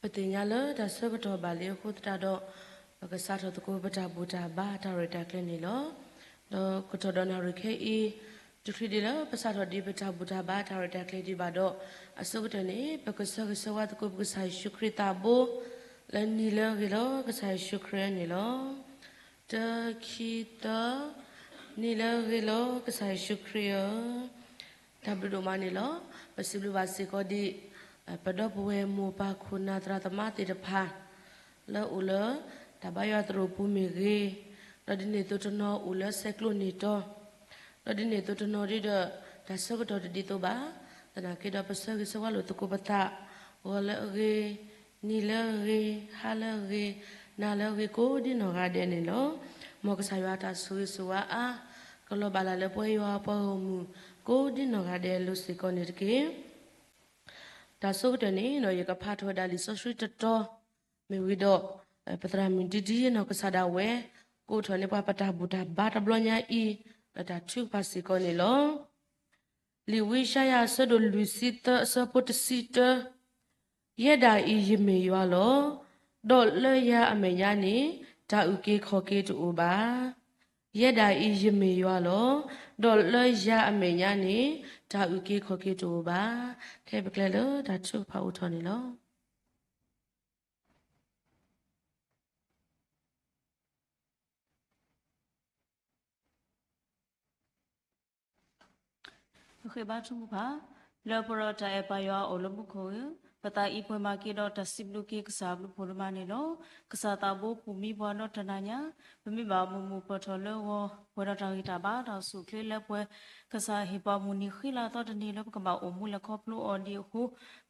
ပသ့ၣ်ညါလၢတၢ်ဆၢကတီၢ်ဘၣ်လံအဃိသတးဒီး, ပကစးထီၣ်သကိးပတၢ်ဘူၣ်တၢ်ဘါတၢ်ရဲၣ်တၢ်ကျဲၤန့ၣ်လီၤ. ဒီးကတီၢ်ဒီးနၣ်ရံၣ်ခဲအံၤ, တချုးဒံးလၢပစးထီၣ်ဒံးပတၢ်ဘူၣ်တၢ်ဘါတၢ်ရဲၣ်တၢ်ကျဲၤဒံးဘၣ်ဒီး, အဆိကတၢၢ်န့ၣ် ပကဆၢဂ့ၤဆၢဝါသကိးပကစၢ်ယ့ၣ်ၡူးခရံာ်သးဘိ လၢနံၤလၢအဂ့ၤလီၤ ကစၢ်ယ့ၣ်ၡူးခရံာ်န့ၣ်လီၤ. တၢ ခံ သၢ, နံၤလၢအဂ့ၤလီၤ ကစၢ်ယ့ၣ်ၡူးခရံာ်ဧၢ. တၢ်ဘျုးဒိၣ်မးန့ၣ်လီၤ. ပစံးဘျုးဘၣ်စ့ၢ်ကီးဒံး ပဒီပုၢ်ဝဲၢ်မိၢ်ပၢ်ခိၣ်နၢ်သရၣ်သမါသ့ၣ်တဖၣ် လၢအိၣ်လၢ တၢ်ဘါယွၤသရိာ်ပူၤမ့ၢ်ဂ့ၤ, ဒီးဒ်န့ၣ်အသိးတနီၤအိၣ်လၢဆဲးကျိးန့ၢ်တီၤ, ဒီးဒ်န့ၣ်အသိးတနီၤဒ်ဒီး တၢ်ဆၢကတီၢ်တဒ်သိးဘၣ်, သနာ်က့ဒီးပဆၢဂ့ၤဆၢဝါလိာ်သကိးပသး, ဂီၤလၢအဂ့ၤ, နံၤလၢအဂ့ၤ, ဟါလၢအဂ့ၤ, နၤလၢအဂ့ၤကိးဒ်နီၢ်ဂၤဒဲးန့ၣ်လီၤ. မ်ကစၢ်ယွၤအတၢ်ဆိၣ်ဂ့ၤဆိၣ်ဝါအါ ကလီၤဘၣ်လၢ်လၢပဝဲယွၤပှၤဂီၢ်မုၢ် ကိးဒ်နီၢ်ဂၤဒဲးလိၤစ့ၢ်ကီးန့ၣ်တက့ၢ်. တၢ်ဆိကတၢၢ်န့ၣ်ဒီး ယကဖးထီၣ်ဝဲဒၣ်လံာ်စီဆှံတတီၤ မ့ၢ်ဝံၤဒီး ပသရၣ်မုၣ်ဒံဒံနီၢ်ကစၢ်ဒၣ်ဝဲ ကအိးထီၣ်န့ၢ်ပှၤပတၢ်ဘူၣ်တၢ်ဘါတဘျီညါအံၤ ဒီးတၢ်ထုကဖၣ်စ့ၢ်ကီးန့ၣ်လီၤ. လံာ်ဝံယၡါယၤအဆၢဒိၣ်လွံၢ်ဆံသၢအဆၢဖိတဆံတၢ, ယဲဒၣ်အံၤယမ့ၢ်ယွၤလီၤ. ဒီးလၢယၤအမဲာ်ညါန့ၣ် တၢ်အုၣ်က့ၤခီၣ်က့ၤတအိၣ်ဘၣ်. ယဲဒၣ်အံၤယမ့ၢ်ယွၤလီၤ. ဒီးလၢယၤအမဲာ်ညါန့ၣ် တၢ်အုၣ်က့ၤခီၣ်က့ၤတအိၣ်ဘၣ်. ခဲအံၤပကျဲလၢတၢ်ထုကဖၣ်အိၣ်ထီၣ်န့ၣ်လီၤ. ပဃ့ဘါထုကဖၣ်, လၢပှဲၤဒီးတၢ်အဲၣ်ပၢ်ယွၤအအိၣ်လၢမူခိၣ်ဧၢ, ပသးအံၤပှဲၤမးက့ၤဒီးတၢ်စံးဘျုးက့ၤကစၢ်အဘျုးဖှိၣ်ဒိၣ်မးန့ၣ်လီၤ. ကစၢ်သးဘိပူၤမံပှၤဒီးတနၤညါ, ပမ့ၢ်ဘၣ်မုာ်မုာ်ပၢၢ်ထီၣ်လၢဂီၤ ပှဲၤဒီးတၢ်ဂံၢ်တၢ်ဘါတၢ်အိၣ်ဆူၣ်အိၣ်ချ့လၢပှဲၤ, ကစၢ်ဟ့ၣ်ပှၤမုၢ်နံၤဃံလၤသီတနံၤလၢပကဘၣ်အိၣ်မူလဲၤခီဖျိအီၤဒံးအဃိ,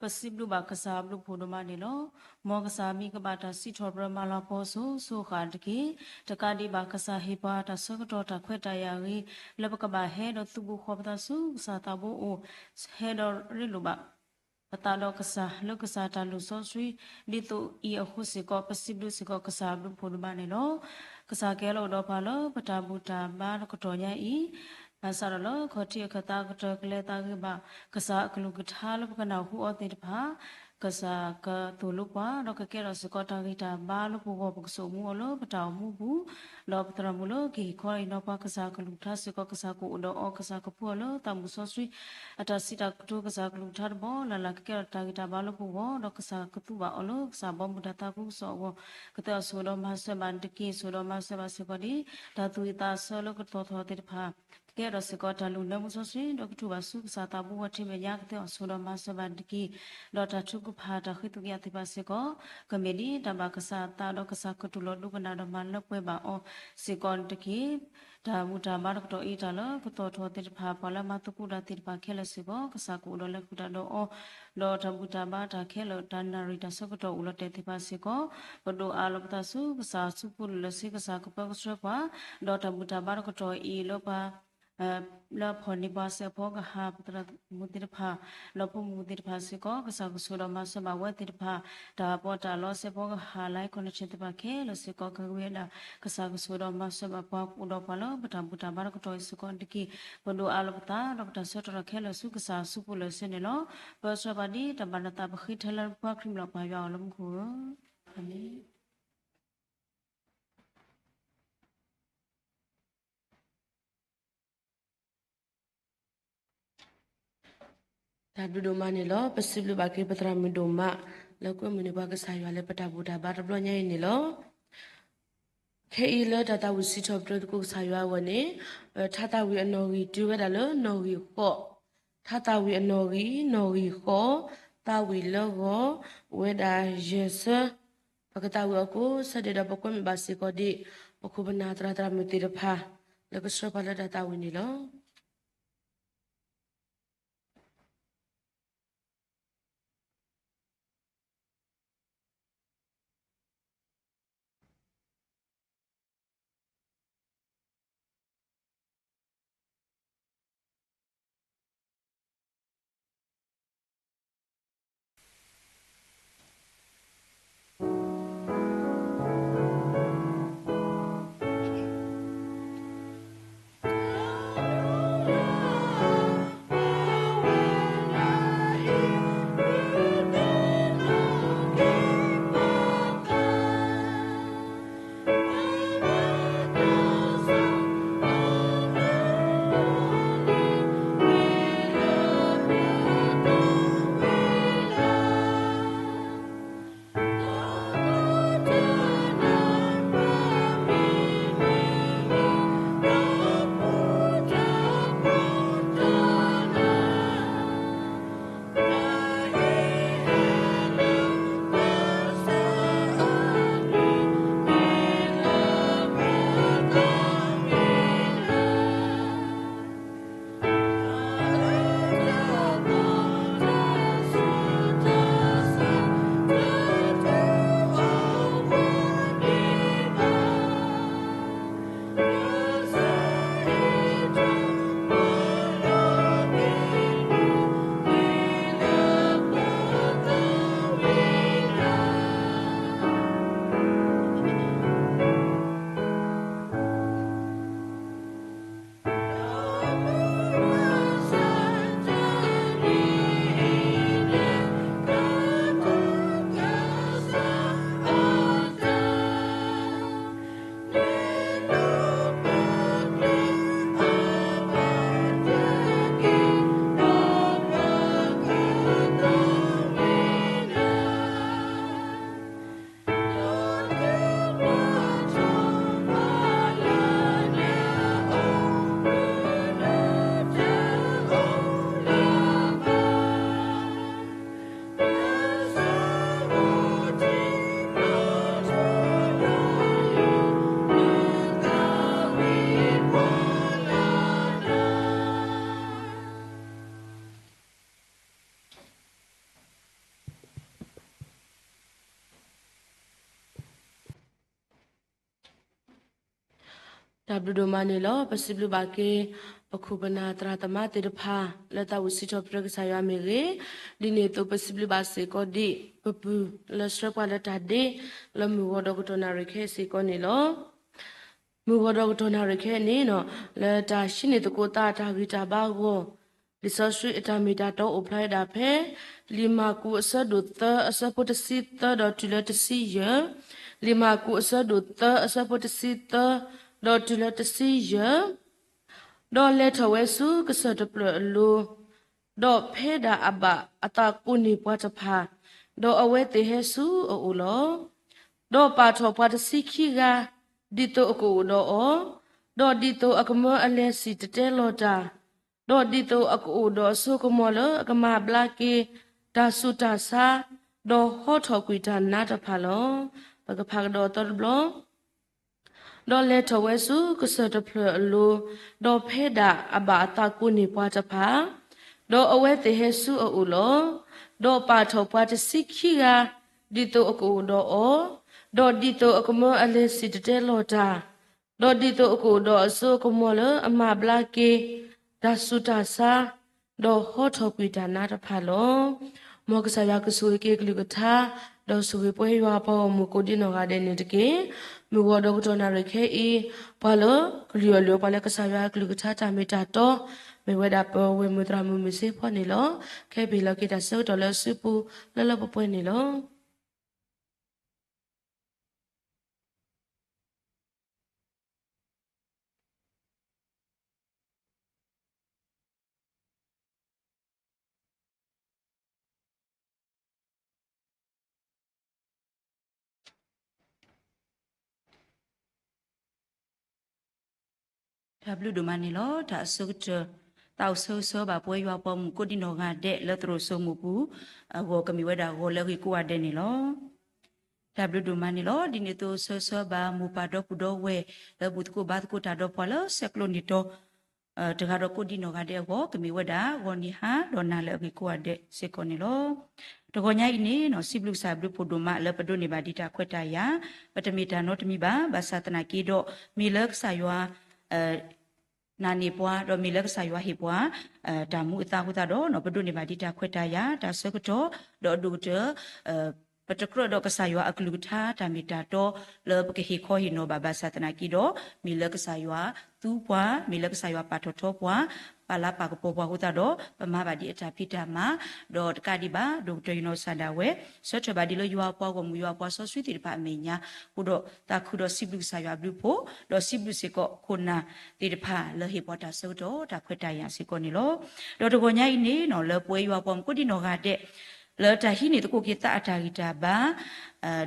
ပစံးဘျုးဘၣ်ကစၢ်အဘျုးဖှိၣ်ဒိၣ်မးန့ၣ်လီၤ. မ်ကစၢ်မံၤကဘၣ်တၢ်စံးထီၣ်ပတြၢၤမၤလၤကပီၤစိၤစိၤဃၣ်တက့ၢ်. တကးဒံးဘၣ် ကစၢ်ဟ့ၣ်ပှၤတၢ်ဆၢကတီၢ်တၢ်ခွဲးတၢ်ယာ်အဂ့ၤ လၢပကဘၣ်ဟဲဒီးသုးဘူးဃီၤပသးဆူကစၢ်သးဘိအအိၣ်, ဟဲဒီးရ့လိာ်ဘၣ် ပသးဒီးကစၢ်လၢကစၢ်တၢ်လုၢ်စီဆှံ, ဒ်သိးအံၤအဃိစ့ၢ်ကီး ပစံးဘျုးစ့ၢ်ကီးကစၢ်အဘျုးဖှိၣ်ဒိၣ်မးန့ၣ်လီၤ. ကစၢ်ကဲလီၤအိၣ်ဒီးပှၤလၢပတၢ်ဘူၣ်တၢ်ဘါတကတီၢ်ညါအံၤ, ဘၣ်ဆၣ်ဒီးလၢခီၣ်ထံးအခၢၣ်သးကတၢၢ်ကလဲၤသးဂ့ၤဘၣ် ကစၢ်အကလုၢ်ကထါလၢပကနၢ်ဟူအီၤသ့ၣ်တဖၣ်, ကစၢ်ကသိၣ်လိပှၤ ဒီးကကဲထီၣ်စ့ၢ်ကီးတၢ်ဂံၢ်တၢ်ဘါလၢပဂီၢ် ပကဆိကမိၣ်အီၤလၢပတၢ်အိၣ်မူပူၤ, ဒီးပသရၣ်မုၣ်လၢကဟ့ၣ်ခီအံၤနီၤပှၤ ကစၢ်ကလုၢ်ကထါစ့ၢ်ကီး ကစၢ်ကအိၣ်ဒီးအီၤ ကစၢ်ကဖှူအီၤလၢသးမုၣ်စီဆှံ အတၢ်စံးတၢ်ကတိၤ ကစၢ်ကလုၢ်ကထါတဘီလၢ်လၢ် ကကဲထီၣ်တၢ်ဂံၢ်တၢ်ဘါလၢပဂီၢ်, ဒီးကစၢ်ကသူဘၣ်အီၤလၢကစၢ်ဘီမုၢ်တၢ်သးခုကစီၣ်အဂီၢ်, ကသ့အီၤဆိၣ်ဒီးမၤစၢၤဘၣ်တက့ၢ်. ဆိၣ်ဒီးမၤစၢၤဘၣ်စ့ၢ်ကီးဒ် တၢ်သူၣ်ဝံၣ်သးဆၢလၢကသီၣ်ထီၣ်သ့ၣ်တဖၣ်, ကကဲထီၣ်စ့ၢ်ကီးတၢ်လုၢ်နၢမူစီဆှံ ဒီးကထူၣ်ဘၣ်ဆူကစၢ်သးဘိဝဲထံမဲာ်ညါ ကသ့အီၤဆိၣ်ဒီးမၤစၢၤဘၣ်တက့ၢ်. ဒီးတၢ်ထုကဖၣ်တၢ်ဃ့သကွံၢ်အသ့ၣ်တဖၣ်စ့ၢ်ကီး ကမ့ၢ်ဒ်တၢ်ဘၣ်ကစၢ်အသး ဒီးကစၢ်ကတူၢ်လိာ်ဒိကနၣ်ဒီးမၤလၢပှဲၤဘၣ်အီၤစ့ၢ်ကီးတက့ၢ်. တၢ်ဘူၣ်တၢ်ဘါတကတီၢ်အံၤ တၢ်လၢကသီၣ်ထီၣ်သ့ၣ်တဖၣ် ပှၤလၢမၤသကိးတၢ်သ့ၣ်တဖၣ်ခဲလၢာ်စ့ၢ်ကီး ကစၢ်ကအိၣ်ဒီးလဲၤဃုာ်တၢ်ဒီးအီၤ, ဒီးတၢ်ဘူၣ်တၢ်ဘါတၢ်ခဲလၢာ် တၢ်နၣ်ရံၣ်တၢ်ဆၢကတီၢ်အိၣ်လီၤတဲာ်သ့ၣ်တဖၣ်စ့ၢ်ကီး ပဒိးအးလီၤပသးဆူကစၢ် ဆူဖိလၢာ်စ့ ကစၢ်ကပၢကဆှၢပှၤ, ဒီးတၢ်ဘူၣ်တၢ်ဘါတကတီၢ်အံၤလၢပှၤ လၢအဖီၣ်န့ၢ်ပှၤစဲးဖီကဟၣ် ပသရၣ်မုၣ်သ့ၣ်တဖၣ်, ဒီးဖိမုၣ်သ့ၣ်တဖၣ်စ့ၢ်ကီး ကစၢ်ကဆိၣ်ဒီးမၤစၢၤဘၣ်ဝဲသ့ၣ်တဖၣ်, တၢ်ပီးတၢ်လီစဲးဖီကဟၣ် live connection သ့ၣ်တဖၣ်ခဲလၢာ်စ့ၢ်ကီး ကဂ့ၤဝဲဒၣ် ကစၢ်ကဆိၣ်ဒီးမၤစၢၤဘၣ်ပှၤကအိၣ်ဒီးပှၤလၢပတၢ်ဘူၣ်တၢ်ဘါတကတီၢ်အံၤစ့ၢ်ကီးတက့ၢ်. ပဒိၣ်အးလီၤပသး ဒီးပတၢ်ဆၢထၢၣ်ထီၣ်ခဲလၢာ်ဆူကစၢ်အစုပူၤလၢာ်ဆ့န့ၣ်လီၤ. ပၢဆှၢပှၤဒ်တၢ်ဘၣ်နသး ပဃ့ထဲလၢပှၤခရံာ်မံၤလီၤ ပၢ်ယွၤအိၣ်လၢမူခိၣ်ဧၢ, အၤမ့ၣ်. တၢ်ဘျုးဒိၣ်မးန့ၣ်လီၤ. ပစံးဘျုးဘၣ်က့ၤပသရၣ်မုၣ်ဒိၣ်မး လၢကွဲမုာ်န့ၢ်ပှၤကစၢ်ယွၤလၢပတၢ်ဘူၣ်တၢ်ဘါတဘျီညါအံၤန့ၣ်လီၤ. ခဲအံၤလၢတၢ်သးဝံၣ်စံးထီၣ်ပတြၢၤသကိးကစၢ်ယွၤအဂီၢ်န့ၣ်, ထါသးဝံၣ်အနီၣ်ဂံၢ်တုၤဝဲဒၣ်လၢနီၣ်ဂံၢ်ဃိး, ထါသးဝံၣ်အနီၣ်ဂံၢ်, နီၣ်ဂံၢ်ဃိး, သးဝံၣ်လၢဂီၤ, အိၣ်ဝဲဒၣ်ယဲၢ်ဆၢ, ပကသးဝံၣ်အီၤကိးဆၢဒဲးဒီး ပကွဲမုာ်ဘၣ်စ့ၢ်ကီးဒံး ပခိၣ်ပနၢ်သရၣ်သရၣ်မုၣ်သ့ၣ်တဖၣ် လၢကဆှၢပှၤလၢတၢ်သးဝံၣ်န့ၣ်လီၤ. တၢ်ဘျုးဒိၣ်မးန့ၣ်လီၤ. ပစံးဘျုးဘၣ်က့ၤ ပခိၣ်ပနၢ်သရၣ်သမါသ့ၣ်တဖၣ် လၢသးဝံၣ်စံးထီၣ်ပတြၢၤကစၢ်ယွၤမ့ၢ်ဂ့ၤ, ဒ်န့ၣ်အသိး ပစံးဘျုးဘၣ်စ့ၢ်ကီးဒံး ပပုၢ်လၢဆှၢပှၤလၢတၢ်ဒ့ လၢမုၢ်ဂီၤဒီးကတီၢ်နၣ်ရံၣ်ခဲအံၤစ့ၢ်ကီးန့ၣ်လီၤ. မုၢ်ဂီၤဒီးကတီၢ်နၣ်ရံၣ်ခဲအံၤန့ၣ် လၢတၢ်ဟံးန့ၢ်သကိးသးတၢ်ဂံၢ်တၢ်ဘါအဂီၢ်, လံာ်စီဆှံအတၢ်မ့ၢ်တၢ်တီအိၣ်ဖျါဝဲဒၣ်ဖဲ လံာ်မၢ်ကူးအဆၢဒိၣ်သၢ အဆၢဖိတဆံသၢဒီးတုၤလၢတဆံယဲၢ်, လံာ်မၢ်ကူးအဆၢဒိၣ်သၢ အဆၢဖိတဆံသၢ ဒီးတုၤလၢတဆံယဲၢ်, ဒီးလဲၤထီၣ်ဝဲဆူကစၢၢ်တဖျၢၣ်အလိၤ, ဒီးဖဲဒၣ်အဘၣ်အသးကိးန့ၢ်ပှၤတဖၣ်, ဒီးအဝဲသ့ၣ်ဟဲဆူအအိၣ်လီၤ. ဒီးပာ်ထီၣ်ပှၤတဆံခံဂၤ, ဒ်သိးအကအိၣ်ဒီးအီၤ, ဒီးဒ်သိးအကမၢအလဲၤစံၣ်တဲၤတဲလီၤတၢ်, ဒီးဒ်သိးအကအိၣ်ဒီးအစိကမီၤလၢအကမၤဘျါက့ၤ တၢ်ဆူးတၢ်ဆါ, ဒီးဟီထီၣ်ကွံာ်တၢ်နါတဖၣ်လီၤ. ပကဖးကဒီးအသီတဘျီ ဒီးလဲၤထီၣ်ဝဲဆူကစၢၢ်တဖျၢၣ်အလိၤ, ဒီးဖဲဒၣ်အဘၣ်အသးကိးန့ၢ်ပှၤတဖၣ်, ဒီးအဝဲသ့ၣ်ဟဲဆူအအိၣ်လီၤ. ဒီးပာ်ထီၣ်ပှၤတဆံခံဂၤ, ဒ်သိးအကအိၣ်ဒီးအီၤ, ဒီးဒ်သိးအကမၢအလဲၤစံၣ်တဲၤတဲလီၤတၢ်, ဒီးဒ်သိးအကအိၣ်ဒီးအစိအကမီၤလၢအမၤဘျါက့ၤ တၢ်ဆူးတၢ်ဆါ ဒီးဟီထီၣ်ကွံာ်တၢ်နါတဖၣ်လီၤ. မ်ကစၢ်ယွၤကဆိၣ်ဂ့ၤက့ၤအကလုၢ်ကထါ ဒီးဆိၣ်ဂ့ၤပှဲၤယွၤအပှၤဂီၢ်မုၢ်ကိးဒံနီၢ်ဂၤဒဲးန့ၣ်တက့ၢ်. မုၢ်ဂီၤဒီးကတီၢ်နၣ်ရံၣ်ခဲအံၤ ပှၤလၢကလုၢ်အီၣ်လုၢ်အီပှၤလၢကစၢ်ယွၤအကလုၢ်ကထါတၢ်မ့ၢ်တၢ်တီ မ့ၢ်ဝဲဒၣ်ပဝဲၢ်မုၢ်သရၣ်မုၣ်မုၢ်စ့ဖီန့ၣ်လီၤ. ကဟဲပဟ့ၣ်လီၤက့ၤတၢ်ဆၢကတီၢ်လၢအစုပူၤလၢလၢပှဲၤပှဲၤန့ၣ်လီၤ. တၢ်ဘျုးဒိၣ်မးန့ၣ်လီၤ. တၢ်အဆိကတၢၢ် သးအိၣ်ဆၢဂ့ၤဆၢဝါဘၣ်ပဝဲယွၤပှၤမုၢ်ကိးဒံနီၢ်ဂၤဒဲးလၢသရိာ်စိမိၢ်ပူၤအဂီၢ် ကမ့ၢ်ဝဲဒၣ်ဂီၤလၢအဂ့ၤကိးဂၤဒဲးန့ၣ်လီၤ. တၢ်ဘျုးဒိၣ်မးန့ၣ်လီၤ. ဒ်န့ၣ်အသိးဆၢဂ့ၤဆၢဝါဘၣ်မိၢ်ပၢ်ဒီပုၢ်ဒီဝဲၢ် လၢဘူၣ်သကိးဘါသကိးတၢ်ဒီးပှၤလၢဆဲးကျိးန့ၢ်တီ တဂၤဒီးကိးဒံနီၢ်ဂၤဒဲးအဂီၢ် ကမ့ၢ်ဝဲဒၣ်ဂီၤနံၤဟါဒီးနၤလၢအဂ့ၤကိးဂၤဒဲးစ့ၢ်ကီးန့ၣ်လီၤ. တဂီၤညါအံၤန့ၣ် စံးဘျုးကစၢ်ဘျုးဖှိၣ်ဒိၣ်မးလၢပဒိးန့ၢ်ဘၣ်ဒံးတၢ်ခွဲးတၢ်ယာ်, ပတမ့ၢ်တၢ်နီတမံၤဘၣ်, ဘၣ်ဆၣ်သနာ်က့ဒီး မ့ၢ်လၢကစၢ်ယွၤ နာ်န့ၢ်ပှၤ ဒီးမ့ၢ်လၢကစၢ်ယွၤဟ့ၣ်ပှၤ တၢ်မူအသါအဃိသတးဒီး ပဒိးန့ၢ်ဘၣ်ဒံးတၢ်ခွဲးတၢ်ယာ် တၢ်ဆၢကတီၢ် ဒီးအဒိၣ်ကတၢၢ် ပတကြၢးဒီးကစၢ်ယွၤအကလုၢ်ကထါ တၢ်မ့ၢ်တၢ်တီလၢပကဟ့ၣ်ခီဟ့ၣ်နီၤဘၣ် ဘၣ်ဆၣ်သနာ်က့ဒီး မ့ၢ်လၢကစၢ်ယွၤသူပှၤ, မ့ၢ်လၢကစၢ်ယွၤပာ်ထီၣ်ထီပှၤ, ပာ်လၤပာ်ကပီၤပှၤအဃိသတးဒီး ပမၤဘၣ်ဒံးအတၢ်ဖံးတၢ်မၤ, ဒီးတကးဒံးဘၣ် ဒိၣ်ကတၢၢ်ယနီၢ်ကစၢ်ဒၣ်ဝဲ ဆၢထၢၣ်ဘၣ်ဒံးလၢယွၤအပှၤဂီၢ်မုၢ် ယွၤအပှၤစီဆှံသ့ၣ်တဖၣ်အမဲာ်ညါ, အဃိဒီးသးခုဒီးစံးဘျုးကစၢ်ယွၤအဘျုးအဖှိၣ်, ဒီးစံးဘျုးစ့ၢ်ကီးခိၣ်နၢ်သ့ၣ်တဖၣ်လၢဟ့ၣ်ပှၤတၢ်ဆၢကတီၢ် တၢ်ခွဲးတၢ်ယာ်စ့ၢ်ကီးန့ၣ်လီၤ. ဒီးတဂီၤညါအံၤန့ၣ် လၢပဝဲယွၤပှၤမုၢ်ကိးဒံနီၢ်ဂၤဒဲး လၢတၢ်ဟံးန့ၢ်သကိးက့ၤသးအတၢ်ဂံၢ်တၢ်ဘါ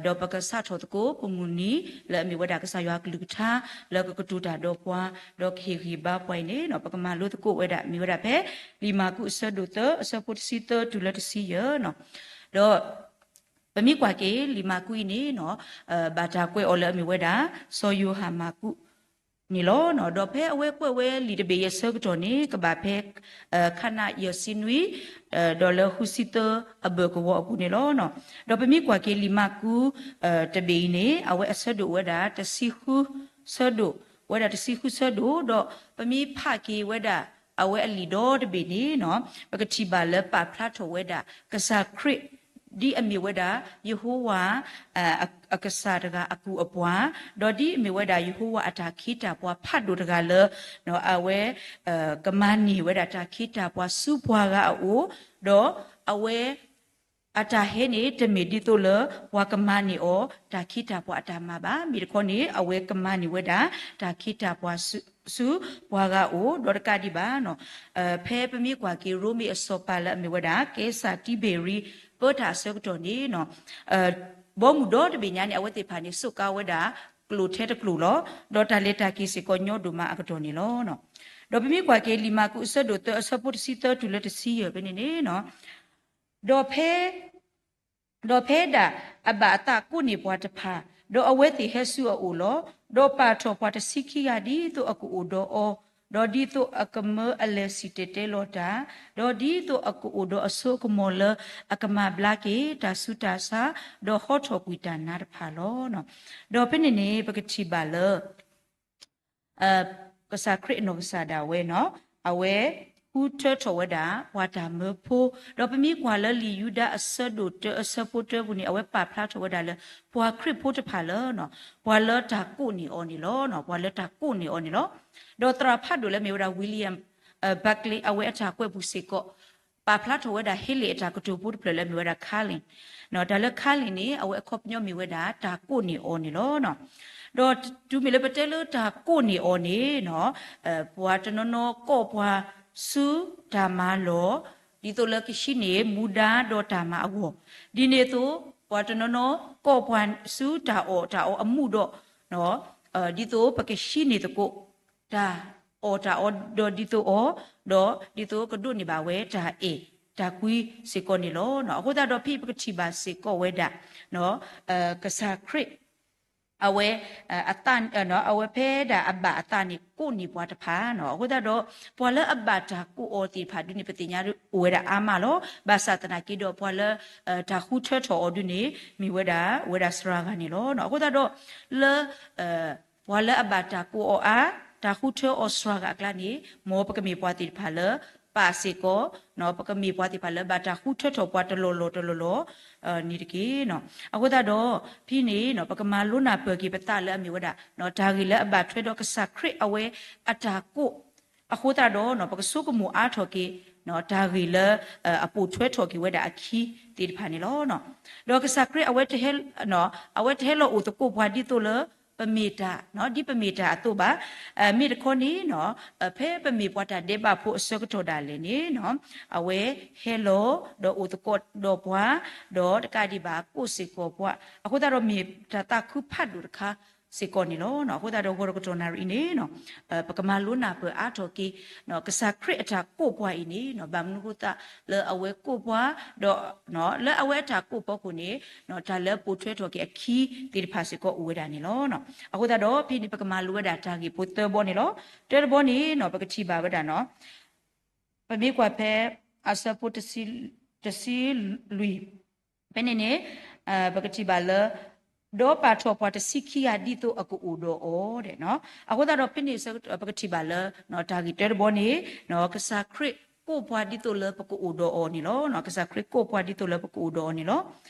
ဒီးပကစးထီၣ်သကိးပမုၢ်နံၤ လၢအမ့ၢ်ဝဲဒၣ်ကစၢ်ယွၤအကလုၢ်ကထါ လၢကကတိၤတၢ်ဒီးပှၤ ဒီးကဟ့ၣ်ဂံၢ်ဘါပှၤအံၤန့ၣ် ပကမၤလိသကိးဝဲဒၣ် မ့ၢ်ဝဲဒၣ်ဖဲ လံာ်မၢ်ကူးအဆၢဒိၣ်သၢ အဆၢဖိတဆံသၢတုၤလၢတဆံယဲၢ်န့ၣ်, ဒီး ပမ့ၢ်ကွၢ်က့ၤလံာ်မၢ်ကူးအံၤန့ၣ် ဘၣ်တၢ်ကွဲးအီၤလၢအမ့ၢ်ဝဲဒၣ် စီၤယိၤဟၣ်မၢ်ကူးန့ၣ်လီၤ. ဒီးဖဲအဝဲကွဲးဝဲလံာ်တဘ့ၣ်အံၤအဆၢကတီၢ်န့ၣ် ကဘၣ်ဖဲ ခါနးယဲၢ်ဆံနွံ ဒီးလၢဃုဆံသၢအဘၢၣ်ကဝီၤအပူၤန့ၣ်လီၤ. ဒီးပမ့ၢ်ကွၢ်က့ၤလံာ်မၢ်ကူး တဘ့ၣ်အံၤန့ၣ် အဝဲအဆၢဒိၣ်အိၣ်ဝဲဒၣ်တဆံဃုဆၢဒိၣ်, ဝဲဒၣ်တဆံဃုဆၢဒိၣ်, ဒီးပမ့ၢ်ဖးက့ၤဝဲဒၣ် အဝဲအလံာ်ဒီတဘ့ၣ်န့ၣ် ပကထံၣ်ဘၣ်လၢပာ်ဖျါထီၣ်ဝဲဒၣ် ကစၢ်ခရံာ် ဒ်အမ့ၢ်ဝဲဒၣ် ယဟိဝၤ အကစၢ်တဂၤအကူၣ်အပှၤ, ဒီးဒ်အမ့ၢ်ဝဲဒၣ်ယဟိဝၤအတၢ်ခ့တၢ်ပှၤဖးဒိၣ်တဂၤလၢ အဝဲ ကမၤန့ၢ်ဝဲဒၣ်တၢ်ခ့တၢ်ပှၤဆူပှၤဂၤအအိၣ်, ဒီးအဝဲ အတၢ်ဟဲန့ၣ် တမ့ၢ်ဒ်သိးလၢ ပှၤကမၤန့ၢ်အီၤ တၢ်ခ့တၢ်ပှၤအတၢ်မၤဘၣ်. မ့ၢ်တခီန့ၣ် အဝဲကမၤန့ၢ်ဝဲဒၣ် တၢ်ခ့တၢ်ပှၤဆူ ဆူပှၤဂၤအအိၣ် ဒီးတကးဒံးဘၣ်န့ၣ် ဖဲပမ့ၢ်ကွၢ်က့ၤ ရိမ့ၤအစီၤပၤလၢအမ့ၢ်ဝဲဒၣ် ကဲစၢ်တံဘ့ရံ ပၢတၢ်အဆၢကတီၢ်န့ၣ် ဘီမုၢ်ဒီတဘ့ၣ်ညါန့ၣ် အဝဲသ့ၣ်တဖၣ်န့ၣ် စူးကါဝဲဒၣ် ကျိာ်ထဲတကျိာ်လီၤ. ဒီးတၢ်လဲၤတၢ်က့ၤစ့ၢ်ကီးညီဒိၣ်မးအကတီၢ်န့ၣ်လီၤ. ဒီးပမ့ၢ်ကွၢ်က့ၤ လံာ်မၢ်ကူးအဆၢဒိၣ်သၢ အဆၢဖိတဆံသၢတုၤလၢတဆံယဲၢ်ဖဲန့ၣ်န့ၣ် ဒီးဖဲ ဒီးဖဲဒၣ်အဘၣ်အသးကိးန့ၢ်ပှၤတဖၣ်, ဒီးအဝဲသ့ၣ်ဟဲဆူအအိၣ်လီၤ. ဒီးပာ်ထီၣ်ပှၤတဆံခံဂၤ ဒ်သိးအကအိၣ်ဒီးအီၤ, ဒီးဒ်သိးအကမၢအလဲၤစံၣ်တဲၤတဲလီၤတၢ်, ဒီးဒ်သိးအကအိၣ်ဒီးအစိအကမီၤလၢအကမၤဘျါက့ၤ တၢ်ဆူးတၢ်ဆါ, ဒီးဟီထီၣ်ကွံာ်တၢ်နါတဖၣ်လီၤ. ဒီးဖဲန့ၣ်န့ၣ် ပကထံၣ်ဘၣ်လၢ ကစၢ်ခရံာ်အနီၢ်ကစၢ်ဒၣ်ဝဲန့ၣ် အဝဲဃုထၢထီၣ်ဝဲဒၣ် ပှၤတၢ်မၢဖိ, ဒီးပမ့ၢ်ကွၢ်လၢလံာ်ယူဒၤအဆၢဒိၣ်တၢ အဆၢဖိတၢပူၤန့ၣ် အဝဲပာ်ဖျါထီၣ်ဝဲဒၣ်လၢ ပှၤခရံာ်ဖိတဖၣ်လၢ ပှၤလၢတၢ်ကိးန့ၢ်အီၤန့ၣ်လီၤ. ပှၤလၢတၢ်ကိးန့ၢ်အီၤန့ၣ်လီၤ. ဒီးသရၣ်ဖးဒိၣ်လၢအမ့ၢ်ဝဲဒၣ် William Barclay အဝဲအတၢ်ကွဲးပူၤစ့ၢ်ကီး ပာ်ဖျါထီၣ်ဝဲဒၣ် ဟ့လ့ၣ်အတၢ်ကတိၤဖိတဖျၢၣ်လၢအမ့ၢ်ဝဲဒၣ် Carlin, တၢ်လၢ Carlin န့ၣ် အဝဲအခီပညီမ့ၢ်ဝဲဒၣ် တၢ်ကိးန့ၢ်အီၤန့ၣ်လီၤ. ဒီးတုၤမ့ၢ်လၢပတဲလၢတၢ်ကိးန့ၢ်အီၤန့ၣ် ပှၤတနီၤနီၤကိးပှၤဆူတၢ်မၤလီၢ်, ဒ်သိးလၢကဟံးန့ၢ်မူဒါဒီးတၢ်မၤအဂီၢ်, ဒ်န့ၣ်အသိး ပှၤတနီၤနီၤကိးပှၤဆူတၢ်အီၣ်တၢ်အီအမူးဒီး ဒ်သိးပကဟံးန့ၢ်သကိး တၢ်အီၣ်တၢ်အီဒီးဒ်သိးအီၤ, ဒီးဒ်သိးကဒိးန့ၢ်ဘၣ်ဝဲတၢ်အဲၣ်တၢ်ကွံစ့ၢ်ကီးန့ၣ်လီၤ. အဃိသတးဒီး ဖဲပကထံၣ်ဘၣ်စ့ၢ်ကီးဝဲဒၣ် ကစၢ်ခရံာ် အဝဲ အဝဲဖဲဒၣ်အဘၣ်အသးန့ၣ် ကိးန့ၢ်ပှၤတဖၣ်န့ၣ်, အဃိသတးဒီး ပှၤလၢအဘၣ်တၢ်ကိးအီၤသ့ၣ်တဖၣ်ဒုန့ၣ် ပသ့ၣ်ညါအိၣ်ဝဲဒၣ်အါမးလီၤ. ဘၣ်ဆၣ်သနာ်က့ဒီး ပှၤလၢ တၢ်ဃုထၢထီၣ်အီၤဒုန့ၣ် မ့ၢ်ဝဲဒၣ် ဝဲဒၣ်စှၤဂၤန့ၣ်လီၤ. အဃိသတးဒီး လၢ ပှၤလၢအဘၣ်တၢ်ကိးအီၤအါ, တၢ်ဃုထၢအီၤစှၤဂၤအကျါန့ၣ်, မ်ပကမ့ၢ်ပှၤသ့ၣ်တဖၣ်လၢပာ်စ့ၢ်ကီး, ပကမ့ၢ်ပှၤသ့ၣ်တဖၣ်လၢဘၣ်တၢ်ဃုထၢထီၣ်ပှၤတလီၢ်လီၢ်တလီၢ်လီၢ်န့ၣ်တက့ၢ်. အဃိသတးဒီး ဖဲန့ၣ် ပကမၤလိနၢ်ပၢၢ်က့ၤပသးလၢအမ့ၢ်ဝဲဒၣ် တၢ်ဂ့ၢ်လၢအဘၣ်ထွဲဒီးကစၢ်ခရံာ်အဝဲအတၢ်ကိး အဃိသတးဒီး ပကဆိကမိၣ်အါထီၣ်က့ၤ တၢ်ဂ့ၢ်လၢ အပိာ်ထွဲထီၣ်က့ၤဝဲဒၣ်အခံသ့ၣ်တဖၣ်န့ၣ်လီၤ. ဒီးကစၢ်ခရံာ်အဝဲတဟဲ, အဝဲတဟဲလီၤအိၣ်သကိးပှၤဒ်သိးလၢပမ့ၢ်တၢ်, ဒ်ပမ့ၢ်တၢ်အသိးဘၣ်. မ့ၢ်တခီန့ၣ် ဖဲပမ့ၢ်ပှၤတၢ်ဒဲးဘးဖိအဆၢကတီၢ်ဒၣ်လဲာ်န့ၣ် အဝဲဟဲလီၤဒီးအိၣ်သကိးဒီးပှၤ, ဒီးတကးဒံးဘၣ်ကိးစ့ၢ်ကီးပှၤ, အဃိသတးဒီးမ့ၢ်တၢ်သးခုဖးဒိၣ်တခါစ့ၢ်ကီးန့ၣ်လီၤ. အဃိသတးဒီးဂီၤတကတီၢ်နၣ်ရံၣ်အံၤန့ၣ် ပကမၤလိနၢ်ပၢၢ်အါထီၣ်က့ၤ ကစၢ်ခရံာ်အတၢ်ကိးပှၤအံၤန့ၣ် ဘၣ်မနုၤအဃိသတးလၢအဝဲကိးပှၤ, ဒီးလၢအဝဲအတၢ်ကိးဖီခိၣ်န့ၣ် တၢ်လၢပိာ်ထွဲထီၣ်က့ၤအခံသ့ၣ်တဖၣ်စ့ၢ်ကီးအိၣ်ဝဲဒၣ်န့ၣ်လီၤ. အဃိသတးဒီးဖဲန့ၣ် ပကမၤလိဝဲဒၣ်တၢ်ဂ့ၢ်ဖိသၢဘီန့ၣ်လီၤ. တၢတဘီန့ၣ် ပကထံၣ်ဘၣ်ဝဲဒၣ် ပမ့ၢ်ကွၢ်ဖဲအဆၢဖိတဆံလွံၢ်, ဖဲန့ၣ်န့ၣ် ပကထံၣ်ဘၣ်လၢ ဒီးပာ်ထီၣ်ပှၤတဆံခံဂၤဒ်သိးအကအိၣ်ဒီးအီၤဒဲး. အဃိသတးဒီးဖဲန့ၣ် ပကထံၣ်ဘၣ်လၢ တၢ်ဂ့ၢ်တၢတဘီန့ၣ် ကစၢ်ခရံာ်ကိးပှၤဒ်သိးလၢပကအိၣ်ဒီးအီၤန့ၣ်လီၤ. ကစၢ်ခရံာ်ကိးပှၤဒ်သိးလၢပကအိၣ်ဒီးအီၤန့ၣ်လီၤ.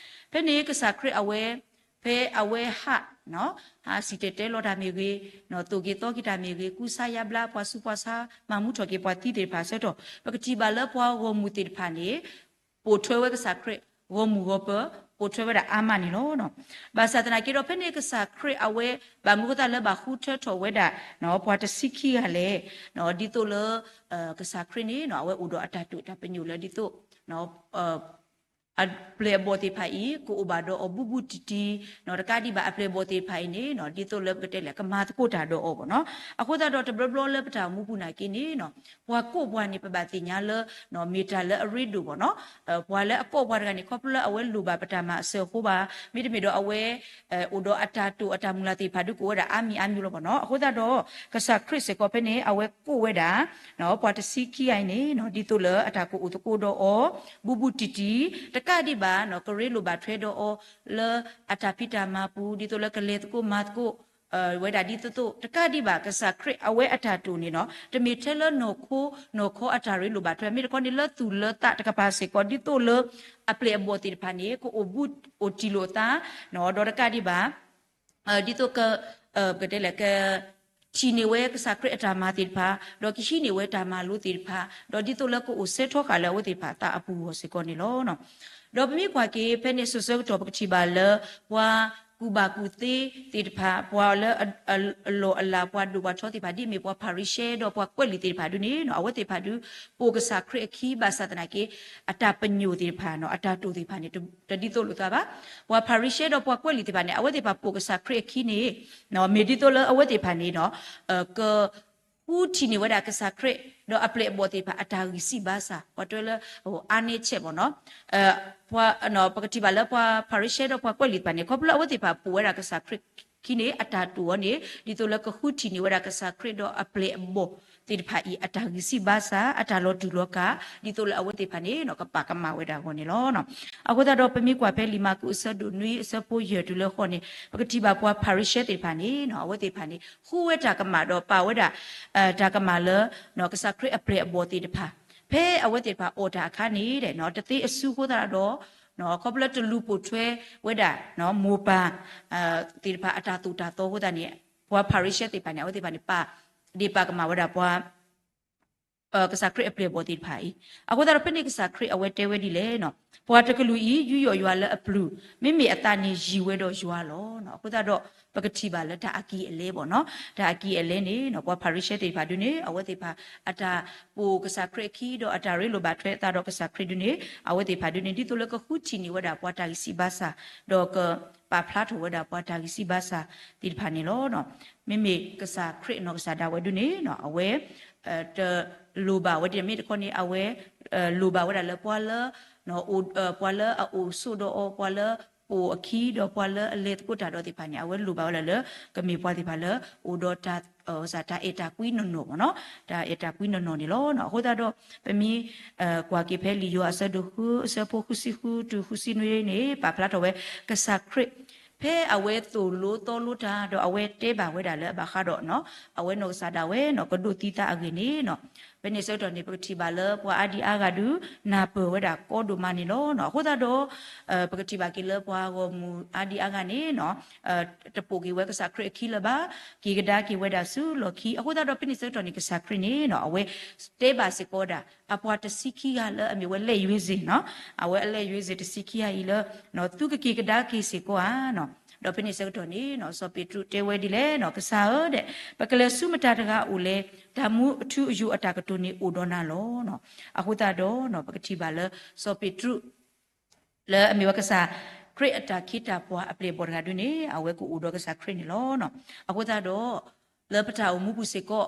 ဖဲန့ၣ်ကစၢ်ခရံာ်အဝဲ ဖဲအဝဲဟး ဟးစံၣ်တဲၤတဲလီၤတၢ်မ့ၢ်ဂ့ၤ, သိၣ်က့ၤသီက့ၤတၢ်မ့ၢ်ဂ့ၤ, ကူစါယါဘျါပှၤဆူးပှၤဆါ, မၤမူထီၣ်က့ၤပှၤသံသ့ၣ်တဖၣ်အဆၢကတီၢ် ပကထံၣ်ဘၣ်လၢပှၤဂီၢ်မုၢ်သ့ၣ်တဖၣ်န့ၣ် ပိာ်ထွဲဝဲကစၢ်ခရံာ် ဂီၢ်မုၢ်ဂီၢ်ပၢၤ, ပိာ်ထွဲဝဲဒၣ်အါမးန့ၣ်လီၤ. ဘၣ်ဆၣ်သနာ်က့ဒီး ဖဲန့ၣ်ကစၢ်ခရံာ်အဝဲ ဘၣ်မနုၤအဃိသတးလၢဘၣ်ဃုထၢထီၣ်ဝဲဒၣ် ပှၤတဆံခံဂၤလဲၣ်, ဒ်သိးလၢ ကစၢ်ခရံာ်န့ၣ် အဝဲအိၣ်ဒီးအတၢ်တိာ်တၢ်ပညိၣ်လၢဒ်သိး အပျဲၢ်အဘီၣ်သ့ၣ်တဖၣ်အံၤ ကအိၣ်ဘၣ်ဒီးအီၤဘူးဘူးတံၢ်တံၢ်, တကးဒံးဘၣ်အပျဲၢ်အဘီၣ်သ့ၣ်တဖၣ်အံၤန့ၣ် ဒ်သိးလၢပကတဲလဲၣ် ကမၤသကိးတၢ်ဒီးအီၤဘၣ်နီၤ. အဃိသတးဒီးတဘျီဘျီလၢပတၢ်အိၣ်မူပူၤနာ်က့န့ၣ် ပှၤကိးပှၤန့ၣ် ပဘၣ်သ့ၣ်ညါလၢ မ့ၢ်တၢ်လၢအရ့ဒိၣ်ဘၣ်နီၤ. ပှၤလၢအကိးပှၤတဂၤန့ၣ် ခီဖျိလၢအဝဲလိၣ်ဘၣ်ပတၢ်မၤအစၢၤအဃိဘၣ်, မ့တမ့ၢ်ဒီးအဝဲ အိၣ်ဒီးအတၢ်တိာ်အတၢ်မုၢ်လၢ်သ့ၣ်တဖၣ်ဒုးကအိၣ်ဝဲဒၣ်အါမံၤအါမံၤလီၤဘၣ်နီၤ. အဃိသတးဒီး ကစၢ်ခရံာ်စ့ၢ်ကီးဖဲန့ၣ် အဝဲကိးဝဲဒၣ် ပှၤတဆံခံဂၤအံၤန့ၣ် ဒ်သိးလၢအတၢ်ကအိၣ်သကိးဒီးအီၤ ဘူးဘူးတံၢ်တံၢ်, တကးဒံးဘၣ် ကရ့လိာ်ဘၣ်ထွဲဒီးအီၤလၢအတၢ်ဖံးတၢ်မၤပူၤ ဒ်သိးလၢကလဲၤသကိးမၤသကိး ဝဲဒၣ်ဒ်သိးသိး တကးဒံးဘၣ် ကစၢ်ခရံာ်အဝဲအတၢ်တိာ်န့ၣ်နီၤ တမ့ၢ်ထဲလၢနီၢ်ခိနီၢ်ခီအတၢ်ရ့လိာ်ဘၣ်ထွဲ မ့ၢ်တခီန့ၣ်လၢသူၣ်လၢသးတကပၤစ့ၢ်ကီး ဒ်သိးလၢအပျဲၢ်အဘီၣ်သ့ၣ်တဖၣ်န့ၣ် ကအိၣ်ဘူးအိၣ်တံၢ်လိာ်အသး ဒီးတကးဒံးဘၣ် ဒ်သိးက ပကတဲလဲၣ် က ထံၣ်န့ၢ်ဝဲကစၢ်ခရံာ်အတၢ်မၤသ့ၣ်တဖၣ် ဒီးကဟံးန့ၢ်ဝဲတၢ်မၤလိသ့ၣ်တဖၣ် ဒီးဒ်သိးလၢကအိၣ်စဲထီဃာ်လၢအဝဲသ့ၣ်တဖၣ်အသးအပူၤအဂီၢ်စ့ၢ်ကီးန့ၣ်လီၤ. ဒီးပမ့ၢ်ကွၢ်က့ၤဖဲန့ၣ်စိၤဆၢကတီၢ် ပကထံၣ်ဘၣ်လၢ ပှၤကူၣ်ဘၣ်ကူၣ်သ့သ့ၣ်တဖၣ် ပှၤလၢအလီၢ်အလၤ ပှၤဒိၣ်ပှၤထီသ့ၣ်တဖၣ် ဒ်အမ့ၢ်ပှၤဖၤရံၤၡဲ ဒီးပှၤကွဲးလံာ်သ့ၣ်တဖၣ်ဒုန့ၣ် အဝဲသ့ၣ်တဖၣ်ဒု ပိာ်ကစၢ်ခရံာ်အခံ ဘၣ်ဆၣ်သနာ်က့ အတၢ်ပညိၣ်သ့ၣ်တဖၣ် အတၢ်တိာ်သ့ၣ်တဖၣ်န့ၣ် တဒ်သိးလိာ်သးဘၣ်. ပှၤဖၤရံၤၡဲဒီးပှၤကွဲးလံာ်သ့ၣ်တဖၣ်န့ၣ် အဝဲသ့ၣ်တဖၣ်ပိာ်ကစၢ်ခရံာ်အခံန့ၣ် မ့ၢ်ဒ်သိးလၢအဝဲသ့ၣ်တဖၣ်န့ၣ် က ဃုထံၣ်န့ၢ်ဝဲဒၣ်ကစၢ်ခရံာ် ဒီးအပျဲၢ်အဘီၣ်သ့ၣ်တဖၣ် အတၢ်ဂံၢ်စၢ်ဘါစၢ် ပှၤတဲလၢ အါန့ဆဲးဘၣ်နီၤ ပကထံၣ်ဘၣ်လၢပှၤဖၤရံၤၡဲဒီးပှၤကွဲးလံာ်တဖၣ်န့ၣ် ခီဖျိလၢအဝဲသ့ၣ်တဖၣ်ပိာ်ဝဲဒၣ်ကစၢ်ခရံာ်ခံန့ၣ် အတၢ်တိာ်အီၤန့ၣ် ဒ်သိးလၢကဃုထံၣ်န့ၢ်ဝဲဒၣ်ကစၢ်ခရံာ်ဒီးအပျဲၢ်အဘီၣ်သ့ၣ်တဖၣ်အံၤ အတၢ်ဂံၢ်စၢ်ဘါစၢ် အတၢ်လီၤတူာ်လီၤကာ် ဒ်သိးလၢအဝဲသ့ၣ်တဖၣ်န့ၣ် ကပာ်ကမၣ်ဝဲဒၣ်အဂီၢ်န့ၣ်လီၤ. အဃိသတးဒီး ပမ့ၢ်ကွၢ်ဖဲလံာ်မၢ်ကူးအဆၢဒိၣ်နွံအဆၢဖိယဲၢ်တုၤလၢဃိးန့ၣ် ပကထံၣ်ဘၣ်ပှၤဖၤရံၤၡဲသ့ၣ်တဖၣ်န့ၣ် အဝဲသ့ၣ်တဖၣ်န့ၣ် ဃုဝဲတၢ်ကမၣ်ဒီးပာ်ဝဲဒၣ် တၢ်ကမၣ်လၢ ကစၢ်ခရံာ်အပျဲၢ်အဘီၣ်သ့ၣ်တဖၣ် ဖဲအဝဲသ့ၣ်တဖၣ်အီၣ်တၢ်အခါန့ၣ် တသ့အစုအဃိသတးဒီး ခီဖျိလၢတလူၤပိာ်ထွဲဝဲဒၣ် မိၢ်ပၢ်သ့ၣ်တဖၣ်အတၢ်သိၣ်တၢ်သီအဃိသတးန့ၣ် ပှၤဖၤရံၤၡဲသ့ၣ်တဖၣ်န့ၣ် အဝဲသ့ၣ်တဖၣ်န့ၣ် ပာ်ဒ့ၣ်ပာ်ကမၣ်ဝဲဒၣ်ပှၤ ကစၢ်ခရံာ်အပျဲၢ်အဘီၣ်သ့ၣ်တဖၣ်အံၤ အဃိသတးဒီးဖဲန့ၣ်ကစၢ်ခရံာ်အဝဲတဲဝဲဒ်လဲၣ်နီၤ ပှၤတကလုာ်အံၤ ယူးယီၣ်ယွၤလၢအပျုၢ် မ့မ့ၢ်အသးန့ၣ်ယံၤဝဲဒီးယွၤလီၤ. အဃိသတးဒီး ပကထံၣ်ဘၣ်လၢတၢ်အကံၢ်အလဲဘၣ်နီၤ တၢ်အကံၢ်အလဲန့ၣ် ပှၤဖၤရံၤၡဲသ့ၣ်တဖၣ်ဒုန့ၣ် အဝဲသ့ၣ်တဖၣ် အတၢ်ပိာ်ကစၢ်ခရံာ်အခံ ဒီးအတၢ်ရ့လိာ်ဘၣ်ထွဲအသးဒီးကစၢ်ခရံာ်ဒုန့ၣ် အဝဲသ့ၣ်တဖၣ်ဒုန့ၣ် ဒ်သိးလၢကဃုထံၣ်န့ၢ်ဝဲဒၣ်ပှၤတၢ်ဂံၢ်စၢ်ဘါစၢ် ဒီးကပာ်ဖျါထီၣ်ဝဲဒၣ်ပှၤတၢ်ဂံၢ်စၢ်ဘါစၢ်သ့ၣ်တဖၣ်န့ၣ်လီၤ. မ့မ့ၢ်ကစၢ်ခရံာ်နီၢ်ကစၢ်ဒၣ်ဝဲဒုန့ၣ် အဝဲ တလိၣ်ဘၣ်ဝဲဒ်န့ၣ် မ့ၢ်တခီန့ၣ် အဝဲ လိၣ်ဘၣ်ဝဲဒၣ်လၢပှၤလၢ ပှၤလၢအအိၣ်ဆိးဒီးအီၤ ပှၤလၢပိာ်အခံ ဒီးပှၤလၢအလဲၤသကိးတၢ်ဒီးသ့ၣ်တဖၣ်န့ၣ် အဝဲလိၣ်ဘၣ်ဝဲဒၣ်လၢ ကမ့ၢ်ပှၤသ့ၣ်တဖၣ်လၢ အိၣ်ဒီးတၢ် တၢ်အဲၣ်တၢ်ကွံနီၢ်နီၢ်ဘၣ်နီၤ တၢ်အဲၣ်တၢ်ကွံနီၢ်နီၢ်န့ၣ်လီၤ. အဃိသတးဒီး ပမ့ၢ်ကွၢ်က့ၤဖဲလံာ်ယိၤဟၣ်အဆၢဒိၣ်ဃု အဆၢဖိဃုဆံဃုတုၤဃုဆံနွံန့ၣ် ပာ်ဖျါထီၣ်ဝဲ ကစၢ်ခရံာ် ဖဲ ဖဲအဝဲသိၣ်လိသီလိတၢ် ဒီးအဝဲတဲဘၣ်ဝဲဒၣ်လၢအဘၣ်ဃးဒီး အဝဲနီၢ်ကစၢ်ဒၣ်ဝဲနီၣ် ကဒိးသံသးအဂ့ၢ်န့ၣ်နီၣ်, ဖဲန့ၣ်ဆၢကတီၢ်န့ၣ် ပကထံၣ်ဘၣ်လၢပှၤအါဒံအါဂၤဒုး နၢ်ပၢၢ်ဝဲဒၣ်ကီဒိၣ်မးန့ၣ်လီၤ. အဃိသတးဒီး ပကထံၣ်ဘၣ်က့ၤလၢပှၤဂီၢ်မုၢ်အါဒံအါဂၤန့ၣ်နီၣ် တပိာ်က့ၤဝဲကစၢ်ခရံာ်အခံလၢၤဘၣ်, က့ၤကဒါက့ၤဝဲဒၣ်ဆူလီၢ်ခံ. အဃိသတးဒီး ဖဲန့ၣ်ဆၢကတီၢ်န့ၣ် ကစၢ်ခရံာ်န့ၣ်နီၣ် အဝဲတဲဘၣ်စ့ၢ်ကီးဝဲဒၣ် အပှၤတဆံခံဂၤလၢအမ့ၢ်ဝဲ လက်ရွေးစေ့နီၣ်, အဝဲအ လက်ရွေးစေ့ တဆံခံဂၤအံၤလၢ သုကက့ၤကဒါက့ၤစ့ၢ်ကီးဧါ ဒီးဖဲန့ၣ်ဆၢကတီၢ်န့ၣ် စီၤပ့းတရူးတဲဝဲဒ်လဲၣ်နီၣ်, ကစၢ်ဧၢဒဲး, ပကလဲၤဆူမတၤတဂၤအအိၣ်လဲၣ်, တၢ်မူအထူအယိာ်အတၢ်ကတိၤန့ၣ်အိၣ်ဒီးနၤလီၤ. အဃိသတးဒီး ပကထံၣ်ဘၣ်လၢ စီၤပ့းတရူး လၢအမ့ၢ်ဝဲကစၢ်ခရံာ်အတၢ်ခ့တၢ်ပှၤအပျဲၢ်အဘီၣ်တဂၤဒုန့ၣ် အဝဲကအိၣ်ဒီးကစၢ်ခရံာ်န့ၣ်လီၤ. အဃိသတးဒီး လၢပတၢ်အိၣ်မူပူၤစ့ၢ်ကီး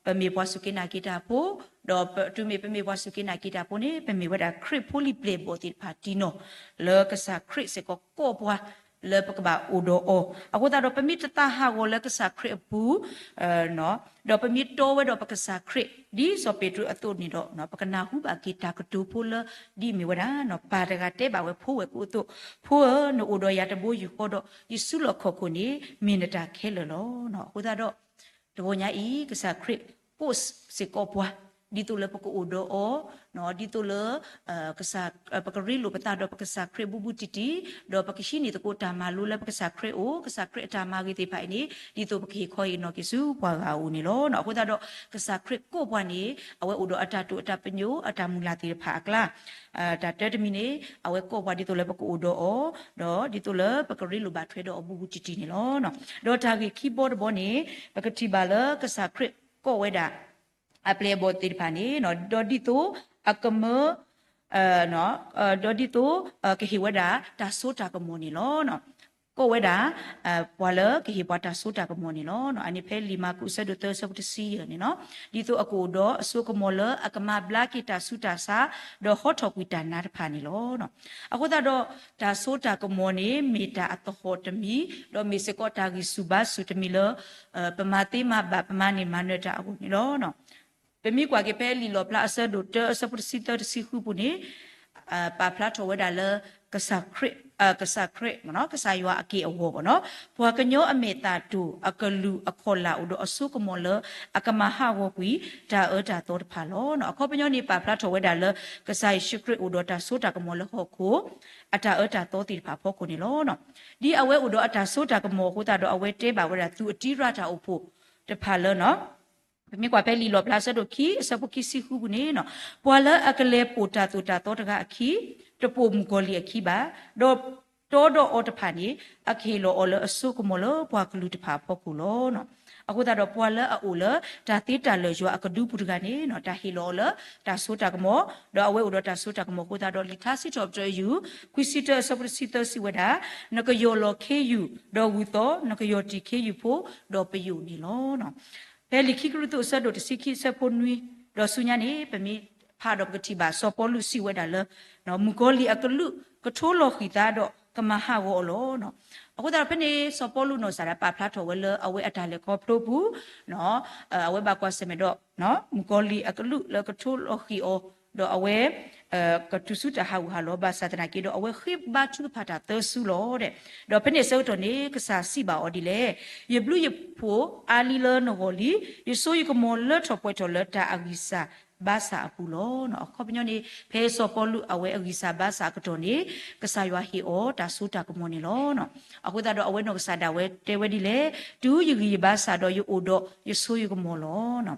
ပမ့ၢ်ပှၤစူၢ်က့ၤနာ်က့ၤတၢ်ဖိ, ဒီးတုၤမ့ၢ်ပမ့ၢ်ပှၤစူၢ်က့ၤနာ်က့ၤတၢ်ဖိန့ၣ် ပမ့ၢ်ဝဲဒၣ်ခရံာ်ဖိလံၤပျဲၢ်အဘီၣ်သ့ၣ်တဖၣ်တံၢ်နီၢ် လၢကစၢ်ခရံာ်စ့ၢ်ကီးကိးပှၤ လၢပကဘၣ်အိၣ်ဒီးအီၤ. အဃိသတးဒီး ပမ့ၢ်တသးဟးဂီၤလၢကစၢ်ခရံာ်အပူၤ ဒီးပမ့ၢ်တီဝဲဒီးပကစၢ်ခရံာ် ဒ်စီၤပ့းတရူးအသိးန့ၣ်ဒီး ပကနၢ်ဟူဘၣ်က့ၤတၢ်ကတိၤဖိလၢ ဒ်အမ့ၢ်ဝဲဒၣ် ပၢ်တဂၤတဲဘၣ်ဝဲဖိဝဲၢ်ကိာ်အသိး, ဖိဧၢ, နအိၣ်ဒီးယၤတဘိယူၢ်ဃီဒီး ယဆူလီၢ်ခီၣ်ခိၣ်န့ၣ် မ့ၢ်နတၢ်ခဲလၢာ်လီၤ. အဃိသတးဒီး တဂီၤညါအံၤ ကစၢ်ခရံာ်ကိးစ့ၢ်ကီးပှၤ ဒ်သိးလၢပကအိၣ်ဒီးအီၤ, ဒ်သိးလၢ ပကရ့လိာ်ပသးဒီးပကစၢ်ခရံာ်ဘူးဘူးတံၢ်တံၢ်, ဒီးပကဟံးန့ၢ်သကိးတၢ်မၤလိလၢပကစၢ်ခရံာ်အအိၣ်, ကစၢ်ခရံာ်အတၢ်မၤဂ့ၤသ့ၣ်တဖၣ်အံၤန့ၣ် ဒ်သိးပကဟ့ၣ်ခီဟ့ၣ်နီၤက့ၤဆူပှၤဂၤအအိၣ်န့ၣ်လီၤ. အဃိသတးဒီး ကစၢ်ခရံာ်ကိးပှၤန့ၣ် အဝဲအိၣ်ဒီးအတၢ်တိာ်အတၢ်ပညိၣ် အတၢ်မုၢ်လၢ်သ့ၣ်တဖၣ်အကျါ တၢ်တၢတမံၤန့ၣ် အဝဲကိးပှၤဒ်သိးလၢပကအိၣ်ဒီးအီၤ, ဒီးဒ်သိးလၢပကရ့လိာ်ဘၣ်ထွဲဒီးအီၤဘူးဘူးတံၢ်တံၢ်န့ၣ်လီၤ. ဒီးတၢ်ဂ့ၢ်ခံဘီတဘီန့ၣ် ပကထံၣ်ဘၣ်လၢကစၢ်ခရံာ်ကိးဝဲဒၣ် အပျဲၢ်အဘီၣ်သ့ၣ်တဖၣ်န့ၣ် ဒီးဒ်သိးအကမၢ ဒီးဒ်သိး ကဟ့ၣ်ဝဲဒၣ်တၢ်စိတၢ်ကမီၤန့ၣ်လီၤ. ကိးဝဲဒၣ် ပှၤလၢကဟ့ၣ်ပှၤတၢ်စိတၢ်ကမီၤန့ၣ်လီၤ. အန့ၣ်ဖဲလံာ်မၢ်ကူးအဆၢဒိၣ်သၢအဆၢဖိတဆံယဲၢ်န့ၣ်နီၤ, ဒ်သိးအကအိၣ်ဒီးအစိကမီၤလၢအကမၤဘျါက့ၤတၢ်ဆူးတၢ်ဆါ ဒီးဟီထီၣ်ကွံာ်တၢ်နါတဖၣ်န့ၣ်လီၤ. အဃိသတးဒီး တၢ်စိတၢ်ကမီၤန့ၣ် မ့ၢ်တၢ်အသဟီၣ်တမံၤ ဒီးမ့ၢ်စ့ၢ်ကီးတၢ်ဂံၢ်ဆူၣ်ဘါဆူၣ်တမံၤလၢ ပမၤသ့မၤဘၣ်ပမၤန့ၢ်မၤနၢၤတၢ်အဂီၢ်န့ၣ်လီၤ. ပမ့ၢ်ကွၢ်က့ၤဖဲလံာ်လီၣ်ဖျါအဆၢဒိၣ်တၢအဆၢဖိတဆံသၢတဆံဃုပူၤန့ၣ် ပာ်ဖျါထီၣ်ဝဲဒၣ်လၢ ကစၢ်ခရံာ် ကစၢ်ခရံာ် ကစၢ်ယွၤအက့ၢ်အဂီၤဘၣ်နီၤ, ပှၤကညီအမဲာ်သၣ်တိၢ် အကလုၢ်အခီၣ်လာ်အိၣ်ဒီးအစိကမီၤလၢ အကမၤဟးဂီၤကွံာ် တၢ်အၢတၢ်သီတဖၣ်လီၤ. အခီပညီန့ၣ် ပာ်ဖျါထီၣ်ဝဲဒၣ်လၢ ကစၢ်ယ့ၣ်ၡူးခရံာ်အိၣ်ဒီးတၢ်စိတၢ်ကမီၤလၢဟီၣ်ခိၣ် အတၢ်အၢတၢ်သီသ့ၣ်တဖၣ်အဖီခိၣ်န့ၣ်လီၤ. ဒ်အဝဲအိၣ်ဒီးအတၢ်စိတၢ်ကမီၤအဃိသတးဒီး အဝဲတဲဘၣ်ဝဲဒၣ်သူၣ်အတံရၣ်တၢ်အိၣ်ဖှိၣ်တဖၣ်လၢ ပမ့ၢ်ကွၢ်ဖဲလံာ်လီၣ်ဖျါအဆၢဒိၣ်ခံ အဆၢဖိခံဆံဃုပူၤန့ၣ်, ပှၤလၢအကလဲၤပိာ်တၢ်သိၣ်တၢ်သီတဂၤအခံ, တပိာ်မုၣ်ကီၤလံၢ်အခံဘၣ်, ဒီးတီဒီးအီၤတဖၣ်န့ၣ် အကဟ့ၣ်လီၤအီၤလၢအစိကမီၤလၢပှၤကလုာ်တဖၣ်အဖီခိၣ်လီၤ. အဃိသတးဒီး ပှၤလၢအအိၣ်လၢတၢ်သ့တၢ်လၢာ်ယွၤအကဒုပူၤတဂၤန့ၣ် တၢ်ဟ့ၣ်လီၤအီၤလၢတၢ်စိတၢ်ကမီၤ, ဒီးအဝဲအိၣ်ဒီးတၢ်စိတၢ်ကမီၤအဃိသတးဒီး လံာ်ထါစံးထီၣ်ပတြၢၤယုၢ် ခွံဆံတၢအဆၢဖိတဆံသၢစံးဝဲဒၣ်, နကယီၢ်လီၤခ့ယုၢ်, ဒီးဂုၢ်သီ, နကယီၢ်တံၢ်ခ့ယုၢ်ဖိ, ဒီးပယိာ်န့ၣ်လီၤ. ဖဲလံာ်ခံကရံၣ်သူးအဆၢဒိၣ်တဆံခံအဆၢဖိနွံ, ဒီးဆူညါန့ၣ် ပမ့ၢ်ဖးဒီးပကထံၣ်ဘၣ်စီၤပီလူးစံးဝဲဒၣ်လၢ မုၣ်ကီၤလံၢ်အကလုၢ်ကထိလီၤဃံၤသးဒီးကမၤဟးဂီၤအီၤလီၤ. အဃိသတးဒီးဖဲန့ၣ် စီၤပီလူးနီၢ်ကစၢ်ဒၣ်ပာ်ဖျါထီၣ်ဝဲလၢအဝဲအတၢ်လဲၤခီဖျိပူၤ အဝဲဘၣ်ကွၢ်ဆၢၣ်မဲာ်ဒီး မုၣ်ကီၤလံၢ်အကလုၢ်လၢကထိလီၤဃံၤအီၤ, ဒီးအဝဲ ကတုၤဆူတၢ်ဟးဂူာ်ဟးလီၤ ဘၣ်ဆၣ်သနာ်က့ဒီး အဝဲဃ့ဘါထုကဖၣ်တၢ်သၢစုလီၤဒဲး. ဒီးဖဲန့ၣ်အဆၢကတီၢ်န့ၣ် ကစၢ်စံးဘၣ်အီၤဒ်လဲၣ်, ယဘျုးယဖှိၣ်အါလံလၢနဂီၢ်လံ, ယစိယကမီၤလၢထီၣ်ပှဲၤထီၣ်လၢတၢ်အဂံၢ်စၢ်ဘါစၢ်အပူၤလီၤ. အခီပညီန့ၣ် ဖဲစီၤပီလူးအဝဲအဂံၢ်စၢ်ဘါစၢ်အကတီၢ်န့ၣ် ကစၢ်ယွၤဟ့ၣ်အီၤတၢ်စိတၢ်ကမီၤန့ၣ်လီၤ. အဃိသတးဒီးအဝဲနီၢ်ကစၢ်ဒၣ်ဝဲတဲဝဲဒ်လဲၣ်, တုၤယဂံၢ်ယဘါစၢ်ဒီးယအိၣ်ဒီးယစိယကမီၤလီၤ.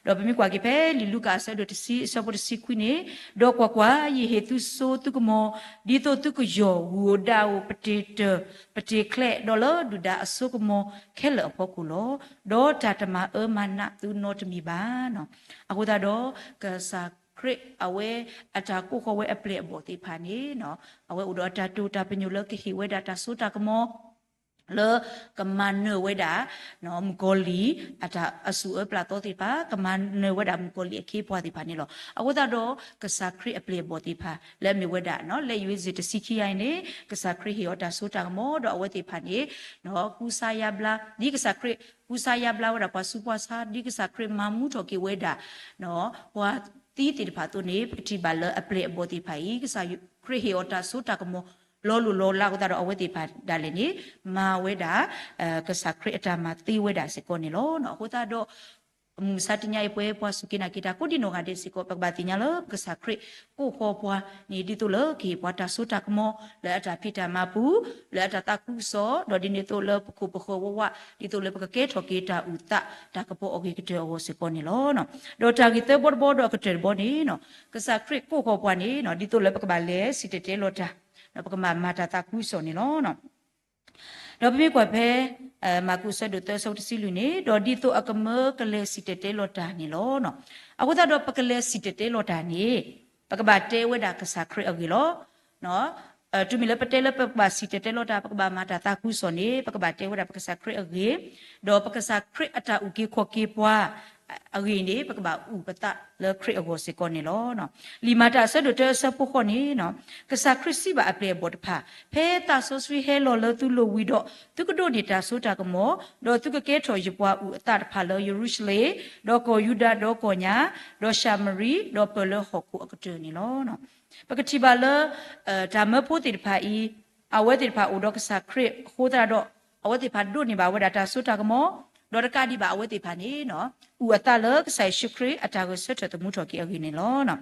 ဒီးပမ့ၢ်ကွၢ်က့ၤဖဲလံာ်လူၤကၣ်အဆၢဒိၣ်တဆံအဆၢဖိတဆံခွံန့ၣ်, ဒီးကွၢ်ကွၢ်, ယဟ့ၣ်သုစိသုကမီၤ, ဒ်သိးသုကယီၢ်ဂုၢ်ဧိၤဒၣ်ဧိၤ ပတ့ၤတၢၢ်ပတ့ၤချဲး, ဒီးလၢဒုၣ်ဒါအစိကမီၤခဲလၢာ်အဖီခိၣ်လီၤ. ဒီးတၢ်တမၤအၢမၤနးသုနီတမံၤဘၣ်. အဃိသတးဒီး ကစၢ်ခရံာ်အဝဲအတၢ်ကိးဃီၤဝဲအပျဲၢ်အဘီၣ်သ့ၣ်တဖၣ်န့ၣ် အဝဲအိၣ်ဒီးအတၢ်တိာ်တၢ်ပညိၣ်လၢကဟ့ၣ်ဝဲဒၣ်တၢ်စိတၢ်ကမီၤ လၢကမၤနၢၤဝဲဒၣ် မုၣ်ကီၤလံၢ် အတၢ်အစူၢ်အၢပျၢ်သီသ့ၣ်တဖၣ်, ကမၤနၢၤဝဲဒၣ်မုၣ်ကီၤလံၢ်အခ့အပှၤသ့ၣ်တဖၣ်န့ၣ်လီၤ. အဃိသတးဒီး ကစၢ်ခရံာ်အပျဲၢ်အဘီၣ်သ့ၣ်တဖၣ် လၢအမ့ၢ်ဝဲဒၣ် လၢယွၤစ့ၢ်တဆံခံဂၤအံၤန့ၣ် ကစၢ်ခရံာ်ဟ့ၣ်အီၤတၢ်စိတၢ်ကမီၤ ဒီးအဝဲသ့ၣ်တဖၣ်န့ၣ် ကူစါယါဘျါ ဒ်ကစၢ်ခရံာ် ကူစါယါဘျါဝဲဒၣ်ပှၤဆူးပှၤဆါ ဒ်ကစၢ်ခရံာ်မၤမူထီၣ်က့ၤဝဲဒၣ် ပှၤသံသ့ၣ်တဖၣ်အသိးန့ၣ် ပကထံၣ်ဘၣ်လၢအပျဲၢ်အဘီၣ်သ့ၣ်တဖၣ်အံၤ ကစၢ်ခရံာ်ဟ့ၣ်အီၤတၢ်စိတၢ်ကမီၤ လီၤလိၢ်လီၤလးအဃိသတးဒီး အဝဲသ့ၣ်တဖၣ်ဒၣ်လဲာ်န့ၣ် မၤဝဲဒၣ် ကစၢ်ခရံာ်အတၢ်မၤသ့ဝဲဒၣ်စ့ၢ်ကီးန့ၣ်လီၤ. အဃိသတးဒီး မုၢ်မဆါတနံၤအံၤ ပဝဲပှၤစူၢ်က့ၤနာ်က့ၤတၢ်ကိးဒံနီၢ်ဂၤဒဲးစ့ၢ်ကီး ပကဘၣ်သ့ၣ်ညါလၢကစၢ်ခရံာ်ကိးဃီပှၤန့ၣ် ဒ်သိးလၢကဟ့ၣ်ပှၤတၢ်စိတၢ်ကမီၤ လၢအတၢ်ဖံးတၢ်မၤပူၤ, လၢအတၢ်သးခုကစီၣ်, ဒီးဒ်န့ၣ်အသိးလၢပခိၣ်ပဃၢၤဝးဝး, ဒ်သိးလၢပကကဲထီၣ်က့ၤတၢ်အုၣ်သးတၢ်ကပီၤအဂ့ၤကတၢၢ်အဂီၢ်စ့ၢ်ကီးန့ၣ်လီၤ. ဒီးတၢ်ဂ့ၢ်သၢဘီတဘီဒီးအကတၢၢ်တဘီန့ၣ် ကစၢ်ခရံာ်ကိးဃီပှၤန့ၣ် ဒ်သိးလၢပကဘၣ်လဲၤစံၣ်တဲၤတဲလီၤတၢ်, ဒီးပကဘၣ်မၤတၢ်သးခုကစီၣ်န့ၣ်လီၤ. ဒီးပမ့ၢ်ကွၢ်ဖဲ မၢ်ကူးအဆၢဒိၣ်သၢအဆၢဖိတဆံလွံၢ်န့ၣ်, ဒီးဒ်သိးအကမၢကလဲၤစံၣ်တဲၤတဲလီၤတၢ်န့ၣ်လီၤ. အဃိသတးဒီးပကလဲၤစံၣ်တဲၤတဲလီၤတၢ်န့ၣ် ပကဘၣ်တဲဝဲဒၣ်ကစၢ်ခရံာ်အဂ့ၢ်လီၤ. တုၤမ့ၢ်လၢပတဲလၢပကဘၣ်စံၣ်တဲၤတဲလီၤတၢ် ပကဘၣ်မၤတၢ်သးခုကစီၣ်န့ၣ် ပကဘၣ်တဲဝဲဒၣ်ပကစၢ်ခရံာ်အဂ့ၢ်, ဒီးပကစၢ်ခရံာ်အတၢ်အုၣ်က့ၤခီၣ်က့ၤပှၤ အဂ့ၢ်န့ၣ် ပကဘၣ်အုၣ်ပသးလၢခရံာ်အဂီၢ်စ့ၢ်ကီးန့ၣ်လီၤ. လံာ်မၤတၢ်အဆၢဒိၣ်တၢအဆၢဖိဃိးန့ၣ်, ကစၢ်ခရံာ်စံးဘၣ်အပျဲၢ်အဘီၣ်တဖၣ်, ဖဲသးစီဆှံဟဲလီၤလၢသုလိၤဝံၤဒီး သုကဒိးန့ၢ်တၢ်စိတၢ်ကမီၤ, ဒီးသုကကဲထီၣ်ယပှၤအုၣ်အသးတဖၣ်လၢယရူၤၡလ့ၣ်, ဒီးကီၢ်ယူဒၤ, ဒီးကီၢ်ညါ, ဒီးၡၤမရံ, ဒီးပၢၢ်လၢဟီၣ်ခိၣ်အကတၢၢ်န့ၣ်လီၤ. ပကထံၣ်ဘၣ်လၢ တၢ်မၢဖိသ့ၣ်တဖၣ်အံၤ, အဝဲသ့ၣ်တဖၣ်အိၣ်ဒီးကစၢ်ခရံာ်အဃိသတးဒီး အဝဲသ့ၣ်တဖၣ်ဒိးန့ၢ်ဘၣ်ဝဲဒၣ်တၢ်စိတၢ်ကမီၤ, ဒီးတကးဒံးဘၣ်အဝဲသ့ၣ်တဖၣ်န့ၣ် အုၣ်အသးလၢကစၢ်ယ့ၣ်ၡူးခရံာ်အတၢ်ဂဲၤဆၢထၢၣ်သမူထီၣ်က့ၤအဂ့ၢ်န့ၣ်လီၤ.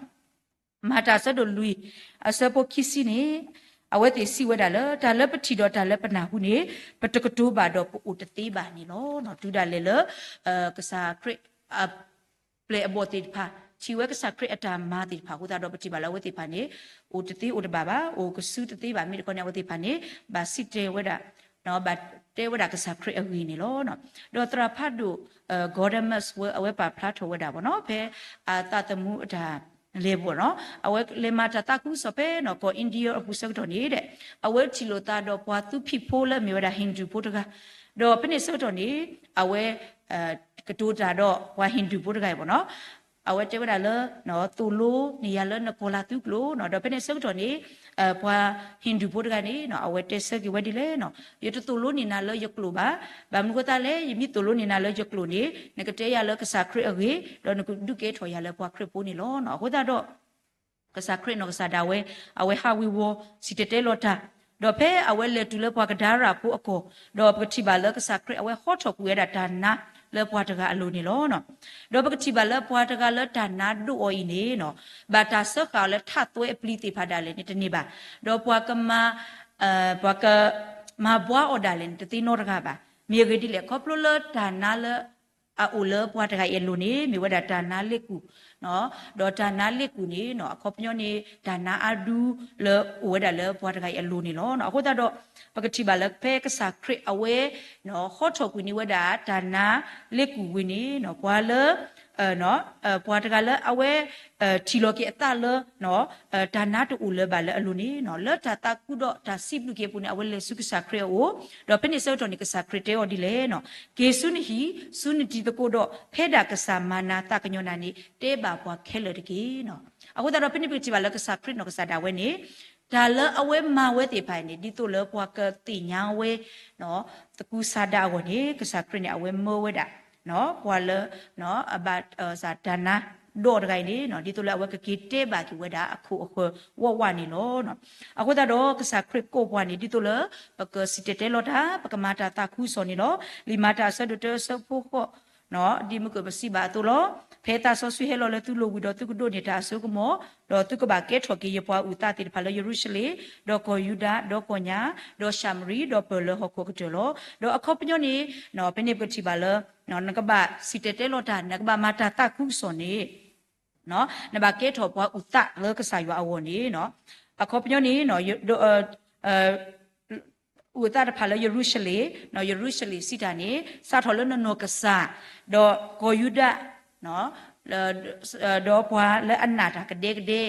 မၤတၢ်အဆၢဒိၣ်လွံၢ်အဆၢဖိခံဆံန့ၣ်, အဝဲသ့ၣ်စံးဝဲဒၣ်လၢ တၢ်လၢပထံၣ်ဒီးတၢ်လၢပနၢ်ဟူန့ၣ် ပတကတိၤဘၣ်ဒီးပအိၣ်တသ့ဘၣ်န့ၣ်လီၤ. တုၤဒၣ်လဲာ်လၢ ကစၢ်ခရံာ်အ ပျဲၢ်အဘီၣ်သ့ၣ်တဖၣ် ထံၣ်ဝဲကစၢ်ခရံာ်အတၢ်မၤသ့ၣ်တဖၣ်အဃိသတးဒီး ပထံၣ်ဘၣ်လၢအဝဲသ့ၣ်တဖၣ်န့ၣ် အိၣ်တသ့အိၣ်တဘၣ်ဘၣ်, အိၣ်ကစုတသ့ဘၣ်. မ့ၢ်တခီန့ၣ် အဝဲသ့ၣ်တဖၣ်န့ၣ် ဘၣ်စံးတဲဝဲဒၣ်, ဘၣ်တဲဝဲဒၣ်ကစၢ်ခရံာ်အဂ့ၢ်န့ၣ်လီၤ. ဒီးသရၣ်ဖးဒိၣ် Gordon Maxwell အဝဲပာ်ဖျါထီၣ်ဝဲဒၣ်ဘၣ်နီၤ ဖဲအသးသမူအတၢ်လဲၤဘၣ်နီၤ အဝဲလဲၤမၤတၢ်သးခုကစီၣ်ဖဲနီၤ ကီၢ် India အပူၤဆၢကတီၢ်န့ၣ်ဒီး အဝဲထံၣ်လိာ်သးဒီးပှၤသူဖံးဖိလၢအမ့ၢ်ဝဲဒၣ် Hindu ဖိတဂၤ, ဒီးဖဲန့ၣ်ဆၢကတီၢ်န့ၣ် အဝဲ ကတိၤတၢ်ဒီးပှၤ Hindu ဖိတဂၤအံၤဘၣ်နီၤ, အဝဲတဲဝဲဒၣ်လၢ သိၣ်လိန့ၢ်ယၤလၢနကီၢ်လၤသူကျိာ်နီၤ, ဒီးဖဲန့ၣ်ဆၢကတီၢ်န့ၣ် ပှၤ Hindu ဖိတဂၤန့ၣ် အဝဲတဲဆၢက့ၤဝဲဒ်လဲၣ်နီၤ, ယတသိၣ်လိန့ၢ်နၤလၢယကျိာ်ဘၣ်, ဘၣ်မနုၤဃိသတးလဲၣ် ယမ့ၢ်သိၣ်လိန့ၢ်နၤလၢယကျိာ်န့ၣ် နကတဲယၤလၢကစၢ်ခရံာ်အဂ့ၢ် ဒီးနကဒုးကဲထီၣ်ယၤလၢပှၤခရံာ်ဖိန့ၣ်လီၤ. အဃိသတးဒီး ကစၢ်ခရံာ်နီၢ်ကစၢ်ဒၣ်ဝဲ အဝဲဟးဝ့ၤဝီၤ စံၣ်တဲၤတဲလီၤတၢ်, ဒီးဖဲအဝဲလဲၤတုၤလၢပှၤကဒါရၣ်ဖိအကီၢ်, ဒီးပကထံၣ်ဘၣ်လၢကစၢ်ခရံာ်အဝဲဟီထီၣ်ကွံာ်ဝဲဒၣ်တၢ်နါလၢပှၤတဂၤအလိၤန့ၣ်လီၤ. ဒီးပကထံၣ်ဘၣ်လၢပှၤတဂၤလၢတၢ်နါဒိၣ်အီၤအံၤန့ၣ် ဘၣ်တၢ်စၢဃာ်အီၤလၢထးသွဲအပျံၤသ့ၣ်တဖၣ်ဒၣ်လဲာ်န့ၣ်တန့ၢ်ဘၣ်, ဒီးပှၤကမၤ ပှၤကမၤဘှါအီၤဒၣ်လဲာ်န့ၣ် တသ့နီတဂၤဘၣ်. မ့ၢ်အဂ့ၢ်ဒ်လဲၣ် ခီဖျိလၢတၢ်နါလၢအအိၣ်လၢပှၤတဂၤအံၤအလိၤန့ၣ် မ့ၢ်ဝဲဒၣ်တၢ်နါလ့ၣ်ကူၣ်, ဒီးတၢ်နါလ့ၣ်ကူၣ်န့ၣ် အခီပညီန့ၣ် တၢ်နါအါဒူလၢအိၣ်ဝဲဒၣ်လၢပှၤတဂၤအံၤအလိၤန့ၣ်လီၤ. အဃိသတးဒီး ပကထံၣ်ဘၣ်လၢဖဲကစၢ်ခရံာ်အဝဲ ဟီထီၣ်ကွံာ်န့ၢ်ဝဲဒၣ်တၢ်နါလ့ၣ်ကူၣ်ဝံၤန့ၣ် ပှၤလၢ ပှၤတဂၤလၢအဝဲ ထံၣ်လီၤက့ၤအသးလၢ တၢ်နါတအိၣ်လၢၤဘၣ်လၢအလိၤန့ၣ် လၢတၢ်သးခုဒီးတၢ်စံးဘျုးက့ၤအပူၤန့ၣ် အဝဲလဲၤဆူကစၢ်ခရံာ်အအိၣ်, ဒီးဖဲန့ၣ်ဆၢကတီၢ်န့ၣ် ကစၢ်ခရံာ်တဲအီၤဒ်လဲၣ်, က့ၤဆူနဟံၣ် ဆူနတံၤသကိးဒီး ဖဲဒၣ်ကစၢ်မၤနၤသးကညီၤနၤန့ၣ် တဲဘၣ်ပှၤခဲလၢာ်တက့ၢ်. အဃိသတးဒီး ဖဲန့ၣ်ပကထံၣ်ဘၣ်လၢကစၢ်ခရံာ်နီၢ်ကစၢ်ဒၣ်ဝဲန့ၣ် တၢ်လၢအဝဲမၤဝဲသ့ၣ်တဖၣ်န့ၣ် ဒ်သိးလၢပှၤကသ့ၣ်ညါဝဲ သကူစါဒၣ်အဂီၢ်န့ၣ် ကစၢ်ခရံာ်န့ၣ် အဝဲမၢဝဲဒၣ် ပှၤလၢ အဘၣ် တၢ်နါဒိၣ်တဂၤအံၤန့ၣ် ဒ်သိးလၢအဝဲကက့ၤတဲဘၣ်က့ၤဝဲဒၣ်အခိၣ်အဃၢၤဝးဝးန့ၣ်လီၤ. အဃိသတးဒီး ကစၢ်ခရံာ်ကိးပှၤန့ၣ် ဒ်သိးလၢ ပကစံၣ်တဲၤတဲလီၤတၢ် ပကမၤတၢ်သးခုကစီၣ်န့ၣ်လီၤ. လံာ်မၤတၢ်အဆၢဒိၣ်တၢအဆၢဖိဃိး ဒ်မုၢ်ကပစံးဘၣ်အသိးလီၤ. ဖဲသးစီဆှံဟဲလီၤလၢသုလိၤဝံၤဒီး သုကဒိးန့ၢ်တၢ်အစိကမီၤ, ဒီးသုကဘၣ်ကဲထီၣ်က့ၤယပှၤအုၣ်သးသ့ၣ်တဖၣ်လၢယရူၤၡလ့ၣ်, ဒီးကီၢ်ယူဒၤ, ဒီးကီၢ်ညါ, ဒီးၡၤမရံ, ဒီးပၢၢ်လၢဟီၣ်ခိၣ်အကတၢၢ်လီၤ. ဒီးအခီပညီန့ၣ် ဖဲန့ၣ်ပကထံၣ်ဘၣ်လၢ နကဘၣ်စံၣ်တဲၤတဲလီၤတၢ် နကဘၣ်မၤတၢ်သးခုကစီၣ်န့ၣ် နဘၣ်ကဲထီၣ်ပှၤအုၣ်သးလၢကစၢ်ယွၤအဂီၢ်န့ၣ် အခီပညီန့ၣ် အုၣ်အသးတဖၣ်လၢယရူၤၡလ့ၣ်, ယရူၤၡလ့ၣ်စံးတၢ်န့ၣ် စးထီၣ်လၢနနီၢ်ကစၢ်, ဒီးကီၢ်ယူဒၤ, ဒီးပှၤလၢအနာ်တၢ်ကဒဲကဒဲ,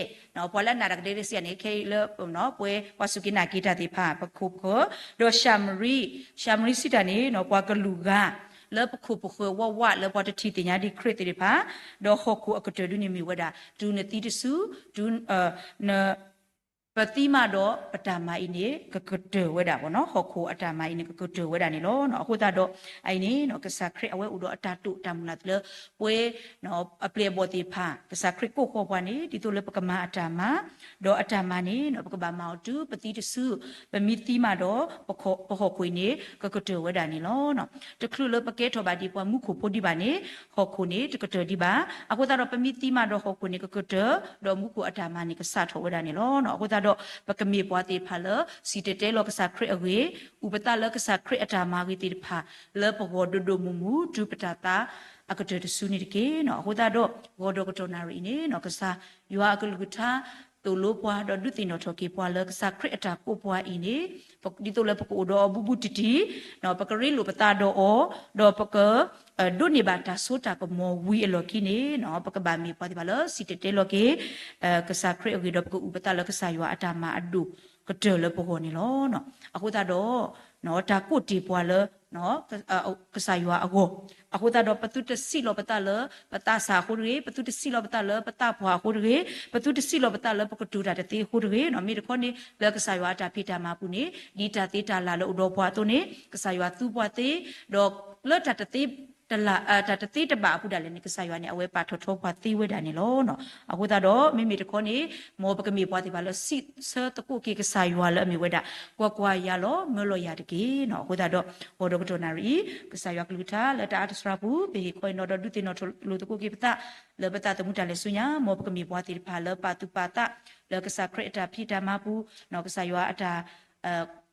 ပှၤလၢအနာ်တၢ်ကဒဲကဒဲစံးတၢ်န့ၣ် ခဲအံၤလၢ ပဝဲပှၤစူၢ်က့ၤနာ်က့ၤတၢ်သ့ၣ်တဖၣ် ပခိၣ်ပဃၢၤ, ဒီးၡၤမရံ, ၡၤမရံစံးတၢ်န့ၣ် ပှၤကလုာ်ဂၤ လၢပခိၣ်ပဃၢၤဝးဝးလၢပှၤတထံၣ်သ့ၣ်ညါဒံးခရံာ်သ့ၣ်တဖၣ်, ဒီးဟီၣ်ခိၣ်အကတၢၢ်ဒ်န့ၣ်မ့ၢ်ဝဲဒၣ် တုၤနသံတစု, တုၤန ပသံမးဒီးပတၢ်မၤအံၤန့ၣ် ကကတၢၢ်ဝဲဒၣ်ဘၣ်နီၤ, ဟီၣ်ခိၣ်အတၢ်မၤအံၤန့ၣ် ကကတၢၢ်ဝဲဒၣ်န့ၣ်လီၤ. အဃိသတးဒီး အအံၤန့ၣ် ကစၢ်ခရံာ်အဝဲအိၣ်ဒီးအတၢ်တိာ်တၢ်မုၢ်လၢ်လၢ ပှဲၤ အပျဲၢ်အဘီၣ်သ့ၣ်တဖၣ် ကစၢ်ခရံာ်ကိးဃီၤပှၤန့ၣ် ဒ်သိးလၢပကမၤအတၢ်မၤ, ဒီးအတၢ်မၤန့ၣ် ပကဘၣ်မၤအီၤတုၤပသံတစု, ပမ့ၢ်သံမးဒီး ပဟီၣ်ခိၣ်အံၤန့ၣ် ကကတၢၢ်ဝဲဒၣ်န့ၣ်လီၤ. တချုးလၢပကဲထီၣ်ဘၣ်ဒံးပှၤမူခိၣ်ဖိဒံးဘၣ်န့ၣ် ဟီၣ်ခိၣ်န့ၣ် တကတၢၢ်ဒံးဘၣ်. အဃိသတးဒီး ပမ့ၢ်သံမးဒီးဟီၣ်ခိၣ်န့ၣ် ကကတၢၢ်, ဒီးမူခိၣ်အတၢ်မၤန့ၣ် ကစးထီၣ်ဝဲဒၣ်န့ၣ်လီၤ. အဃိသတးဒီး ပကမ့ၢ်ပှၤသ့ၣ်တဖၣ်လၢ စံၣ်တဲၤတဲလီၤကစၢ်ခရံာ်အဂ့ၢ်, အုၣ်ပသးလၢကစၢ်ခရံာ်အတၢ်မၤဂ့ၤသ့ၣ်တဖၣ် လၢပဂီၢ်ဒိၣ်ဒိၣ်မုၢ်မုၢ် တုၤပတၢ်သါအကတၢၢ်တစုန့ၣ်တက့ၢ်. အဃိသတးဒီး ဂီၤဒီးကတီၢ်နၣ်ရံၣ်အံၤန့ၣ် ကစၢ်ယွၤအကလုၢ်ကထါ သိၣ်လိပှၤ ဒီးဒုးသ့ၣ်နီၣ်ထီၣ်က့ၤပှၤလၢကစၢ်ခရံာ်အတၢ်ကိးပှၤအံၤန့ၣ် ဒ်သိးလၢပကအိၣ်ဒီးအီၤဘူးဘူးတံၢ်တံၢ်, ပကရ့လိာ်ပသးဒီးအီၤ, ဒီးပက ဒိးန့ၢ်ဘၣ်တၢ်စိတၢ်ကမီၤဝံၤအလီၢ်ခံန့ၣ် ပကဘၣ်မ့ၢ်ပှၤသ့ၣ်တဖၣ်လၢ စံၣ်တဲၤတဲလီၤက့ၤ ကစၢ်ခရံာ်အဂ့ၢ် ဒီးပကအိၣ်ပသးလၢကစၢ်ယွၤအတၢ်မၤအဒိၣ်ကတၢၢ်လၢပဂီၢ်န့ၣ်လီၤ. အဃိသတးဒီး တၢ်ကိးတ့ၢ်ပှၤလၢ ကစၢ်ယွၤအဂီၢ်, အဃိသတးဒီး ပသုတစံးလီၤပသးလၢ ပသးစၢ်အဃိတဂ့ၤ, ပသုတစံးလီၤပသးလၢပသးပှၢ်အဃိတဂ့ၤ, ပသုတစံးလီၤပသးလၢပကတိၤတၢ်တသ့အဃိတဂ့ၤ, မ့ၢ်တခီန့ၣ် လၢကစၢ်ယွၤအတၢ်ဖံးတၢ်မၤပူၤန့ၣ် ဒ်တၢ်သ့တၢ်လၢ်လၢအိၣ်ဒီးပှၤအသိးန့ၣ် ကစၢ်ယွၤသူပှၤသ့, ဒီးလၢတၢ်တသ့ တၢ်တသ့တဘၣ်အပူၤဒၣ်လဲာ်န့ၣ် ကစၢ်ယွၤန့ၣ် အဝဲပာ်ထီၣ်ထီပှၤသ့ဝဲဒၣ်န့ၣ်လီၤ. အဃိသတးဒီး မ့မ့ၢ်တခီန့ၣ် မ်ပကမ့ၢ်ပှၤသ့ၣ်တဖၣ်လၢ စံးဆၢသကိးက့ၤကစၢ်ယွၤလၢအမ့ၢ်ဝဲဒၣ် ကွၢ်ကွၢ်ယၤလီၤ မၢလီၤယၤတက့ၢ်. အဃိသတးဒီး ဂီၤဒီးကတီၢ်နၣ်ရံၣ်အံၤ ကစၢ်ယွၤကလုၢ်ကထါလၢတၢ်အါတစှၤပူၤ ပဟ့ၣ်ခီအံၤနီၤ ဒီးဒုးသ့ၣ်နီၣ်ထီၣ်လိာ်သကိးက့ၤပသး လၢပသးသမူတၢ်လဲၤဆူညါ မ်ပကမ့ၢ်ပှၤသ့ၣ်တဖၣ်လၢပာ်သူၣ်ပာ်သး လၢကစၢ်ခရံာ်အတၢ်ဖံးတၢ်မၤပူၤ, ကစၢ်ယွၤအတၢ်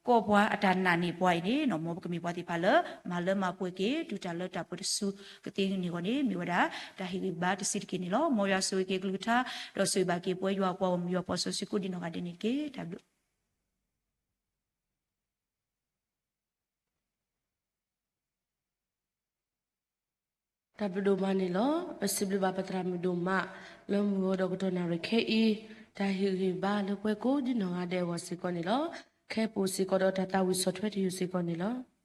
ကိးပှၤအတၢ်နာ်န့ၢ်ပှၤအံၤန့ၣ် မ်ပကမ့ၢ်ပှၤသ့ၣ်တဖၣ်လၢ မၤလၢမၤပှဲၤက့ၤ တုၤတၢ်လၢတၢ်ပှဲၤတစုကသ့န့ၣ်အဂီၢ်န့ၣ် မ့ၢ်ဝဲဒၣ် တၢ်ဟ့ၣ်ဂံၢ်ဘါတဆံးတက့ၢ်န့ၣ်လီၤ. မ်ယွၤဆိၣ်ဂ့ၤက့ၤကလုၢ်ကထါ ဒီးဆိၣ်ဂ့ၤဘၣ်က့ၤပဝဲယွၤအပှၤဂီၢ်မုၢ် ယွၤအပှၤစီဆှံကိးဒံနီၢ်ဂၤဒဲးန့ၣ်တက့ၢ်. တၢ်ဘျုး တၢ်ဘျုးဒိၣ်မးန့ၣ်လီၤ. ပစံးဘျုးဘၣ်ပသရၣ်မုၣ်ဒိၣ်မး လၢမုၢ်ဂီၤဒီးကတီၢ်နၣ်ရံၣ်ခဲအံၤ တၢ်ဟ့ၣ်ဂံၢ်ဘါလၢပှဲၤကိးဒံနီၢ်ဂၤဒဲးအဂီၢ်စ့ၢ်ကီးန့ၣ်လီၤ. ခဲပူၤစ့ၢ်ကီးဒီးတၢ်သးဝံၣ်ဆီၣ်ထွဲတယုၢ်စ့ၢ်ကီးန့ၣ်လီၤ.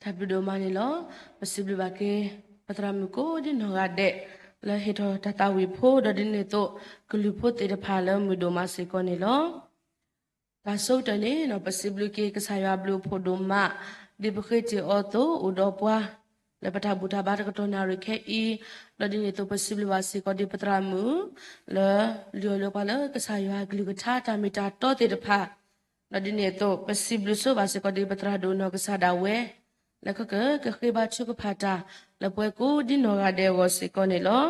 တၢ်ဘျုးဒိၣ်မးန့ၣ်လီၤ. ပစံးဘျုးဘၣ်က့ၤ ပသရၣ်မုၣ်ကိးဒ်နီၢ်ဂၤဒဲး လၢဟ့ၣ်ထီၣ်တၢ်သးဝံၣ်ဖိ ဒီးဒ်န့ၣ်အသိး ကလုၢ်ဖိသ့ၣ်တဖၣ်လၢမုာ်ဒိၣ်မးစ့ၢ်ကီးန့ၣ်လီၤ. တၢ်ဆိကတၢၢ်န့ၣ် ပစံးဘျုးက့ၤကစၢ်ယွၤဘျုးအဖှိၣ်ဒိၣ်မး ဒ်ပဃ့တ့ၢ်အီၤအသိး အိၣ်ဒီးပှၤ လၢပတၢ်ဘူၣ်တၢ်ဘါတကတီၢ်နၣ်ရံၣ်ခဲအံၤ, ဒီးဒ်န့ၣ်အသိး ပစံးဘျုးဘၣ်စ့ၢ်ကီးဒ်ပသရၣ်မုၣ် လၢလုၢ်အီၣ်လုၢ်အီပှၤလၢကစၢ်ယွၤအကလုၢ်ကထါတၢ်မ့ၢ်တၢ်တီသ့ၣ်တဖၣ်, ဒီးဒ်န့ၣ်အသိး ပစံးဘျုးဆိဘၣ်စ့ၢ်ကီးဒ်ပသရၣ်ဒိၣ်နီၢ်ကစၢ်ဒၣ်ဝဲ လၢကက ကဃ့ဘါထုကဖၣ်တၢ် လၢပဝဲကိးဒ်နီၢ်ဂၤဒဲးအဂီၢ်စ့ၢ်ကီးန့ၣ်လီၤ.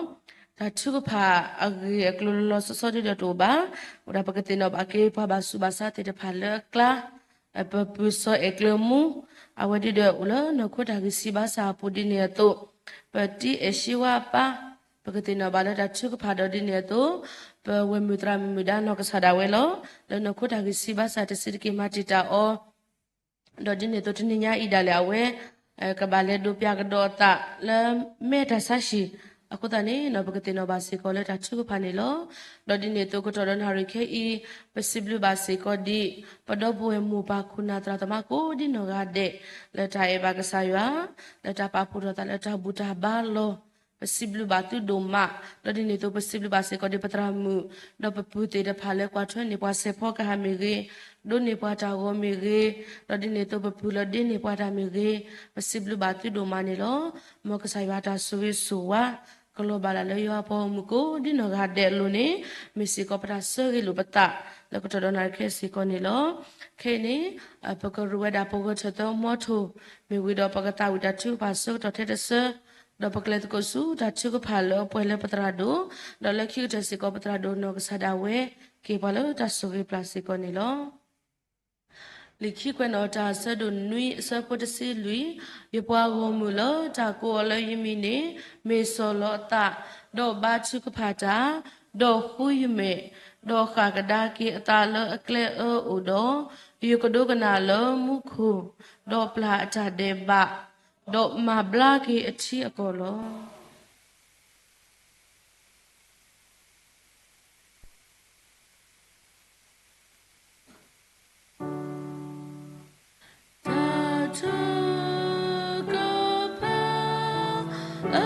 တၢ်ထုကဖၣ်အဂ့ၢ်အကျိၤလီၤလီၤဆီဆီဒ်ဒီးတအိၣ်ဘၣ်, အိၣ်ဒၣ်ပကသ့ၣ်နီၣ်ဘၣ်က့ၤပှၤဘၣ်ဆူးဘၣ်ဆါသ့ၣ်တဖၣ်လၢအကျါ ပပုၢ်စီၤအဲၣ်ကျၢၤမူ အဝဲဒ်ဒီးအိၣ်လၢနီၢ်ခိတၢ်ဂံၢ်စၢ်ဘါစၢ်အပူၤဒ်န့ၣ်အသိး ပတံၤအဲၣ်စံဝါအပၢ် ပကသ့ၣ်နီၣ်ဘၣ်လၢတၢ်ထုကဖၣ်ဒီးဒ်န့ၣ်အသိး ပဝဲၢ်မုၣ်သရၣ်မုၣ်ဒါနီၢ်ကစၢ်ဒၣ်ဝဲလီၤ. လၢနီၢ်ခိတၢ်ဂံၢ်စၢ်ဘါစၢ်တဆံးတက့ၢ်မၤတံာ်တာ်အီၤ ဒီးဒ်န့ၣ်အသိးတနံၤညါအံၤဒၣ်လဲာ်အဝဲ ကဘၣ်လဲၤဒိးပၠးကဒီးအသးလၢမဲာ်တၢ်ဆါဟံၣ်, အဃိသတးန့ၣ် ပကသ့ၣ်နီၣ်ဘၣ်စ့ၢ်ကီးလၢတၢ်ထုကဖၣ်န့ၣ်လီၤ. ဒီးဒ်န့ၣ်အသိးကတီၢ်ဒီးနၣ်ရံၣ်ခဲအံၤ ပစံးဘျုးဘၣ်စ့ၢ်ကီးဒ် ပဒီပုၢ်ဝဲၢ်မိၢ်ပၢ်ခိၣ်နၢ်သရၣ်သမါကိးဒ်နီၢ်ဂၤဒဲး လၢတၢ်အဲၣ်ဘၣ်ကစၢ်ယွၤ လၢတၢ်ပာ်ဖှိၣ်ထီၣ်သးလၢတၢ်ဘူၣ်တၢ်ဘါလီၤ. ပစံးဘျုးဘၣ်သုဒိၣ်မး, ဒီးဒ်န့ၣ်အသိးပစံးဘျုးဘၣ်စ့ၢ်ကီးဒ်ပသရၣ်မုၣ် ဒီးပပုၢ်သ့ၣ်တဖၣ်လၢကွၢ်ထွဲန့ၢ်ပှၤစဲးဖီကဟၣ်မ့ၢ်ဂ့ၤ, ဒိးန့ၢ်ပှၤတၢ်ဂီၤမ့ၢ်ဂ့ၤ, ဒီးဒ်န့ၣ်အသိးပပုၢ်လၢဒ့န့ၢ်ပှၤတၢ်မ့ၢ်ဂ့ၤ, ပစံးဘျုးဘၣ်သုဒိၣ်မးန့ၣ်လီၤ. မ်ကစၢ်ယွၤတၢ်ဆိၣ်ဂ့ၤဆိၣ်ဝါ ကလီၤဘၣ်ဒၣ်လၢယွၤအပှၤဂီၢ်မုၢ်ကိးဒ်နီၢ်ဂၤဒဲးအလိၤန့ၣ် မ့ၢ်စ့ၢ်ကီးပတၢ်ဆၢဂ့ၤလိာ်ပသး လၢကတီၢ်ဒီးနၣ်ရံၣ်ခဲအံၤစ့ၢ်ကီးန့ၣ်လီၤ. ခဲအံၤန့ၣ် ပကရူးဝဲဒၣ်ပဂီၤထၢၣ်သၢမီထိၣ် မ့ၢ်ဝံၤဒီးပကသးဝံၣ်တၢ်ထုကဖၣ်ဆၢကတီၢ်ထဲတဆၢ, ဒီးပကလဲၤသကိးဆူတၢ်ထုကဖၣ်လၢအပှဲၤလၢပသရၣ်ဒိၣ်, ဒီးလၢခံကတၢၢ်စ့ၢ်ကီးပသရၣ်ဒိၣ်နီၢ်ကစၢ်ဒၣ်ဝဲ ကဟ့ၣ်ပှၤလၢတၢ်ဆိၣ်ဂ့ၤပျၢ်စ့ၢ်ကီးန့ၣ်လီၤ. လံာ်ခံကွဲးနီၣ်တၢ်အဆၢဒိၣ်နွံ အဆၢဖိတဆံလွံၢ်, ယပှၤဂီၢ်မုၢ်လၢတၢ်ကိးအီၤလၢယမံၤန့ၣ် မ့ၢ်ဆီၣ်လီၤအသး, ဒီးဘါထုကဖၣ်တၢ်, ဒီးဃုယမဲာ်, ဒီးဃၣ်ကဒါက့ၤအသးလၢအကျဲအၢအိၣ်ဒီး, ယကဒိကနၣ်လၢမူခိၣ်, ဒီးပျၢ်အတၢ်ဒဲးဘး, ဒီးမၤဘျါက့ၤအထံအကီၢ်လီၤ. တၢ်ထုကဖၣ်အ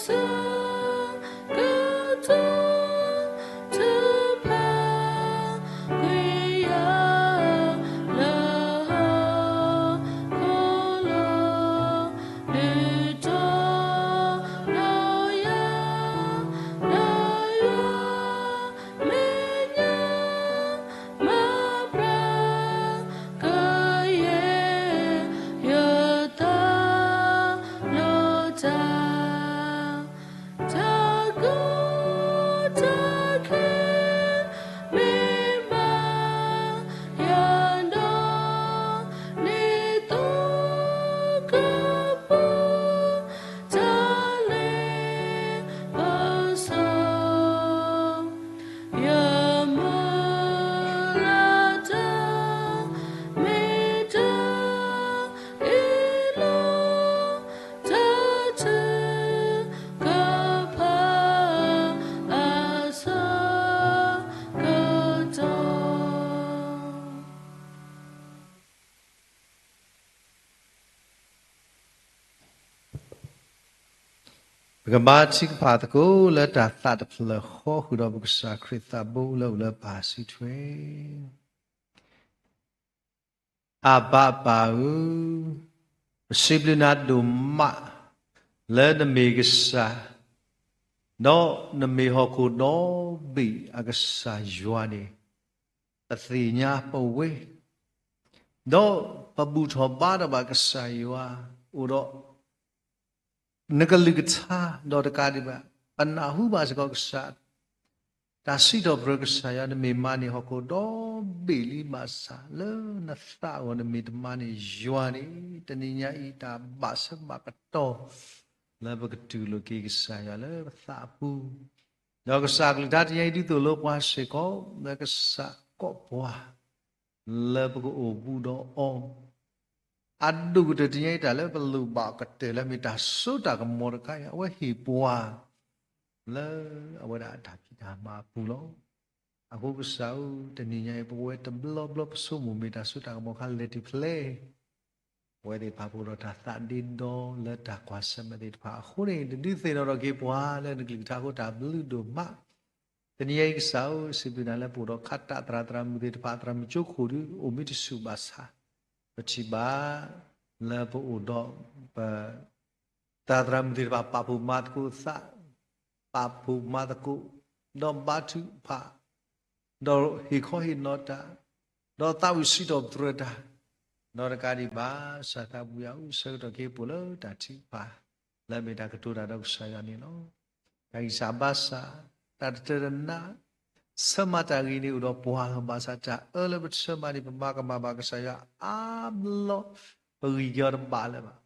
ဆၢကတီၢ် ထုကဖၣ်ကွံာ်ယၤလၢဟီၣ်ခိၣ်လီၤ. ဒုးတီၤလီၤယၤ လၢယွၤမဲာ်ညါ မၤပြၢကယဲၢ် ယသးလီၤတၢ် တၢ်ကူၣ်တၢ်ခဲ မ့ၢ်ဘၣ်ယၤဒီး န့ၣ်သိကပူၤ တၢ်လ့ပစီ ယမုၢ်လၢ်တၢ် မ့ၢ်တၢ်အ့ၣ်လိာ် တၢ်ထုကဖၣ်အဆၢကတီၢ် ပကဘါထုကဖၣ်သကိးလၢတၢ်သးတဖျၢၣ်ဃီဃုာ်ဒီးပကစၢ်ခရံာ်သးဘိလၢအိၣ်လၢပၢ်စုထွဲ အဘၣ်ပၢ်ဧၢ, ပစံးဘျုးနၤဒိၣ်မး လၢနမ့ၢ်ကစၢ်, ဒီးနမ့ၢ်ဟီၣ်ခိၣ်ဒီဘ့ၣ်အကစၢ်ယွၤန့ၣ် ပသ့ၣ်ညါပဝဲ, ဒီးပဘူၣ်ထီၣ်ဘါထီၣ်ဘၣ်ကစၢ်ယွၤ အိၣ်ဒီး နကလုၢ်ကထါ ဒီးတကးဒံးဘၣ် ပနၢ်ဟူဘၣ်စ့ၢ်ကီးကစၢ် တၢ်စံးထီၣ်ပတြၢၤကစၢ်ယွၤ နမ့ၢ်မၤန့ၢ်ဟီၣ်ခိၣ်ဒီဘ့ၣ်လံဘၣ်ဆၣ် လၢနသးအဂီၢ်နမ့ၢ်တမၤန့ၢ်ယွၤန့ၣ် တနံၤညါအံၤတၢ်ဘၣ်ဆၢဘၣ်ကတီၢ် လၢပကတူၢ်လိာ်က့ၤကစၢ်ယွၤလၢပသးအပူၤ ဒီးကစၢ်အကလုၢ်ကထါတနံၤညါအံၤဒုးသိၣ်လိပှၤစ့ၢ်ကီး လၢကစၢ်ကိးပှၤ လၢပကအိၣ်ဘူးဒီးအီၤ အဒိၣ်ကတၢၢ်တနံၤညါအံၤ တၢ်လၢပလိၣ်ဘၣ်အကတၢၢ်လၢမ့ၢ်တၢ်စိတၢ်ကမီၤတခါအံၤ အဝဲဟ့ၣ်ပှၤ လၢအဝဲဒၣ်အတၢ်ဖံးတၢ်မၤအပူၤလီၤ. အဃိကစၢ်ဧၢ, တနံၤညါအံၤ ပဝဲတဘျီဘျီပဆိကမိၣ်မ့ၢ်တၢ်စိတၢ်ကမီၤခါလဲၤတုၤဖဲလဲၣ် ပဝဲသ့ၣ်တဖၣ်ပအိၣ်ဒီးတၢ်သးဒ့ဒီလၢတၢ်ကွၢ်ဆၢၣ်မဲာ်သ့ၣ်တဖၣ်အဃိန့ၣ် တဒုးသ့ၣ်နီၣ်ထီၣ်က့ၤပှၤလၢနကလုၢ်ကထါအဃိ တၢ်ဘျုးဒိၣ်မး. တနံၤအံၤကစၢ်ဧၢ, စံးဘျုးနၤလၢပအိၣ်ဒီးခးတၢ်သရၣ်သရၣ်မုၣ်သ့ၣ်တဖၣ် သရၣ်မုၣ်ကၠိခိၣ်ဒု အိၣ်မ့ၢ်တဆူၣ်ဘၣ်ဆၣ်, ပထံၣ်ဘၣ်လၢပအိၣ်ဒီးပ သရၣ်သရၣ်မုၣ်သ့ၣ်တဖၣ် ပာ်ဖှိၣ်မၤသကိးသး, ပာ်ဖှိၣ်မၤသကိး, ဒီးဘါထုကဖၣ်, ဒီးဟ့ၣ်ခီဟ့ၣ်နီၤတၢ်, ဒီးသးဝံၣ်စံးထီၣ်ပတြၢၤတၢ်, ဒီးတကးဒံးဘၣ် ကစၢ်သးပူၤယၤဧၢ, ဆၢကတီၢ်က့ၤပအိၣ်လၢတၢ်ထုကဖၣ် လၢအမ့ၢ်တၢ်ကတိၤတၢ်ဒီးကစၢ်ယွၤန့ၣ်လီၤ. တၢ်ဂံၢ်စၢ်ဘါစၢ်, တၢ်တတၢၢ်တနါ, ဆၢမၤတၢ်ဂ့ၤန့ၣ်အိၣ်ဒီးပှၤလီၤ. ဘၣ်ဆၣ်တၢ်အၢလၢပဆၢမၤန့ၣ် ပမၤကမၣ်ဘၣ်ကစၢ်ယွၤအါဘျီ, ပဂံၢ်က့ၤအီၤတဘၣ်လၢၤဘၣ်.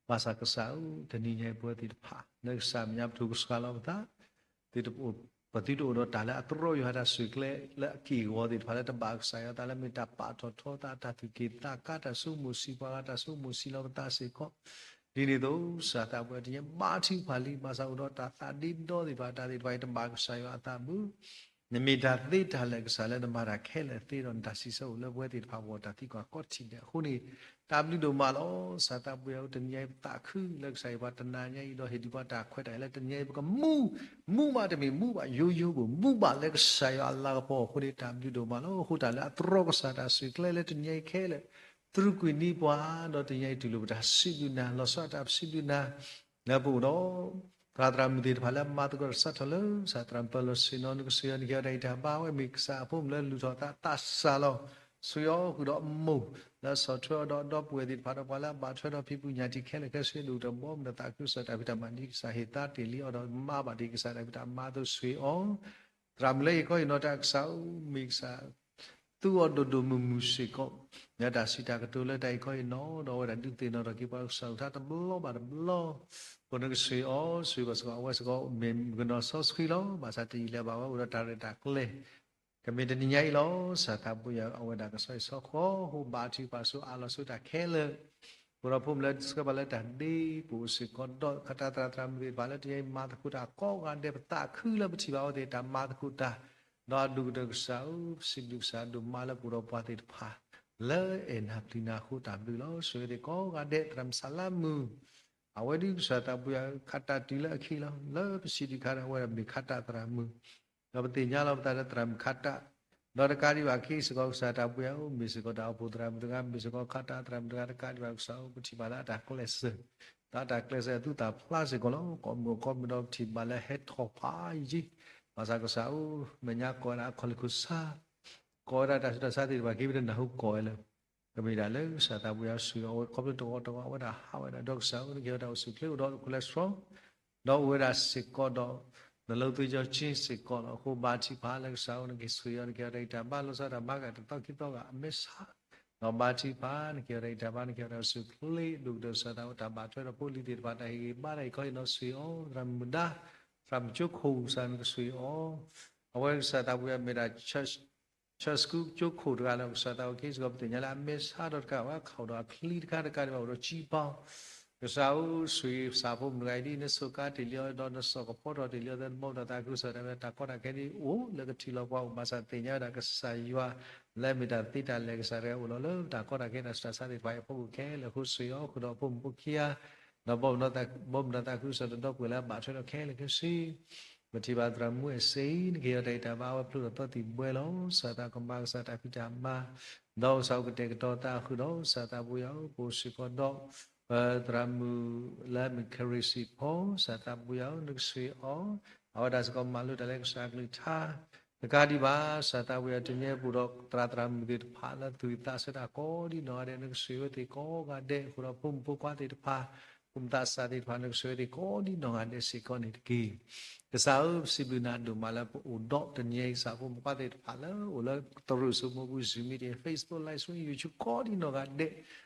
ဘၣ်ဆၣ်ကစၢ်ဧၢ, တနံၤညါအံၤပဝဲသ့ၣ်တဖၣ် လၢကစၢ်အမဲာ်ညါပထိၣ်ကဆှီလီၤပသး, ပသုတအိၣ်ဒီးတၢ်လၢအတြီယွၤတၢ်ဆူၣ်ကျဲလၢအက့ၢ်အဂီၤသ့ၣ်တဖၣ်လၢတဘၣ်ကစၢ်ယွၤအသး လၢမ့ၢ်တၢ်ပာ်ထီၣ်ထီသး တၢ်သူၣ်က့ၣ်သးကါ တၢ်ဆိကမိၣ်ဆံးပှၤဂၤ တၢ်ဆိကမိၣ်ဆံးလီၤပသးစ့ၢ်ကီး. ဒ်န့ၣ်အသိး ကစၢ်သးပူၤယၤ တနံၤညါအံၤဘါထုကဖၣ်လံ, ဘၣ်ဆၣ်အိၣ်ဒီးတၢ်သးဒ့ဒီသ့ၣ်တဖၣ် တၢ်သ့ၣ်တဖၣ်အံၤတဘၣ်ကစၢ်ယွၤအသးဘၣ်. နမ့ၢ်တၢ်သ့တၢ်လၢာ်ကစၢ်လၢနမၤတၢ်ခဲလၢာ်သ့ဒီး နတၢ်စံးဆၢအိၣ်လၢပဝဲသ့ၣ်တဖၣ်အဂီၢ် တၢ်သံကွၢ်ကီထံၣ်ဒဲးအဃိန့ၣ်, တၢ်ဘျုးဒိၣ်မးလီၤ. ကစၢ်သးပူၤယၤဧၢ, တနံၤညါအံၤပသးခုလၢကစၢ်ယွၤ ပှၤတနၤညါအံၤဒီး ဟ့ၣ်ဒုးပှၤတၢ်ခွဲးတၢ်ယာ်လၢ တနံၤညါအံၤပကမူ, မူဘၣ်တမ့ၢ်မူဘၣ်ယိယိဘၣ်, မူဘၣ်လၢကစၢ်ယွၤအလၤကပီၤအဃိန့ၣ် တၢ်ဘျုးဒိၣ်မးလီၤ. အဃိတၢ်လၢအတြီကစၢ်တၢ်ဆူၣ်ကျဲလၢတနံၤညါအံၤခဲလၢာ် သရူးကွံာ်န့ၢ်ပှၤ, ဒီးတနံၤညါအံၤတူၢ်လိာ်ပတၢ်စံးဘျုးနၤ, လီၤဆီဒၣ်တၢ်ပစံးဘျုးနၤ လၢပအိၣ်ဒီး သရၣ်သရၣ်မုၣ်သ့ၣ်တဖၣ်လၢအမၤသကိးတၢ်စးထီၣ်လၢ ကစၢ်သရၣ်ပၢၤလီၢ်ဆ့ၣ်နီၤ နကစၢ်ယွၤ နကဟ့ၣ်အီၤတၢ်ဂံၢ်တၢ်ဘါ, အဝဲမ့ၢ်ကစၢ်အဖိမုၣ်လၢလူၤထီၣ်သးသးစၢ်လီၤ. ဆိၣ်ဂ့ၤအီၤဃုာ်ဒီးအမိၢ် လၢအဆီၣ်ထွဲအီၤဒီး ဒီပုၢ်ဝဲၢ်သ့ၣ်တဖၣ်ဒီး ပှၤလၢအဘၣ်ထွဲဒီးဖံဖုညၣ်တံၢ်ခဲလၢာ်ခဲဆ့ ဒိၣ်ကတၢၢ် ဘီမုၢ်ဒီးသးခုကစီၣ်တၢ်ဖံးတၢ်မၤ ဒ်ကစၢ်ဟ့ၣ်သါတ့ၢ်လံအီၤဒီး မၤဘၣ်ဒ်ကစၢ်တၢ်ဖံးတၢ်မၤအသိး ဆိၣ်ဂ့ၤအီၤ သရၣ်မုၣ်လၢဟ့ၣ်ခီဟ့ၣ်နီၤတၢ်ကစၢ်ဧၢ, မ့ၢ်ကစၢ် သူအီၤဒိၣ်ဒိၣ်မုၢ်မုၢ်စ့ၢ်ကီး, လၢတၢ်စံးတၢ်ကတိၤလၢတၢ်ဟ့ၣ်ခီဟ့ၣ်နီၤ ဒီးအဝဲဒၣ်ဒုးသ့ၣ်နီၣ်ထီၣ်က့ၤပှၤကစၢ်အကလုၢ်ကထါတဘျီဘၣ်တဘျီ, အဃိန့ၣ်ကဆိၣ်ဂ့ၤအီၤ, ဆိၣ်ဂ့ၤဘၣ်စ့ၢ်ကီး အဝဲစ့ၢ်ကီးမ့ၢ်ကနီၤစီဆှံလီၤ. ဘၣ်ဆၣ်တယံာ်လၢၤဘၣ် အဝဲအိၣ်ဒီးတၢ်ရဲၣ်တၢ်ကျဲၤ ကမ့ၢ်တနံၤညါအံၤလီၤ. ကစၢ်သးပူၤယၤ အဝဲဒၣ်ကဆီဟံၣ်ဆီဃီ ဟိဘါထုကဖၣ်ဆူအါလီၤဆူတၢ်ခဲလၢာ်, အဃိဒီးဖိမုၣ်လၢဆှၢပှၤလၢတၢ်ဒ့ပူၤစ့ၢ်ကီး ဒီးခးတၢ်သရၣ်သရၣ်မုၣ်သ့ၣ်တဖၣ်လၢတနံၤညါအံၤ မၤသကိးတၢ်ကိးဂၤဒဲး ပသးခုလၢပထံၣ်ဘၣ်အဝဲသ့ၣ်တၢ်မၤသကိးတၢ်, ဒီးအဒိၣ်ကတၢၢ်ကစၢ်ဧၢ, ပစံးဘျုးကစၢ်ဒိၣ်မးလၢပအိၣ်ဒီးပှၤသ့ၣ်တဖၣ် လၢအဲၣ်နၤပျံၤနၤအဃိ တၢ်ဘျုးလီၤ. ဆိၣ်ဂ့ၤသ့ၣ်ကိးဂၤဒဲး သရၣ်မုၣ်စလါမုၣ် အဝဲဒုးကစၢ်သးပူၤယၤ ခးတၢ်တုၤလၢအခံလီၤ. လၢပစံးတခါဒီး အဝဲဒၣ်မ့ၢ်ခးတၢ်သရၣ်မုၣ်, ဒီးပသ့ၣ်ညါလီၤပသးလၢသရၣ်မုၣ်ခးတၢ်, ဒီးတကးဒံးဘၣ် ခဲအံၤစ့ၢ်ကီး ကစၢ်သးပူၤယၤဧၢ, မ့ၢ်စ့ၢ်ကီးတၢ်အိၣ်ဖှိၣ်သရၣ်မုၣ်တဂၤ, မ့ၢ်စ့ၢ်ကီးခးတၢ်သရၣ်မုၣ်တဂၤ, တကးဒံးဘၣ် ကစၢ်ဧၢ, ပထံၣ်ဘၣ်လၢအတၢ်ကျဲးစၢး, ဒီးအတၢ်ကျဲးစၢးအသူၣ်သးဖျါစ့ၢ်ကီးလီၤ. ကိးမုၢ်ကိးမုၢ်ဒီးပထံၣ်ဘၣ်လၢဟဲထီၣ်ဖးယံၤ, ဘၣ်ဆၣ်ကစၢ်ဧၢ, မဲာ်ညါကိးဝဲဒၣ်အခီၣ်လ့ၢ်ခိၣ်ဆါ ကိးဝဲဒၣ်တၢ်ဆူးတၢ်ဆါသ့ၣ်တဖၣ် က့ၤပတနၢ်ဟူကိးဝဲလၢ ကမ့ၢ်ဒၣ်လၢကစၢ်သးပူၤယၤ ဆိၣ်ဂ့ၤအီၤဝဲ ခီဖျိတဂီၤတဂီၤ အဝဲဒၣ်ဟးဝဲဒၣ်ဒီးကစၢ်ဧၢ, နကဟ့ၣ်ဝဲဒၣ်အိၣ်ဆူၣ်ချ့အိၣ်ဒီး cholesterol ဒီးအိၣ်ဝဲဒၣ်စ့ၢ်ကီးဒီး နလိသ့ကၠီကၠ့စ့ၢ်ကီးလီၤ. အဃိဘါထုကဖၣ်လၢကစၢ်ဧၢ နကဟ့ၣ်ဆိၣ်ဂ့ၤအီၤ နကဟ့ၣ်ဝဲဒၣ်တၢ်ဂံၢ်တၢ်ဘါ လီၤဆီဒၣ်တၢ်မၤကတၢၢ်တသီခံသီဂၤအမဲာ်ဆါ, ဒီးဘါထုကဖၣ် နကဟ့ၣ်ဝဲဒၣ်တၢ်ဂံၢ်တၢ်ဘါ နကဟ့ၣ်ဝဲဒၣ်အိၣ်ဆူၣ်ချ့ ဒိၣ်ကတၢၢ်ကစၢ်သးအိၣ် တၢ်ဘၣ်ထွဲဒီးဖိလံၤသ့ၣ်တဖၣ် တၢ်ဟ့ၣ်ဂံၢ်ဘါ တၢ်ဟ့ၣ်ခီဟ့ၣ်နီၤ ဆိၣ်ဂ့ၤအီၤ သရၣ်မုၣ်မုၢ်ဒါ သရၣ်မုၣ်ကၠိခိၣ် ကစၢ်နကဆိၣ်ဂ့ၤအီၤ, အဝဲကစၢ်သးပူၤယၤမ့ၢ်ဒၣ် church school ကၠိခိၣ်တဂၤလီၤ. ကစၢ်သးအိၣ် ခဲအံၤစ့ၢ်ကီး ပသ့ၣ်ညါလၢအမဲာ်ဆါဒီးတကးဘၣ် ခးအိၣ်ဒီးအချံတခါတကးဒံးဘၣ် အိၣ်ဒီးကၠံပီ, ကစၢ်ဧၢ ဆိၣ်ဂ့ၤကစၢ်ဖိမုၣ်တဂၤအံၤ ဒ်နဆိၣ်ကါတ့ၢ်လံအီၤဒီး နစိာ်ကဖီထီၣ်တ့ၢ်လံအီၤ သတးဒီး တၢ်ကီတၢ်ခဲဒ်အိၣ်လၢကထံၣ်လီၤပှၤအိၣ် ဘၣ်ဆၣ်သ့ၣ်ညါဝဲဒၣ် ကစၢ်ယွၤ လၢအမ့ၢ်တၢ်သ့တၢ်လၢာ်ကစၢ်တဂၤအိၣ်လီၤလၢတၢ်ကီတၢ်ခဲတၢ်ဆူးတၢ်ဆါသ့ၣ်တဖၣ်အံၤအဖီခိၣ်ခဲလၢာ်အဃိ ဆိၣ်ဂ့ၤအီၤဃုာ်ဒီးအဖိမုၣ်ဖိခံဂၤ ဒီး ဘီမုၢ်ဒီးသးခုကစီၣ်တဒီပုၢ်ဝဲၢ်လၢအဘၣ်ထွဲဒီးခဲလၢာ်ခဲဆ့ ပထံၣ်ဘၣ်သရၣ်မုၣ်အဲၣ်စ့အံၤ နကဟ့ၣ်အီၤတၢ်ဂံၢ်တၢ်ဘါ အဝဲဖျိထီၣ်သီသံၣ်ဘှဲလီၤ. ကစၢ်သးကမၤကစၢ်တၢ်ဖံးတၢ်မၤ ဒီးကစၢ်အိၣ်ကတဲာ်ကတီၤသးဃုာ်ဒီး ကစၢ်သးပူၤယၤဧၢ ပအိၣ်စ့ၢ်ကီးဒီး ပသရၣ်မုၣ်လၢအမ့ၢ် Carrie စံးဖီ ကစၢ်သးပူၤယၤဧၢ နကဆိၣ်ဂ့ၤအီၤ အဝဲဒၣ်စ့ၢ်ကီးမၤလိတၢ်လၢကစၢ်အကလုၢ်ကထါ တကးဒံးဘၣ် ကစၢ်သးပူၤယၤ တနံၤအံၤပအိၣ်ဒီးသရၣ်သရၣ်မုၣ်သ့ၣ်တဖၣ်လၢသူၣ်ဝံၣ်သးဆၢတၢ်ကိးဒံနီၢ်ဂၤဒဲး နကဆိၣ်ဂ့ၤအဝဲသ့ၣ်ကိးဂၤဒဲး အဃိဒီးဖိမုၣ်ဖိခွါသ့ၣ်တဖၣ် ဖိမုၣ်သးစၢ်သ့ၣ်တဖၣ် နကဆိၣ်ဂ့ၤအဝဲသ့ၣ်ကိးဒံနီၢ်ဂၤဒဲးစ့ၢ်ကီးန့ၣ်တက့ၢ်. ကစၢ်ဧၢ ပစံးဘျုးနၤဒိၣ်မးလၢပအိၣ်ဒီးတနံၤအံၤ ကစၢ်ဖိမုၣ်ဖိခွါသ့ၣ်တဖၣ်လၢအိၣ်လၢသရိာ်စိမိၢ်ပူၤ Zoom meeting, Facebook live stream, YouTube ကိးဒံနီၢ်ဂၤဒဲး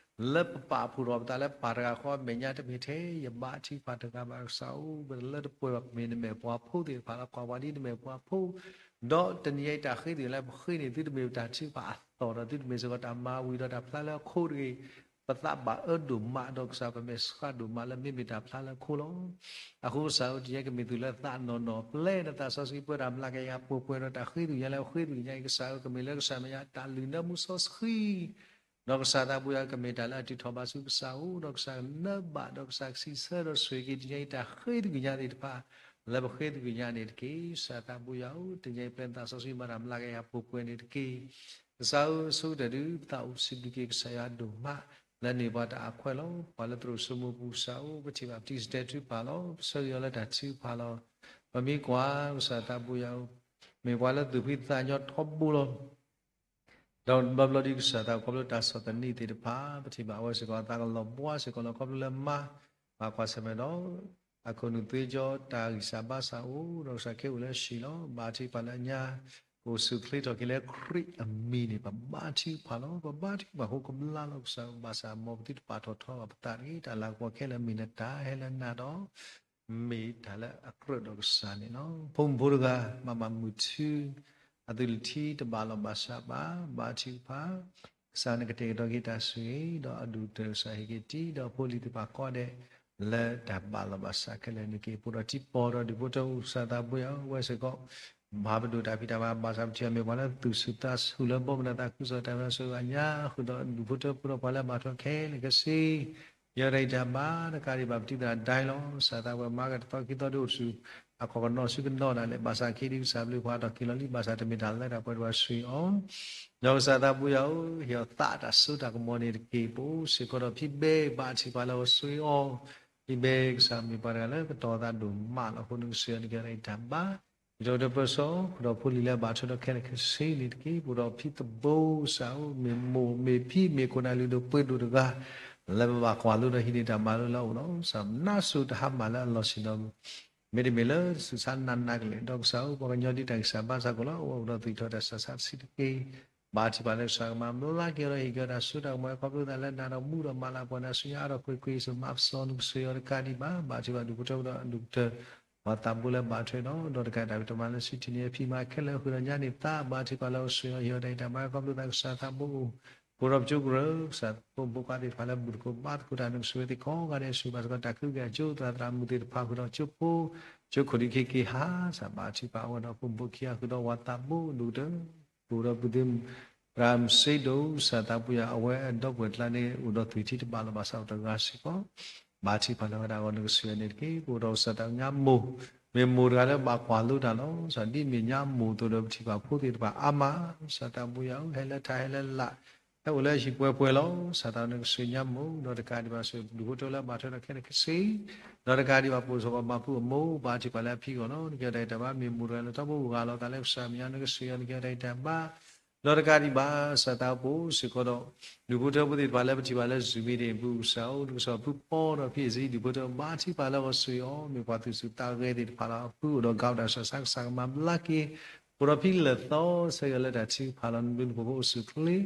လၢပပာ်ဖှိၣ်ထီၣ်ပသးလၢပၢ်တဂၤဃီအမဲာ်ညါ တမ့ၢ်ထဲယဘါထုကဖၣ်တဂၤဘၣ် ကစၢ်ဧၢ ပတလၢတပှဲၤဘၣ် ပမ့ၢ်နမဲာ်ပှၤဖိသ့ၣ်တဖၣ်လၢကွၢ်ပှၤဒ်နမဲာ်ပှၤဖိ ဒီးတနံၤအံၤ တၢ်ဃ့သုးလၢပဃ့န့ၣ် သုတမ့ၢ်ပတၢ်ထုကဖၣ်အသီၣ်ဒီး သုတမ့ၢ်စ့ၢ်ကီးတၢ်မၤဝံၤဒီးတၢ်ဖျါလၢအခိၣ်တဂ့ၤ. ပသးဘၣ်အၢဒိၣ်မးဒီးကစၢ် ပမဲာ်ဆှးဒိၣ်မးလၢမ့မ့ၢ်တၢ်ဖျါလၢအခိၣ်လီၤ. အဃိကစၢ်ဧၢ တနံၤအံၤကမ့ၢ်သုးလၢသးနီၢ်နီၢ် ပျဲနသးစီဆှံပှဲၤတၢ်မျးကယၤပှဲၤပှဲၤဒီးတၢ်ဃ့သုးညါလၢပဃ့သုးညါအံၤ ကစၢ်ဧၢ ကမ့ၢ်လၢကစၢ်မဲာ်ညါ တၢ်လုၢ်နၢမူစီဆှံ ဒီးကစၢ်သးဘိယွၤကမ့ၢ်တၢ်လၢအတုၤထီၣ်ဘၣ်ဆူကစၢ်အအိၣ်, ဒီးကစၢ်ကနၢဘၣ်, ဒီးကစၢ်ကစံးဆၢဒီးဆိၣ်ဂ့ၤက့ၤတနံၤအံၤတၢ်ဃ့တဂုာ်ညါသ့ၣ်တဖၣ် လၢပဃ့တဂုာ်ညါန့ၣ်တက့ၢ်. ကစၢ်သးဘိယွၤဧၢ, တနံၤအံၤပျဲနသးစီဆှံမၤတၢ်မၤလၤက့ၤဟံၣ်ဖိဃီဖိန့ၣ်တက့ၢ်. ကစၢ်ဧၢ, အဆိကတၢၢ်ဒုး ပသးအိၣ်စံးဘျုးက့ၤကစၢ်ယွၤဒိၣ်မး လၢန့ၢ်ပှၤတၢ်အခွဲးလီၤ. ပှၤလၢသရိာ်စိမိၤပူၤကစၢ်ဧၢ, ပထံၣ်ဘၣ်ပတံၤစတဲထုကဖၣ်လီၤ. ပဆၢဂ့ၤအီၤလၢတၢ်ထုကဖၣ်လီၤ. ပမ့ၢ်ကွၢ်ကစၢ်သးဘိယွၤဧၢ, မ့ၢ်ပှၤလၢသူၣ်ဖှံသးညီထီဘိလီၤ. ဒီးဘျီဘျီဒ်ကစၢ်သးခီဖျိတၢ်ဆီၣ်သနံးသ့ၣ်တဖၣ် ပထံၣ်ဘၣ်အဝဲစ့ၢ်ကီးအသးကလီၤဘှါစ့ၢ်ကီးလီၤ. ခီဖျိလၢမါ ဘၣ်ကွၢ်ဆၢၣ်မဲာ်ဒီး အခိၣ်နူာ်သွ့ကၠီတၢ်ဂံၢ်စၢ်ဘါစၢ်အိၣ်, ဒီးကစၢ်ခ့အိၣ်လၢဟံၣ်လီၤ. ဘါထုကဖၣ်လၢအညါ ကအိၣ်ဆူၣ်ချ့ထီၣ်က့ၤလၢခရံာ်အမံၤန့ၣ် ပဘါထုကဖၣ်လီၤ. ပဘါထုကဖၣ်ဃိကဘျါလီၤကစၢ် ဘၣ်ဆၣ်မ်ပသုတပာ်ထီၣ်ထီဘၣ်ပသးတဂ့ၤ. တၢ်လၤကပီၤခဲလၢာ်မ့ၢ်နတၢ်ဟဲလၢနၤဒီး မ့ၢ်တၢ်လၢအကြၢးဒီးကစၢ်န့ၣ်လီၤ. ဖိမုၣ်ဖိတဂၤ ဘၣ်မၤမုာ်ထူ အသူၣ်လၢထံတဘၣ်လီၤဘၣ်စးဘၣ်. ဘါထုကဖၣ် ကစၢ်နကတဲာ်ကတီၤက့ၤတၢ်ဆိၣ်ဂ့ၤ ဒီးအဒိၣ်ကတၢၢ်ကစၢ်ဟ့ၣ်က့ၤတံၢ် ဒီးဖိလံၤသ့ၣ်တဖၣ်ကိးဂၤဒဲး လၢတၢ်ဘၣ်လီၤဘၣ်စးခဲလၢာ်န့ၣ်တက့ၢ်. ပအိၣ်ဒီးထံပီၢ်ဒီးဒူၣ်ဖိထၢဖိကစၢ်သးဘိယွၤဧၢ, အဝဲစ့ၢ်ကီး ဘၣ်ပဒိၣ်တၢ်ဖံးတၢ်မၤ ဘၣ်ဆၣ်ပထံၣ်အီၤမ့ၢ်ပှၤလၢသူၣ်ဆူၣ်သးဆူၣ်လၢဘီမုၢ်ဒီးသးခုကစီၣ်တၢ်မၤစၢၤအညါ ဃုာ်ဒီးဒူၣ်ဖိထၢဖိဒီးပှၤလၢအဘၣ်ထွဲခဲလၢာ်ခဲဆ့ ယတၢ်ဂံၢ်တၢ်ဘါ တကးဒံးဘၣ်ပတံၤသရၣ်ဒဲလီၤ. ကစၢ်သးဝဲမၤကတသီခံသီဒ်အိၣ်ဆူၣ် အခီၣ်ကနီၤဆူကနီၤဒၣ်လဲာ် ဘၣ်ဆၣ်ခံဒ်ကစၢ်ဘျုးပှၤထီၣ်က့ၤလီၤလံ ဘၣ်ဆၣ်တမ့ၢ်တၢ်လၢတၢ်ပှဲၤဒိၣ်ဘၣ်ဆိၣ်ဂ့ၤအီၤ ဒီးကစၢ်သးဘိယွၤဧၢ, ဟ့ၣ်အီၤသးတၢ်စိတၢ်ကမီၤန့ၣ်တက့ၢ်. ပအိၣ်စ့ၢ်ကီးဒီးဖံဘဲ ဘါထုကဖၣ်လၢအဝဲဆိၣ်ဂ့ၤအီၤ, ဖံဘဲကစၢ်မ့ၢ်ပှၤတဂၤလၢကတီၤသးဒိၣ်မးလီၤ. အဃိနကဆိၣ်ဂ့ၤအီၤ နကဟ့ၣ်အီၤတၢ်ဂံၢ်တၢ်ဘါ ယတၢ်ပၢဆှၢ ဃုာ်ဒီးဖိလံၤလၢအဘၣ်ထွဲဒီးခဲလၢာ်ခဲဆ့န့ၣ်တက့ၢ်. ပအိၣ်ဒီးဖံသဘိကစၢ်ဧၢ, မ့ၢ်မိၢ်မ့ၢ်ဖံမ့ၢ်ခိၣ်နၢ်လုၢ်ဒိၣ်ပှ့ၤဒိၣ်တဂၤ လၢပဘၣ်ကွၢ်လိဒီးဟံးန့ၢ်တၢ်မၤလိလၢအအိၣ်လီၤ. ကစၢ်နးစိၤတဟါမၢ်လၢအလီၢ်ဆ့ၣ်နီၤ မ့တမ့ၢ်လၢဆူးဆါနးနးကလဲာ် ဒီးကစၢ်ဧၢ, ပှၤကညီဒ်တၢ်ဂံၢ်စၢ်ဘါစၢ်ကီးလီၤ. အိၣ်ဒီးသူၣ်ထီၣ်တၢ်ဆးဆးဆံးတက့ၢ်. ဘါထုကဖၣ်လၢကစၢ်ကမၤဘျါက့ၤအီၤဒီး ဟ့ၣ်က့ၤအီၤတၢ်စိတၢ်ကမီၤ ခီဖျိသးလၢနၤဒီးမူဒီးမၤလၤပှၤနၤဆူညါအါထီၣ်ကွ့ၢ်ကွ့ၢ် စၢၤမၤပစီနကဆိၣ်ဂ့ၤအီၤတကးဒံးဘၣ်. ဘါထုကဖၣ်ဒူၣ်ဖိထၢဖိဒီးဒူၣ်ကတၢၢ် ပှၤသးဘိလၢဘၣ်ထွဲဒီး ဒီးတကးဒံးဘၣ် ပတၢ်မၤလၢဆူထံၣ်န့ၢ်အဖံးမၤခဲလၢာ်ဃုာ်ဒီးညါန့ၣ်သး ဘါထုကဖၣ်လၢကဆိၣ်ဂ့ၤအီၤ ဟ့ၣ်အီၤတၢ်ဂံၢ်တၢ်ဘါ ခီဖျိသးကစၢ်သးဘိအိၣ် ပအိၣ်ဒီးပကၠိကရၢ ကစၢ်ဖိမုၣ်ဖိခွါသ့ၣ်တဖၣ်လၢဘူၣ်တကိးဘါသကိးတၢ် နကဆိၣ်ဂ့ၤသ့ၣ်ကိးဂၤဒဲး ဆိၣ်ဂ့ၤဘၣ်စ့ၢ်ကီးတၢ်ကဟုကယာ်ကၠိသရၣ်သရၣ်မုၣ်သ့ၣ်တဖၣ်ဃုာ်ဒီးကၠိဖိ ကၠိခိၣ်ဒံးခ့က့ၤဟါ ကစၢ်ဘါထုကဖၣ်အဝဲဒီးဖိမုၣ်ဖိခံဂၤဃုာ်ဒီးပှၤသးဘိဒူၣ်ကတၢၢ် ပအိၣ်ဒီးပသ့ၣ် သရၣ်မုၣ်စ့ဒိၣ် ကစၢ်သးဘိယွၤ အဝဲအဒီပုၢ်ဝဲၢ်ကျါန့ၣ် အိၣ်ဒီးသွံၣ်ထံတဘၣ်လီၤဘၣ်ဆၣ်အိၣ်တဂၤစ့ၢ်ကီး ဘါထုကဖၣ်လၢဝဲဒၣ်အဂီၢ် နကဆိၣ်ဂ့ၤအီၤန့ၣ်တက့ၢ်. ပအိၣ်ဒီးကစၢ်သးဘိညါမိၢ် မ့ၢ်မိၢ်တဂၤလၢဘၣ်ကွၢ်လိတၢ်လီၤ. ကစၢ်ဒ်မ့ၢ်ညါမိၢ်အသိးဒီး ပထံၣ်ဘၣ်ဖိသ့ၣ်တဖၣ်အါမး ကစၢ်သးဘိယွၤဧၢ, ဟဲလၢထးဟဲလၢလာ် ဟဲအိၣ်လၢဟံၣ်ပှဲၤပှဲၤလီၤ. ကစၢ်သးဘိ နကဆိၣ်ဂ့ၤညါမိၢ် ဒီးတကးဒံးဘၣ်ဆိၣ်ဂ့ၤဒူၣ်ဖိထၢဖိလၢအဘၣ်ထွဲဒီးခဲလၢာ်ခဲဆ့ ဒီးတကးဒံးဘၣ် ပအိၣ်စ့ၢ်ကီးမၤဖုအမိၢ် ဘါထုကဖၣ်လၢအဖံအဂီၢ်လီၤ. နကဟ့ၣ်အီၤတၢ်ဂံၢ်တၢ်ဘါ မ့ၢ်မိၢ်တဂၤလၢထီဘိဂၤလီၤသးလၢကစၢ်မဲာ်ညါ နကဆိၣ်ဂ့ၤအီၤ နကဟ့ၣ်အီၤတၢ်ဂံၢ်တၢ်ဘါ ဒီးတကးဒံးဘၣ် ကစၢ်သးဘိ ပအိၣ်စ့ၢ်ကီးဒီး ဒူၣ်ဖိထၢဖိသ့ၣ်တဖၣ်လၢပထံၣ်ဘၣ်လၢ Zoom meeting အပူၤ ကစၢ်ဧၢ, နကစၢ်ဖုပီဒီးဖံအစံး ဒူၣ်ဖိထၢဖိဘါထုကဖၣ်လၢအဝဲဆိၣ်ဂ့ၤအီၤ မ့ၢ်ပှၤသူၣ်ဆူၣ်သးဂဲၤသ့ၣ်တဖၣ်လီၤ. အဖုအိၣ်ဒီးကးဒီးတၢ်ဆးဆါ ကစၢ်ကမၤဘျါက့ၤ ပအိၣ်ဒီးဖံလၢာ်သီ ဆၢဂ့ၤအီၤလၢတၢ်ထုကဖၣ်လီၤ. နဘျုးနဖှိၣ်ဖိအိၣ်ဆူၣ်ချ့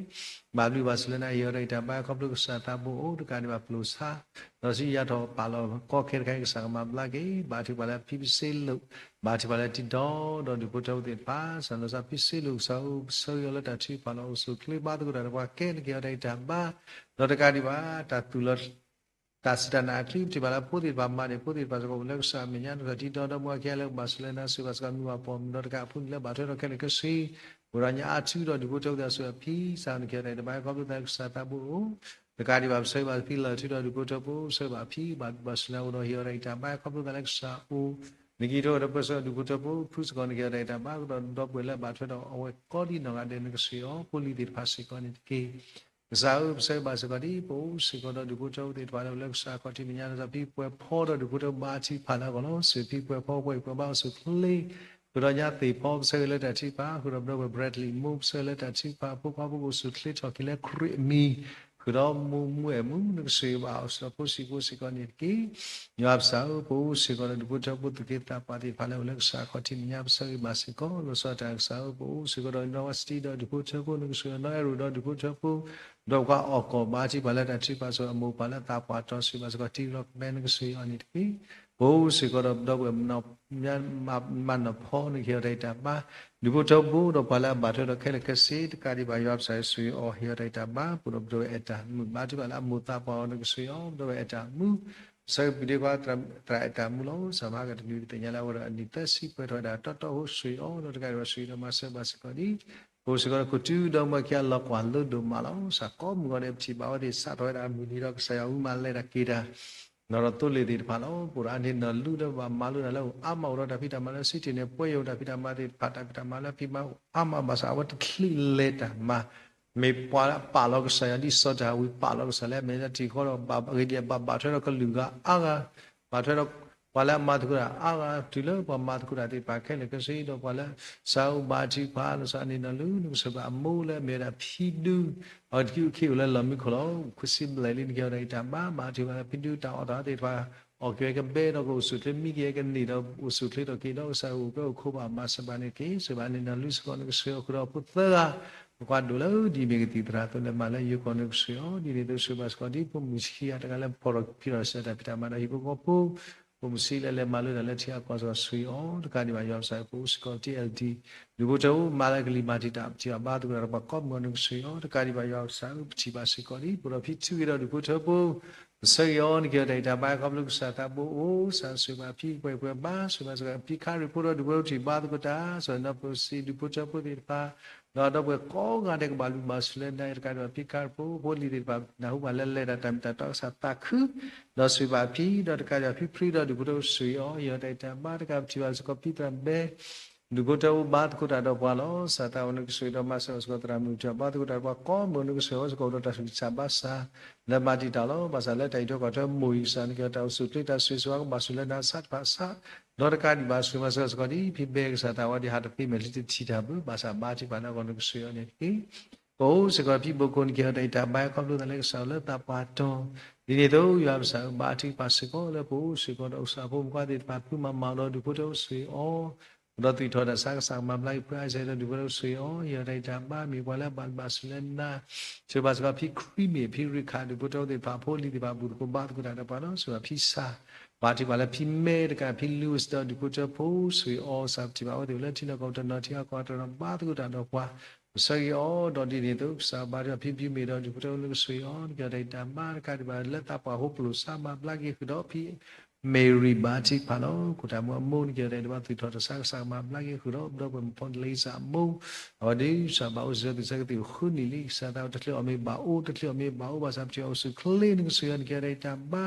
ဘၣ်ဘျုးဘၣ်ဆိၣ်လၢနၤ ဟ့ၣ်အီၤတၢ်ဂံၢ်တၢ်ဘါ ခီဖျိကစၢ်သးဘိအိၣ် တကးဒံးဘၣ်ပျိာ်ဆါ ဒီးစံယါထီၣ်ပာ်လီၤကီခဲတခါအံၤ ကစၢ်ကမၤဘျါက့ၤ ဘါထုကဖၣ်လၢဖံပစ့လိာ် ဘါထုကဖၣ်လၢတံၤဒီဒီးဒူၣ်ဖိထၢဖိသ့ၣ်တဖၣ် ကစၢ်လီၤစၢ်ဖံစ့လိာ် ကစၢ်ဧၢ, ပဆၢဂ့ၤအီၤလၢတၢ်ထုကဖၣ်လီၤ. အိၣ်ဆူၣ်ချ့ဘါသကိးတၢ်ဒီးပှၤကဲ နကဟ့ၣ်အီၤတၢ်ဂံၢ်တၢ်ဘါ ဒီးတကးဒံးဘၣ် တၢ်သူၣ်လီၤ တၢ်စူၢ်တၢ်နာ်အချံ ပထံၣ်ဘၣ်လၢဖိသ့ၣ်တဖၣ်မၤန့ၢ် ဖိသ့ၣ်တဖၣ်စ့ၢ်ကီး လၢကစၢ်အမဲာ်ညါ နကစၢ်တံၤဒီဒီမူအခံ လၢကဘၣ်ဆိၣ်လၢနၤ ဆိၣ်ဂ့ၤဘၣ်စ့ၢ်ကီးမုၢ်ဘၣ်ပှၢ်မုၢ် ဒီးတကးအဖိန့ၣ်လၢဘၣ်ထွဲဒီးခဲလၢာ်ခဲဆ့ ပဝဲဒၣ်ညါအါထုဒီးဒူၣ်ဖိထၢဖိသ့ၣ်အဆိၣ်ဂ့ၤအဖံ ကစၢ်နကဟ့ၣ်အီၤတၢ်ဂံၢ်တၢ်ဘါ ခီဖျိသးလၢကစၢ်သးဘိအိၣ် တကးဒံးဘၣ် ပဆၢဂ့ၤဘၣ်ဖံလၢာ်ထုဒီးဒူၣ်ဖိထၢဖိ ပဆၢဂ့ၤဘၣ်ဖံ ဘၣ်ဘၣ်ဆိၣ်လၢနၤအိၣ်ဒီး ဟ့ၣ်အီၤတၢ်ဂံၢ်တၢ်ဘါ ခီဖျိသးလၢကစၢ်အိၣ် နကံၢ်ထီၣ်ဒီးပၢဆှၢဒူၣ်ဖိထၢဖိ ဖုစ့ၢ်ကီး နကဟ့ၣ်အီၤတၢ်ဂံၢ်တၢ်ဘါ ဒီးဒီပုၢ်ဝဲၢ်လၢအဘၣ်ထွဲဒီးအဝဲကိးဒံးနီၢ်ဂၤဒဲး နကဆိၣ်ဂ့ၤအီၤ ဖိလံၤသ့ၣ်တဖၣ်စ့ၢ်ကီးန့ၣ်တက့ၢ်. ကစၢ်ဧၢ, ပဆၢဂ့ၤဘၣ်စ့ၢ်ကီးဒ် ပအိၣ်စ့ၢ်ကီးဒီးဒူၣ်ဖိထၢဖိသ့ၣ်တဖၣ်လၢ လၢကစၢ်အခီၣ်ထံးမဲာ်ညါ လၢဖံပှဲၤဖီဒီးဒူၣ်ဖိထၢဖိဘါထုကဖၣ်လၢအဂီၢ်လီၤ. စံးဖံပှဲၤဖီ ပှဲၤပှဲၤဘါအိၣ်ဆူၣ်ချ့ ဃုာ်ဒီးညါသ့ၣ်ဖီ ပဆၢဂ့ၤလၢတၢ်ထုကဖၣ် ဃုာ်ဒီးဒီပုၢ်ဝဲၢ် Bradley မိၢ် ပဆၢဂ့ၤလၢတၢ်ထုကဖၣ် ဖိခွါဖိကအိၣ်ဆူၣ်ချ့ထီၣ်က့ၤလၢခရံာ်အမံၤ ဃုာ်ဒီးမူမူအဲၣ်မူ နကဆိၣ်ဂ့ၤဘၣ်အီၤ စံးဒီးဖိဆံးဖိစ့ၢ်ကီးန့ၣ်တက့ၢ်. ယွၤပစၢ်ဧၢ, ပအိၣ်စ့ၢ်ကီးဒီးဒူၣ်ဖိထၢဖိသူၣ်က့သးပှၢ်သ့ၣ်တဖၣ်လၢအိၣ်လၢကစၢ်အခီၣ်ထံးမဲာ်ညါ ပဆၢဂ့ၤဘၣ်စ့ၢ်ကီး လီၤဆီဒၣ်တၢ်ကစၢ်ဧၢ, ပအိၣ်စ့ၢ်ကီးဒီးနီၢ်ဝါစတံဒီးဒူၣ်ဖိထၢဖိ နကဆိၣ်ဂ့ၤအီၤ နီၢ်အဲၣ်ရိၣ်ဒီးဒူၣ်ဖိထၢဖိ ဒီးပှၤအီၣ်ကီၢ်ဘါထုကဖၣ်လၢတၢ်ထုကဖၣ်ဆိၣ်ဂ့ၤအမိၢ်ပၢ်လၢသးပှၢ်တီၤ ဆိၣ်ဂ့ၤဘၣ်စ့ၢ်ကီးတံၤလီၤကမဲ နကဆိၣ်ဂ့ၤအီၤန့ၣ်တက့ၢ်. ပအိၣ်စ့ၢ်ကီးဒီးဒီပုၢ်ဝဲၢ် မနီၢ်ဖီ နကဟ့ၣ်အီၤတၢ်ဂံၢ်တၢ်ဘါ ဒူၣ်ဖိထၢဖိဒီးပှၤလၢအဘၣ်ထွဲဒီးခဲလၢာ်ခဲဆ့ တကးဒံးဘၣ် ယွၤပစၢ်ဆိၣ်ဂ့ၤအီၤ ဟ့ၣ်အီၤတၢ်ဂံၢ်တၢ်ဘါ ပအိၣ်ဒီးပဒီပုၢ်ဝဲၢ်အဲၣ်တၢ်မုၣ် ဘါထုကဖၣ်လၢအမိၢ်သးပှၢ်အီၤ နကဆိၣ်ဂ့ၤအီၤ ပဒီပုၢ်ဝဲၢ်အဲၣ်တၢ်မုၣ် ပဆၢဂ့ၤပူၤဒ့ခွါသရၣ်အဲၣ်တၢ်မုၣ်လီၤ. စၢ်မဟါကတနွံ ပသ့ၣ်ညါလၢအဝဲဒီးအနံၣ်သၢဆံပှဲၤထီၣ်ဝဲဒၣ်တီတီ ဟိဆိၣ်ဂ့ၤအီၤ ဒီးတကးဒံးဘၣ်ဆိၣ်ဂ့ၤဒီးမၤစၢၤဘၣ်စ့ၢ်ကီးဒ် ပအိၣ်စ့ၢ်ကီးဒီးခိၣ်တုဒီမါခံဂၤလီၤကွၢ်လိဒိၣ်မးလီၤ. စးကိးမုၢ်ဂီၤဒဲး ပထံၣ်ဘၣ်ဝဲသ့ၣ် စးထီၣ်ဝဲဒၣ်မုၢ်နံၤဒီး ကစၢ်ယွၤအမူမၤလဲၤတၢ်က့ၤတၢ် နီၢ်ဒီးသိလ့ၣ်သ့ၣ်တဖၣ်လီၤ. ပအိၣ်ဒီးအန့ၣ်နီၢ်လူဒီးဘၣ်မၤလိတၢ်လၢအိၣ်အါမး အိၣ်ဒီးတၢ်ဖံးတၢ်မၤလၢစံးတ့ၢ်န့ၣ် ပှဲၤယိာ်တၢ်ဖံးတၢ်မၤသ့ၣ်တဖၣ် တၢ်ဖံးတၢ်မၤလၢဖံးမၤအိၣ်အါမးဘၣ်ဆၣ် အဝဲတချုးလဲၤတၢ်မၤ မ့ၢ်ပှၤလၢအပာ်လီၤကစၢ်ယွၤ ဒ်စီၤဒၤဝံးပာ်လီၤကစၢ် လၢအမဲာ်ညါထံၣ်ဃီဒီး ဘၣ်ဂ့ၤဒ်အဘၣ် ဘၣ်ထွဲဒီးကလုာ်ဂၤအါဂၤ ဘၣ်ထွဲဒီး ပှၤလၢအမၤသကိးတၢ်အါဂၤ တုၤလၢပှၤမၤသကိးတၢ်သ့ၣ်တဖၣ်ခဲလၢာ်ခဲဆ့ ဒီးပှၤလၢ စးအိၣ်ဘါထုကဖၣ် လီၤစးန့ၣ်နီၢ်လူ နကစၢ်ဘၣ်အမိၢ်လၢအမ့ၢ်ဝဲဒၣ်ဖံဒူ အဝဲတကံအိၣ်ခ့အိၣ်လၢလီၢ်မံခိၣ်လီၤ. ခွံဆံဘျဲၣ်လံ နကဲဝဲဒၣ်အံၤတၢ်ဘါ ဘါထုကဖၣ်လၢဖံဒူတၢ်အီၣ်တၢ်အီသ့ၣ်တဖၣ် အီၣ်က့ၤဝဲကဘဲဒီး ကအိၣ်ဆူၣ်ချ့မံက့ၤကန့ၢ်ဒီး အိၣ်ဆူၣ်ချ့ထီၣ်က့ၤဒီး ကစၢ်အိၣ်ကဲအိၣ်ခိးဘၣ်မၤစၢၤဘၣ်န့ၣ်တက့ၢ်. စၢၤဘၣ်န့ၣ်နီၢ်လူစ့ၢ်ကီး နကစၢ်အီၤဃုာ်ဒီးဖိသၢဂၤ ပကွၢ်ဒိၣ်လၢဒ်အမ့ၢ်ကသံၣ်သရၣ်အသိးလၢမၤလၢယိၤကီၢ် နကစၢ်အီၤ ဒ်န့ၣ်အသိး စၢၤဘၣ်စ့ၢ်ကီးဒ်ဖိမုၣ်ဆံးအတဂၤလၢဖီၣ်ထီၣ်ဖံးထီၣ်စၢၤတၢ်ဖံးတၢ်မၤဒီးဟံၣ်ဖိဃီဖိ ဖိမုၣ်ဆံးလၢလဲၤမၤလိတၢ်လၢထံအကီၢ်စ့ၢ်ကီး စၢၤအီၤတကးဒံးဘၣ် ယွၤကစၢ် ပအိၣ်စ့ၢ်ကီး T L D ဒူၣ်ဖိထၢဖိမၤလၢကလံၤမၤတံာ်တာ် ပထံၣ်ဘၣ်ဘါသကိးတၢ်ဒီးပှၤကိးမုၢ်ဂီၤ နကစၢ်အီၤတကးဒံးဘၣ် ယွၤကစၢ် ပထံၣ်ဘၣ်စ့ၢ်ကီးဒ် ပအိၣ်ဒီးဖံထံဂ့ၤဒီးဒူၣ်ဖိထၢဖိ ပဆၢဂ့ၤအီၤ နကဲဝဲဒၣ်အံၤတၢ်ဘါ ခီဖျိကစၢ်သးဘိအိၣ် စၢၤဘၣ်ဖံပှဲၤပှဲၤဘါ စၢၤဘၣ်စ့ၢ်ကီး ဖံခါရံၣ်ဖိဒီးဒူၣ်ဖိထံၣ်ဘါသကိးတၢ် စီၤနီၢ်ပၢၢ်စံး ဒူၣ်ဖိထၢဖိသ့ၣ်တဖၣ် ဒီးဒီပုၢ်ဝဲၢ်ကိးဂၤဒဲးကဘၣ်ဘျုးဘၣ်ဆိၣ်လၢနၤ တကးဒံးဘၣ် ဖံခါရံၣ်ဖိ ဖိလံၤသ့ၣ်တဖၣ် နၢ်ဟူဘၣ်လၢလဲၤတၢ်တၢ်မ့ၢ်တၢ်တီကစၢ်သးခု ဒီးစံးဘၣ်ဖံ ဒီးတကးဒံးဘၣ် ဖံဖရံဒီးဒူၣ်ဖိထၢဖိ စၢၤဂ့ၤအီၤ ယဲဒၣ်အံၤတၢ်ဘါ တကးပထံၣ်ဘၣ်စ့ၢ်ကီး ဖံသရၣ်ဘဲ ဒူၣ်ဖိထၢဖိဘါသကိးတၢ်ဒီးပှၤလီၤ. စၢၤသးဝဲ နကစၢ်ဒီးမၤစၢၤဘၣ်စ့ၢ်ကီး သရၣ်မုၣ်ထၢၣ်ဘါသကိးတၢ်ဒီးပှၤကိးမုၢ်ဂီၤ နကစၢ်ဝဲစ့ၢ်ကီး အိၣ်ဒီးတၢ်ဆူးတၢ်ဆါဘၣ်ဆၣ် လၢမၤတံာ်တာ်လီၤ. ဘၣ်ဆၣ်လၢတၢ်အံးထွဲကွၢ်ထွဲမိၢ်အံၤကစၢ် နကဲတၢ်အိၣ်ဆူၣ်ချ့တၢ်ဆိၣ်ဂ့ၤဆိၣ်ဝါကဘၣ်ဆိၣ်လၢနၤ ဆးတဖၣ်ဆး ဒီးတကးဒံးဘၣ် စၢၤမၤစၢၤစ့ၢ်ကီးဒ် ဖံဘဲကစၢ်သးဝဲဒ်ဟးတသ့မဲာ်ချံတထံၣ်တၢ်ဘၣ် ဘၣ်ဆၣ်ဘါထုကဖၣ်လၢအဂီၢ် နကစၢ်အီၤန့ၣ်တက့ၢ်. ပအိၣ်စ့ၢ်ကီးဖံဘိၣ်ကိၣ် နကဲဝဲဒၣ်အံၤတၢ်ဘါ ခီဖျိသးလၢကစၢ်လၢသးပှၢ်တီၤ ဒ်န့ၣ်အသိး ယွၤကစၢ်ဘါထုကဖၣ်စ့ၢ်ကီးလၢပအိၣ်စ့ၢ်ကီးဒီးကစၢ်ဖိမုၣ်ဖိခွါသ့ၣ်တဖၣ် ဖုမၤမၤဒီးဒူၣ်ဖိထၢဖိ စၢၤအီၤ ဒီးသူၣ်ထီၣ်တၢ်ဆါ ကစၢ်ကမၤဘျါက့ၤ ဖုအါစဲဒီးဒူၣ်ဖိထၢဖိ စၢၤအီၤ ယဲဒၣ်အံၤတၢ်ဘါ မ့ၢ်ပှၤလၢအဘၣ်ဘျုးဘၣ်ဆိၣ်လၢနၤ စၢၤဘၣ်စ့ၢ်ကီးဖံခရံမ့ၢ် ဖံရံခး ဒူၣ်ဖိထၢဖိသ့ၣ်တဖၣ် ဖိလံၤသ့ၣ်တဖၣ် ဘူၣ်သကိးဘါသကိးတၢ်ဒီးပှၤလီၤ. စၢၤဘၣ်ဖံဆၣ် ဘါထုကဖၣ်လၢဖံမဲတကး ဖံလူးဝဲစ့ၢ်ဒီးဒူၣ်ဖိထၢဖိ စၢၤအီၤ စၢၤပထံၣ်ဘၣ်အဝဲသ့ၣ်အိၣ်လၢထံနီၢ်ကီၢ်ပူၤတနီၤ ထံအကီၢ်တနီၤ ဘါသကိးတၢ်ဒီးပှၤ ပဆၢဂ့ၤအီၤ ဒီးဒ်န့ၣ်အသိး ကစၢ်ဘါထုကဖၣ်ဖံဖံမ့ၢ်ဒီးဒူၣ်ဖိထၢဖိ နကစၢ်အီၤ နကဲဝဲဒၣ်အံၤတၢ်ဘါ တကးဒံးဘၣ် လၢသးပှၢ်ဖိပလိာ်ဆါ မၤဘျါက့ၤဃုာ်ဒီးဖံ မ့ၢ်ရံဘါထုကဖၣ်လီၤ. ခိၣ်တၢ်မူအမိၢ် နကဲဝဲဒၣ်အံၤတဘါ သူၣ်ထီၣ်တၢ်ဆါ ကစၢ်ကမၤဘျါက့ၤဃုာ်ဒီး ဒီပုၢ်ဝဲၢ်မုၣ်ဖိလ့စၢ်အမိၢ် အဝဲဒၣ်ကစၢ်ဘၣ်အိၣ်စ့ၢ်ကီး သုးဆၢကသံၣ်အိၣ်ဃုနံၣ်လံ ကစၢ်သးဝဲတချုးအီၣ်မ့ၢ်ဘၣ်အိၣ် တချုးအီၣ်မ့ၢ်ဘၣ်အိၣ် ဘၣ်ဆၣ်ပထံၣ်အီၤအိၣ်ဆူၣ်ချ့ နကစၢ်အီၤ နကဲဝဲဒၣ်အံၤတၢ်ဘါ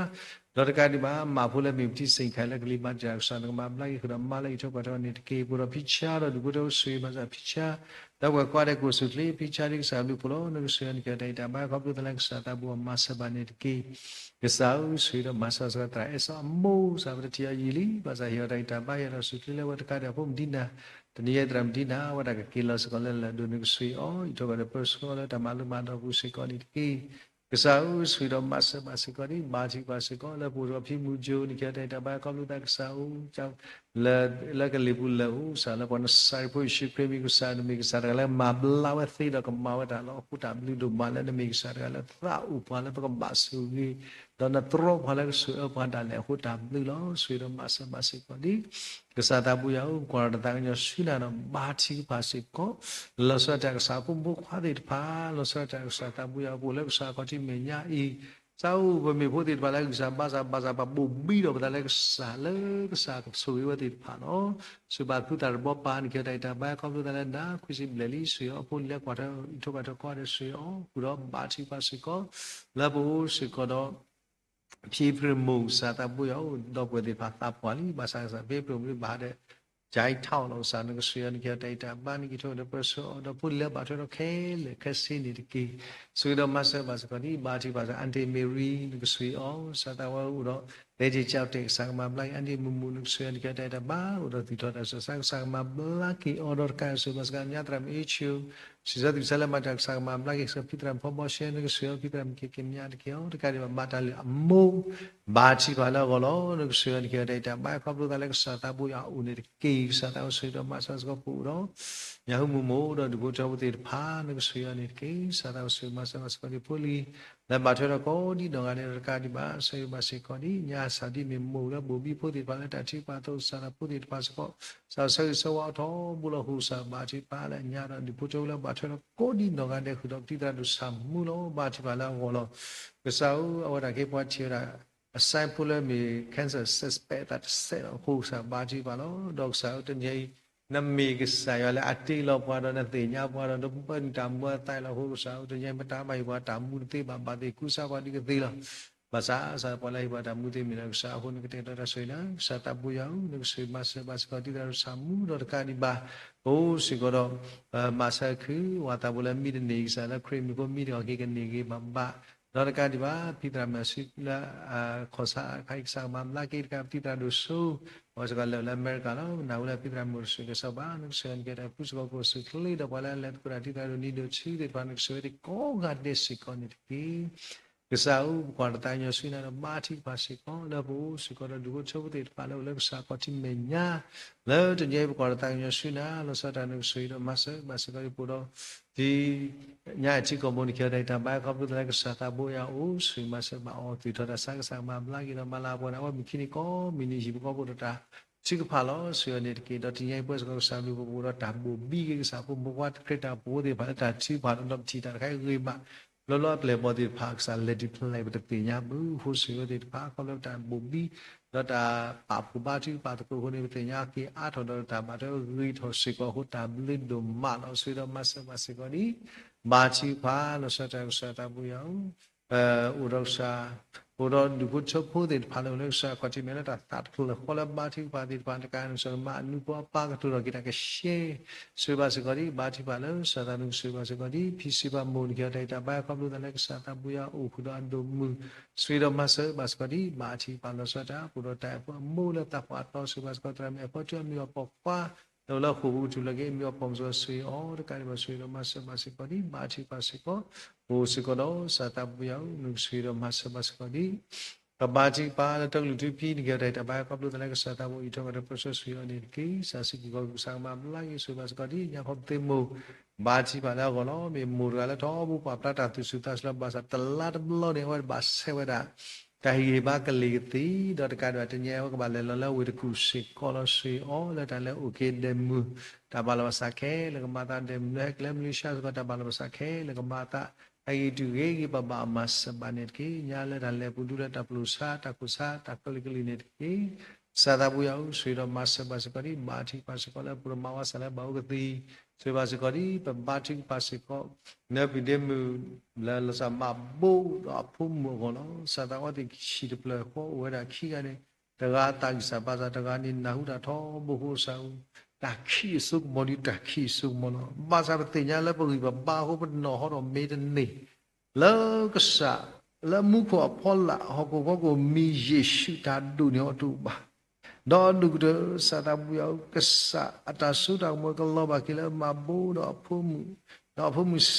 ဒီးတကးဒံးဘၣ် မၤဖိလၢမ့ၢ်ပထံၣ်စ့ၢ်ကီးလၢကလံၤမၤတံာ်တာ် ကစၢ်နကမၤဘျါက့ၤဃုာ်ဒီးမါလၢအံးထွဲကွၢ်ထွဲအီၤန့ၣ်တက့ၢ်. ပအိၣ်ဒီးဖံဆၣ်ဒီးဒူၣ်ဖိထၢဖိ စၢၤမၤစၢၤဖံဆၣ် ဒီပုၢ်ဝဲၢ်ကိးဂၤဒဲးကအိၣ်ဆူၣ်ချ့ ဖံဆၣ်ဒ်ကစၢ်အဘျုးအဖှိၣ်လီၤ. နကစၢ်အီၤ နကဲဝဲဒၣ်အံၤတၢ်ဘါ ခီဖျိသးလၢကစၢ်သးဘိအမၤစၢၤဘၣ်န့ၣ်တက့ၢ်. ကစၢ်ဧၢ စၢၤဒီးမၤစၢၤစ့ၢ်ကီးသရၣ်အဲၣ်စီအမိၢ် စၢ်ဝဲတထံၣ်အီၤယံာ်လံ ဘၣ်ဆၣ်ဟ့ၣ်အီၤတၢ်ဂံၢ်တၢ်ဘါ ဟ့ၣ်အီၤတၢ်အိၣ်ဆူၣ်ချ့လၢအဝဲတကးဒံးဘၣ် ဖိမုၣ်ဒံနၤ တနံၤအံၤသရၣ်မုၣ်ဒံနၤ အဝဲဒၣ်ကက့ၤလီၤစ့ၢ်ကီးလၢလၢၢ်ဒိၣ် နကစၢ်အီၤ အံးထွဲကွၢ်ထွဲပၢဆှၢအီၤလၢတၢ်မၤလိမၤဒိးပူၤစ့ၢ်ကီးန့ၣ်တက့ၢ်. ကစၢ်ဧၢ စၢၤဒီးမၤစၢၤဘၣ်စ့ၢ်ကီးဒ် ဘါထုကဖၣ်စ့ၢ်ကီး လၢပအိၣ်ဒီးဖံမူကၠိ နကဲဝဲဒၣ်အံၤတၢ်ဘါ ခီဖျိသးကစၢ်ဧၢ လၢကလံၤပူၤလၢအအိၣ် ကစၢ်လၢပှၤနစၤရ့းဖိယ့ၣ်ၡူးခရံာ်မ့ၢ်ကစၢ် နမ့ၢ်ကစၢ်တဂၤလၢမၤဘျါဝဲသ့ဒီးကမၤဝဲတၢ်လီၤ. အဃိတၢ်ဘျုးဒိၣ်မးလၢ နမ့ၢ်ကစၢ်တဂၤလၢသးအိၣ်ပှၤလၢပကဘၣ်ဆိၣ်ဂ့ၤ ဒီးနတြီပှၤလၢကဆိၣ်အၢပှၤဒၣ်လဲာ် အဃိတၢ်ဘျုးလီၤ. စၢၤဒီးမၤစၢၤဘၣ်စ့ၢ်ကီးဒ် ကစၢ်သးဘိယွၤဧၢ ကွၢ်တၢ်သးကညီၤဆူနၤဒီး ဘါထုကဖၣ်စ့ၢ်ကီး လီၤဆီဒၣ်တၢ်ကစၢ်ဖိမုၣ်ဖိခွါသ့ၣ်တဖၣ် လီၤဆီဒၣ်တၢ်ကစၢ်သးဘိယွၤ ပအိၣ်လၢကစၢ်ခီၣ်ထံးမဲာ်ညါအံၤ ကစၢ်ဧၢ ပမ့ၢ်ဖိသ့ၣ်တဖၣ်လၢဂံၢ်စၢ်ဘါစၢ် ဘၣ်ဆၣ်ပဘိၣ်ဘံဒီးပသးလၢကစၢ် လၢကစၢ်ကဆိၣ်ဂ့ၤဝဲသ့ၣ်တဖၣ်လီၤ. စၢၤဘၣ်ဖုသးတဘီပၢ် နကဲဝဲဒၣ်အံၤတၢ်ဘါ ခီဖျိသးလၢနၤ ခွံဆံဘျဲၣ်လံ စၢၤအီၤ ဖိလံၤလၢကွၢ်ထွဲ အံးထွဲကွၢ်ထွဲကိးဂၤဒဲး စၢၤအီၤ ဃုာ်ဒီးဘါထုကဖၣ်စ့ၢ်ကီး လၢပအိၣ်စ့ၢ်ကီးဒီး ဖံဖရံးမိၢ် ကစၢ်သးဘိယွၤဧၢ ဒီပုၢ်ဝဲၢ်သ့ၣ်တဖၣ်သးပှၢ်လံ ဘၣ်ဆၣ်ကစၢ်ဖံဖရံးမိၢ်လံ ဘၣ်ဟးဒီး ကၠဲးထီၣ်လီၤ ကစၢ်နကစၢ်ယွၤ နကဲဝဲဒၣ်အံၤတၢ်ဘါ နကံးထီၣ်ဒီးပၢဆှၢအီၤ ဒီးဖိလံၤလၢဘၣ်ထွဲဒီးခဲလၢာ်ခဲဆ့န့ၣ်တက့ၢ်. စၢၤဒီးမၤစၢၤဘၣ်စ့ၢ်ကီးဒ် ဘါထုကဖၣ်စ့ၢ်ကီး အၢၣ်တ့ၢ်မ့ၢ်ရံ နကစၢ်အီၤ ကစၢ်သးဝဲအိၣ်ဒီး သဲက့ၤကၠီတဲာ် ကစၢ်ကမၤဘျါက့ၤ အၢၣ်တ့ၢ်မုၢ်မုၢ် နကစၢ်ယွၤ နကဲဝဲဒၣ်အံၤတၢ်ဘါ အိၣ်ဒီးသူၣ်ထီၣ်တၢ်ဆူးတၢ်ဆါ ကစၢ်ကမၤဘျါက့ၤအီၤ ဒီးတကးစၢၤဘၣ်စ့ၢ်ကီး ညါသရၣ်မုၣ်အ့ၣ်ဆူ စံးဆၢသူၣ်ဆၢလၢမၤတၢ် ကစၢ်ကမၤဘျါက့ၤ ကစၢ်ဖံသရၣ်ဖီဘီရှဲ နကစၢ်ယွၤ ဖံသရၣ်မုၣ်က့ၤက့ၤမညါတက့ၢ်အီၤ တကးဒံးဘၣ် ဘၣ်တၢ်လုၢ်အမိၢ် ဘါထုကဖၣ်လၢအဂီၢ်လီၤ. နကစၢ်ယွၤ နကဲဝဲဒၣ်အံၤတၢ်ဘါ ခီဖျိသးလၢကစၢ်သးဘိယွၤအအိၣ်န့ၣ်တက့ၢ်. ကစၢ်သးဝဲစၢၤဒီးမၤစၢၤစ့ၢ်ကီးပအိၣ်ဒီး ညၣ်ဟူမုၢ်မိၢ် ဒီးဒူၣ်ဖိထၢဖိသ့ၣ်တဖၣ် နကစၢ်ယွၤန့ၣ်တက့ၢ်. ကစၢ်သးဝဲစၢၤမၤစၢၤဘၣ်စ့ၢ်ကီးဒ်ဖိလံၤ လၢဘၣ်ထွဲဒီးကိးဒံနီၢ်ဂၤဒဲးဒီးတကးဒံးဘၣ် စၢၤဘၣ်စ့ၢ်ကီးဒ် ညါစၢ်ဒ်မ့ၢ်မိၢ်လၢဘိၣ်ဘံဖိသ့ၣ်တဖၣ်လၢ တၢ်ထုကဖၣ်အသိး ကစၢ်သးဖိသ့ၣ်တဖၣ်စ့ၢ်ကီး ကစၢ်ဆၢဂ့ၤဆၢဝါအီၤထီဘိလီၤ. ဃိစၢ်ဘါထုကဖၣ်လၢညါဒီး ဒူၣ်ဖိထၢဖိလၢဘၣ်ထွဲဒီးကိးဒံနီၢ်ဂၤဒဲးဃုာ်ဒီး ပတံၤသရၣ်ဒိၣ်ဆၣ်မူလီၤ. ဘါထုကဖၣ်လၢအဂီၢ်လီၤ. ကစၢ်ဧၢ အဝဲဒၣ်က့ၤပှၤထံၣ်ဝဲဒၣ် အစဲးဖိလၢမ့ၢ် cancer စဲးစပဲးအသးတစဲးလီၤ. ဃိစၢ်ဘါထုကဖၣ်လီၤ. ဒီးကစၢ်ဧၢ တနံၤအံၤ နမ့ၢ်ကစၢ်ယွၤလၢအတ့လီၤပှၤဒီးနသ့ၣ်ညါပှၤဒီး နပၢနုာ်တၢ်မူအသးလီၤ. အဃိကစၢ်ဧၢ, တနံၤအံၤပတၢ်ဘၣ်ဟ့ၣ်ပှၤတၢ်မူတသ့ဘၣ်, ဘၣ်သ့ၣ်ကူစါပှၤဒ်ကသ့လီၤ. ဘၣ်ဆၣ် ပှၤလၢဟ့ၣ်ပှၤတၢ်မူသ့မ့ၢ်ဒီးကစၢ်အဃိ နကတဲာ်ကတီၤတၢ်ဆိၣ်ဂ့ၤလၢ ကစၢ်သးဘိယွၤဧၢ, နကဆိၣ်ဂ့ၤမၤစၢၤဘၣ်စ့ၢ်ကီး ဒ်သိးဒီးတၢ်မူဒီးတကးဒံးဘၣ် ပအိၣ်စ့ၢ်ကီးဒီး မၤဆၢခု ပှၤသးဘိလၢမံတန့ၢ် ကစၢ်လၢခရံာ်မံၤအဃိ မံတဂၤက့ၤကန့ၢ်ဂ့ၤဘၣ်ဘၣ် ဒီးတကးဒံးဘၣ် ဖံသရၣ်မုၣ်အစုလၢ ခီၣ်ဆါခါအံၤ ကစၢ်ကမၤဘျါက့ၤတကး ဖံသရၣ်ဒိၣ်စိ အဝဲစ့ၢ်ကီးလဲၤလၢအမဲရကၤလီၤ. နၢ်ဟူလၢဖံသရၣ်မုၣ်တစိၤကစီၣ်ဘၣ် နကဆိၣ်ဂ့ၤအီၤန့ၣ်ကဲတၢ် ဖုစ့ၢ်ကီးကအိၣ်ဆူၣ်ချ့ဒီး ပှၤလၢအလဲၤသကိးတၢ် ဖံသရၣ်ဒိၣ်နံၤဒိၣ်ဆံသ့ၣ်တဖၣ် နကဆိၣ်ဂ့ၤအီၤကိးဂၤဒဲးစ့ၢ်ကီးန့ၣ်တက့ၢ်. ကစၢ်ဧၢ, ပကွၢ်တၢ်သးကညီၤဆူနၤဒီး ဘါထုကဖၣ်စ့ၢ်ကီး လၢပအိၣ်စ့ၢ်ကီးဒီး ဒူၣ်ဖိထၢဖိသ့ၣ်တဖၣ်လၢအိၣ်လၢကစၢ်ခီၣ်ထံးမဲာ်ညါ လၢတနံၤအံၤ ပကွၢ်တၢ်သးကညီၤဆူနၤ လီၤဆီဒၣ်တၢ် နကဆိၣ်ဂ့ၤဒီးမၤစၢၤဘၣ်စ့ၢ်ကီး ပအိၣ်ဒီး ဒ်ညါအံၤထံကီၢ်ပူၤ နကဟ့ၣ်တၢ်ဂံၢ်တၢ်ဘါ ခီဖျိလၢကစၢ်သးဘိယွၤအအိၣ် ဆိၣ်ဂ့ၤမၤစၢၤဘၣ်အီၤ သူၣ်ထီၣ်တၢ်ဆါ ကစၢ်ကမၤဘျါက့ၤဒီး မၤလၤအပှၤန့ၣ် အဝဲမုၢ်ခံနံၤကိးမုၢ်နံၤ ဟံၣ်ဖိဃီဖိဒီးတၢ်ထုကဖၣ်လီၤ. ဆိၣ်ဂ့ၤအီၤန့ၣ်တက့ၢ်. ဒီးတနံၤအံၤ ပဝဲစ့ၢ်ကီးကစၢ်ဘျုးဖှိၣ် ပအိၣ်ဒီးတၢ်ဘိၣ်ဘံက့ၤ ကစၢ်ဖိမုၣ်ဖိခွါ ခရံာ်တၢ်အိၣ်ဖှိၣ်သ့ၣ်တဖၣ်လၢတၢ်ထုကဖၣ်ဒီး ပထံၣ်တၢ်တခါအံၤဂ့ၤမး ဘျီဘျီအပျဲၢ်အဘီၣ်သ့ၣ်တဖၣ် ကစၢ်လဲၤဒုးဖျဲးပတသ့ၣ်ညါဘၣ်. အဃိဆိၣ်ဂ့ၤအဝဲသ့ၣ်တဖၣ် ခီဖျိတၢ်ဘိၣ်ဘံ ဒီးတၢ်ပာ်ဖှိၣ်ဘါထုကဖၣ်သကိးအဃိန့ၣ် ပသ့ၣ်ညါက့ၤအါထီၣ်ဒီးတၢ်ဘၣ်ထွဲဂ့ၤထီၣ်စ့ၢ်ကီးအဃိ တၢ်ဘျုးဒိၣ်မးလီၤ. ဆိၣ်ဂ့ၤဒီးမၤစၢၤဘၣ်စ့ၢ်ကီးဒ် ဘါထုကဖၣ် လီၤဆီဒၣ်တၢ် ကစၢ်သးဘိယွၤဧၢ အိၣ်ဒီးကစၢ် အိၣ်ဒီးဒူၣ်ဖိထၢဖိသ့ၣ်တဖၣ်လၢအိၣ်လၢကစၢ်ခီၣ်ထံးမဲာ်ညါ လၢတၢ်သးတဖျၢၣ်ဃီလၢဘါထုကဖၣ်သ့ၣ်တဖၣ် တကးန့ၣ်ကစၢ်မၤအနူဖိအပၢ်ကတိၤထီၣ်က့ၤတၢ်ကရှဲ ဆိၣ်ဂ့ၤဘၣ်စ့ၢ်ကီးဒ် ဘါထုကဖၣ်လၢ ကစၢ်သး နကဆိၣ်ဂ့ၤဘၣ်စ့ၢ်ကီးဒ် ဖံစံးပၤမိၢ် နကဟ့ၣ်အီၤတၢ်ဂံၢ်တၢ်ဘါ ခီဖျိသးလၢကစၢ်သးဘိယွၤအိၣ်ဃုာ်ဒီးအဒိၣ်မုၢ် ဆိၣ်ဂ့ၤဒီးမၤစၢၤဘၣ်စ့ၢ်ကီးဒ် ဘါထုကဖၣ်လီၤဆီဒၣ်တၢ် ပအိၣ်ဒီးတၢ်အဲၣ်ဖိအမိၢ်လၢသးပှၢ်တီ ဆိၣ်ဂ့ၤဘၣ်စ့ၢ်ကီး သရၣ်မုၣ်အဲၣ်ဖိထံအီၤ မ့ၢ်အီၤပိာ်ခွါ လၢအိၣ်လၢဃိာ်ပူၤကထူၣ်ဖျဲးက့ၤ မ့ၢ်အီၤပိာ်မုၣ်စ့ၢ်ကီး ဆိၣ်ဂ့ၤအီၤတကးဒံးဘၣ် ဆိၣ်ဂ့ၤဒီးမၤစၢၤဘၣ်စ့ၢ်ကီးဒ် ဘါထုကဖၣ်စ့ၢ်ကီး ပအိၣ်စ့ၢ်ကီးဒီး ကစၢ်သးဘိယွၤဧၢ နကဆိၣ်ဂ့ၤဒီးမၤစၢၤဘၣ်စ့ၢ်ကီးဒ် ပဘါထုကဖၣ်လၢတၢ်ကလုၢ်ထူဖံ နကဟ့ၣ်အီၤတၢ်ဂံၢ်တၢ်ဘါ ခီဖျိသးလၢကစၢ်သးဘိအံးထွဲကွၢ်ထွဲပၢဆှၢဆိၣ်ဂ့ၤအီၤန့ၣ်တက့ၢ်. ကစၢ်စံးက့ၤကီး ကစၢ်ကမၤဘျါက့ၤ ဆိၣ်ဂ့ၤဘၣ်စ့ၢ်ကီးဒ် ညါခီပသ့မိၢ် ဘါထုကဖၣ်လၢအဂီၢ်လီၤ. မ့ၢ်မိၢ်တဂၤလၢထီဘိပှၢ်ပြးတၢ်သူၣ်ဆူၣ်သးဆူၣ်လီၤ ဘၣ်ဆၣ်တလါတဘျီန့ၣ် အဝဲဘၣ်ဆဲးဝဲဒၣ် တၢ်ဟ့ၣ်ဂံၢ်ဟ့ၣ်ဘါကလံၤကသံၣ် ဒီးတကးဒံးဘၣ်တနံၤအံၤ အဝဲကဘၣ်လဲၤလီၤလၢဝ့ၢ်တကူၣ်စ့ၢ်ကီးလီၤ. ဆိၣ်ဂ့ၤအီၤလၢတၢ်လၢအအိၣ်က့ၤဒဲးမုၢ် တၢ်ဘၣ်လီၤဘၣ်စးခဲလၢာ်ကမၤသး ဒဲးမုၢ်လၢဟဲက့ၤလၢမလ့ၡါစ့ၢ်ကီး တၢ်ဘၣ်လီၤဘၣ်စးခဲလၢာ်ကမၤသး ဟဲက့ၤတုၤဂ့ၤဂ့ၤဘၣ်ဘၣ် မၤစၢၤဘၣ်န့ၣ်တက့ၢ်. ညါလၢတၢ်လဲၤပူၤဒူလၢတၢ်ပျိၢ်ဆါ တၢ်ခိၣ်ဆါ တၢ်ကလုာ်ကလုာ်န့ၣ်တက့ၢ်. ကစၢ်သးဘိယွၤဧၢ ဆိၣ်ဂ့ၤဒီးမၤစၢၤဘၣ်စ့ၢ်ကီးဒ် ဘါထုကဖၣ်စ့ၢ်ကီးလၢပကမၤဝဲစးလၢဘၣ်အိၣ်ကသံၣ် ဆိၣ်ဂ့ၤဘၣ်စ့ၢ်ကီးဒ် ပဘါထုကဖၣ်စ့ၢ်ကီး လၢပဒဲးမုၢ် လၢလီၤစၢ်မၤဘိးဒီးအဖိမုၣ်အဂီၢ်လီၤ. ကစၢ်သးဝဲသ့ၣ်ဆံၣ်တဖျၢၣ်ဃီအိၣ်ဝဲဒၣ်ခံဂၤန့ၣ် တဂၤသးဂံၢ်စၢ်ဘါစၢ် တဂၤန့ၣ်နၢ်ဟူတၢ်ထီဘိဃိစၢ်ဧၢ တၢ်ခံးအစိကမီၤဒီးတၢ်ခံးအစိကမီၤလီၤ. ဘၣ်ဆၣ်ပသ့ၣ်ညါလၢပဂံၢ်ပဘါအဃိ ပနီၣ်ဟီဒီးမ့ၢ်တန့ၢ် လၢကစၢ် လၢမူခိၣ်အဖီလာ် ဟီၣ်ခိၣ်ဖီခိၣ်မံၤယ့ၣ်ၡူးတၢ်ဒိၣ်န့ၢ်အီၤတအိၣ်ဘၣ်. ဒီးအဒိၣ်ကတၢၢ် ကစၢ်သးဘိယွၤဧၢ ကစၢ်အတၢ်စိတၢ်ကမီၤကလီၤဘၣ်က့ၤလၢမၤဘိးဒီးအဖိမုၣ် ဒီးအဖိမုၣ်ဆံးဖိ ဒီးပံၤတဝါၡံမိၣ် လၢ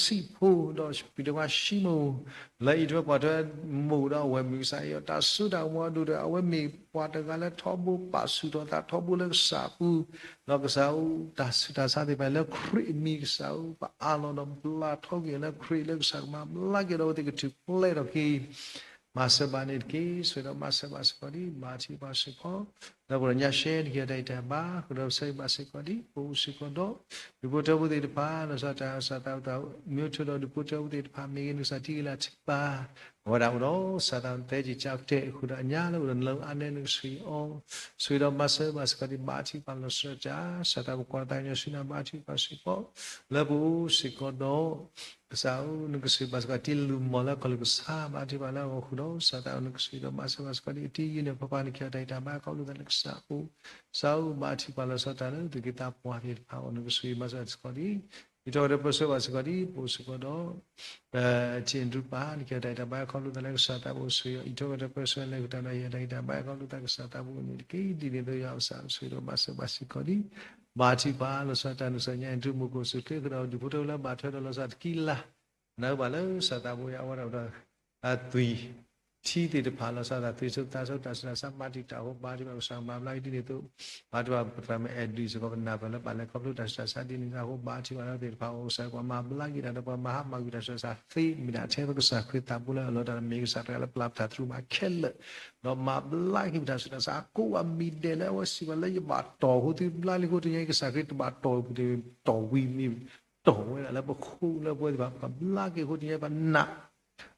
အံးထွဲကွၢ်ထွဲမိၢ်ဒီးအဝဲၢ်မုၣ် ကစၢ်အံၤအီၤ တၢ်စိတၢ်ကမီၤအဒိၣ်ဒီး အဝဲမ့ၢ်ပှၤတဂၤလၢထီဘိပာ်ဆူၣ်ထီၣ်သးထီဘိလၢကစၢ်အပူၤ ဒီးကစၢ်ဧၢ တၢ်ဆူးတၢ်ဆါသ့ၣ်တဖၣ်လၢခရံာ်အမံၤ ကစၢ်ဧၢ ပအးလီၤဒီးပလၢထီက့ၤလၢခရံာ်လၢကစၢ်ကမၤဘျါက့ၤဒီးအဝဲသ့ၣ်ကထူၣ်ဖျဲးထီၣ်က့ၤ မၤစၢၤဘၣ်န့ၣ်တက့ၢ်. ဆိၣ်ဂ့ၤဒီးမၤစၢၤဘၣ်စ့ၢ်ကီးဒ် ဘါထုကဖၣ်စ့ၢ်ကီး လၢပှၤညါရှဲတက့ၢ် တၢ်ဂံၢ်တၢ်ဘါ ဃုာ်ဒီးဆၢဂ့ၤဘၣ်စ့ၢ်ကီးဒ် ပအိၣ်စ့ၢ်ကီးဒီး ဒူၣ်ဖိထၢဖိသ့ၣ်တဖၣ် လီၤဆီဒၣ်တၢ် ကစၢ်သးဝဲသ့ၣ် မ့ၢ်အိၣ်ထီၣ်ဒီးဒူၣ်ဖိထၢဖိသ့ၣ်တဖၣ် မ့ၢ်ဂ့ၤ နကစၢ်ထံဂ့ၤလၢထံပၤ အဝဲဒၣ်အိၣ်ဒီး ကစၢ်သးဝဲသ့ၣ် ကစၢ်ကတဲာ် ဃုာ်ဒီးအညါလၢအိၣ်ဒီးနလၢအါနဲ နကဆိၣ်ဂ့ၤအီၤ ဆိၣ်ဂ့ၤဒီးမၤစၢၤဘၣ်စ့ၢ်ကီးဒ် ဘါထုကဖၣ်လီၤဆီဒၣ်တၢ် ကစၢ်သးဝဲသ့ၣ် ပကွၢ်တၢ်သးကညီၤဆူနၤ ဘါထုကဖၣ်စ့ၢ်ကီး လၢပအိၣ်စ့ၢ်ကီးဒီး ကစၢ်ဧၢ နကဆိၣ်ဂ့ၤဘၣ်စ့ၢ်ကီး တံၤလုၢ်မီၢ်လၢကီၢ်လၢကစၢ် ဘါထုကဖၣ်လၢအဂီၢ်ဃုာ်ဒီး ကစၢ်သးဝဲသ့ၣ် နကဆိၣ်ဂ့ၤဒီးမၤစၢၤဘၣ်စ့ၢ်ကီးဒ် အတံၤယုၢ်န့ၣ် ပပၢ်နကဟ့ၣ်အီၤတၢ်ဂံၢ်တၢ်ဘါ ခီဖျိသးလၢကစၢ်အအိၣ် ကစၢ်ဧၢ ဘါထုကဖၣ်လီၤဆီဒၣ်တၢ်လၢသူၣ်က့သးပှၢ်သ့ၣ်တဖၣ်အဂီၢ် နကဆိၣ်ဂ့ၤမၤစၢၤဘၣ်စ့ၢ်ကီးဒ် အံးထွဲကွၢ်ထွဲပၢဆှၢဘၣ်စ့ၢ်ကီးဒ် ပအိၣ်စ့ၢ်ကီးဒီး ထံၣ်အဒူၣ်ပၢ် နကဟ့ၣ်အီၤတၢ်ဂံၢ်တၢ်ဘါ ခီဖျိသးလၢကစၢ်သးဘိဆိၣ်ဂ့ၤအီၤ အံးထွဲကွၢ်ထွဲပၢဆှၢ လဲၤဃုာ်တၢ်ဒီးဟ့ၣ်အီၤတၢ်ဂံၢ်တၢ်ဘါ ခီဖျိသးကစၢ်သးဘိန့ၣ်တက့ၢ်. ဒ်န့ၣ်အသိး ယွၤကစၢ်ဆိၣ်ဂ့ၤဒီးမၤစၢၤဘၣ်စ့ၢ်ကီးဒ် ဘါထုကဖၣ်လီၤဆီဒၣ်တၢ် နကစၢ်ညါအံၤ နထူမူခိၣ်စူၢ်ချ့ဃုာ်ဒီး ဒူၣ်ဖိထၢဖိလၢဘၣ်ထွဲဒီးလီၤဆီဒၣ်တကံလၤ နၢ်ဟူဘၣ်လၢကစၢ်သးဘိယွၤအဝဲဒၣ်ဒီး အသွံၣ်ထံသ့ၣ်တဖၣ်လီၤဆီဒၣ် သွံၣ်ဆိသးဆိ တၢ်ဆူးတၢ်ဆါ မၤတံာ်တာ်အဃိ ဘါထုကဖၣ်ကစၢ်မၤဘျါက့ၤဒ်န့ၣ်အသိး ဘါထုကဖၣ်ပသရၣ်မုၣ်အဲၣ်ဒုးစ့ၢ်ကီး ပနၢ်ပၢၢ်လၢဘၣ်လဲၤခီဖျိတၢ်ဆူးတၢ်ဆါဒ်န့ၣ်အဃိ ဘါထုကဖၣ်လၢသ့ၣ်တဖၣ်အဂီၢ် ကစၢ်ယွၤမၤဘျါက့ၤတၢ်ဒီးပှၤမၤဟါမၢ်ကွံာ်တၢ်ဆူးတၢ်ဆါသ့ မ့ၢ်ဒၣ်ထဲသိးကစၢ်ခရံာ်သးဘိလၢအလီၤတၢ်မ့ၢ်ကစၢ်တဂၤလၢပျၢ်ပတၢ်သရူးမၤခဲလၢာ် ဒီးမၤဘျါက့ၤပတၢ်ဆူးတၢ်ဆါ ကိးဂၤမံၤဒဲးလၢအဝဲစံးဘၣ်လၢယဘၣ်တီၢ်အဃိ သုဘျါလံအဃိ တနံၤအံၤ ကစၢ်ခရံာ်တဘၣ်တီၢ်ပူၤ တီၢ်ဝံၤမ့ၢ်တီၢ်ဝဲဒၣ်လၢပခိၣ်လၢပဝဲသ့ၣ်တဖၣ် ပှၤဘျါက့ၤအဃိ တနံၤအံၤပနာ်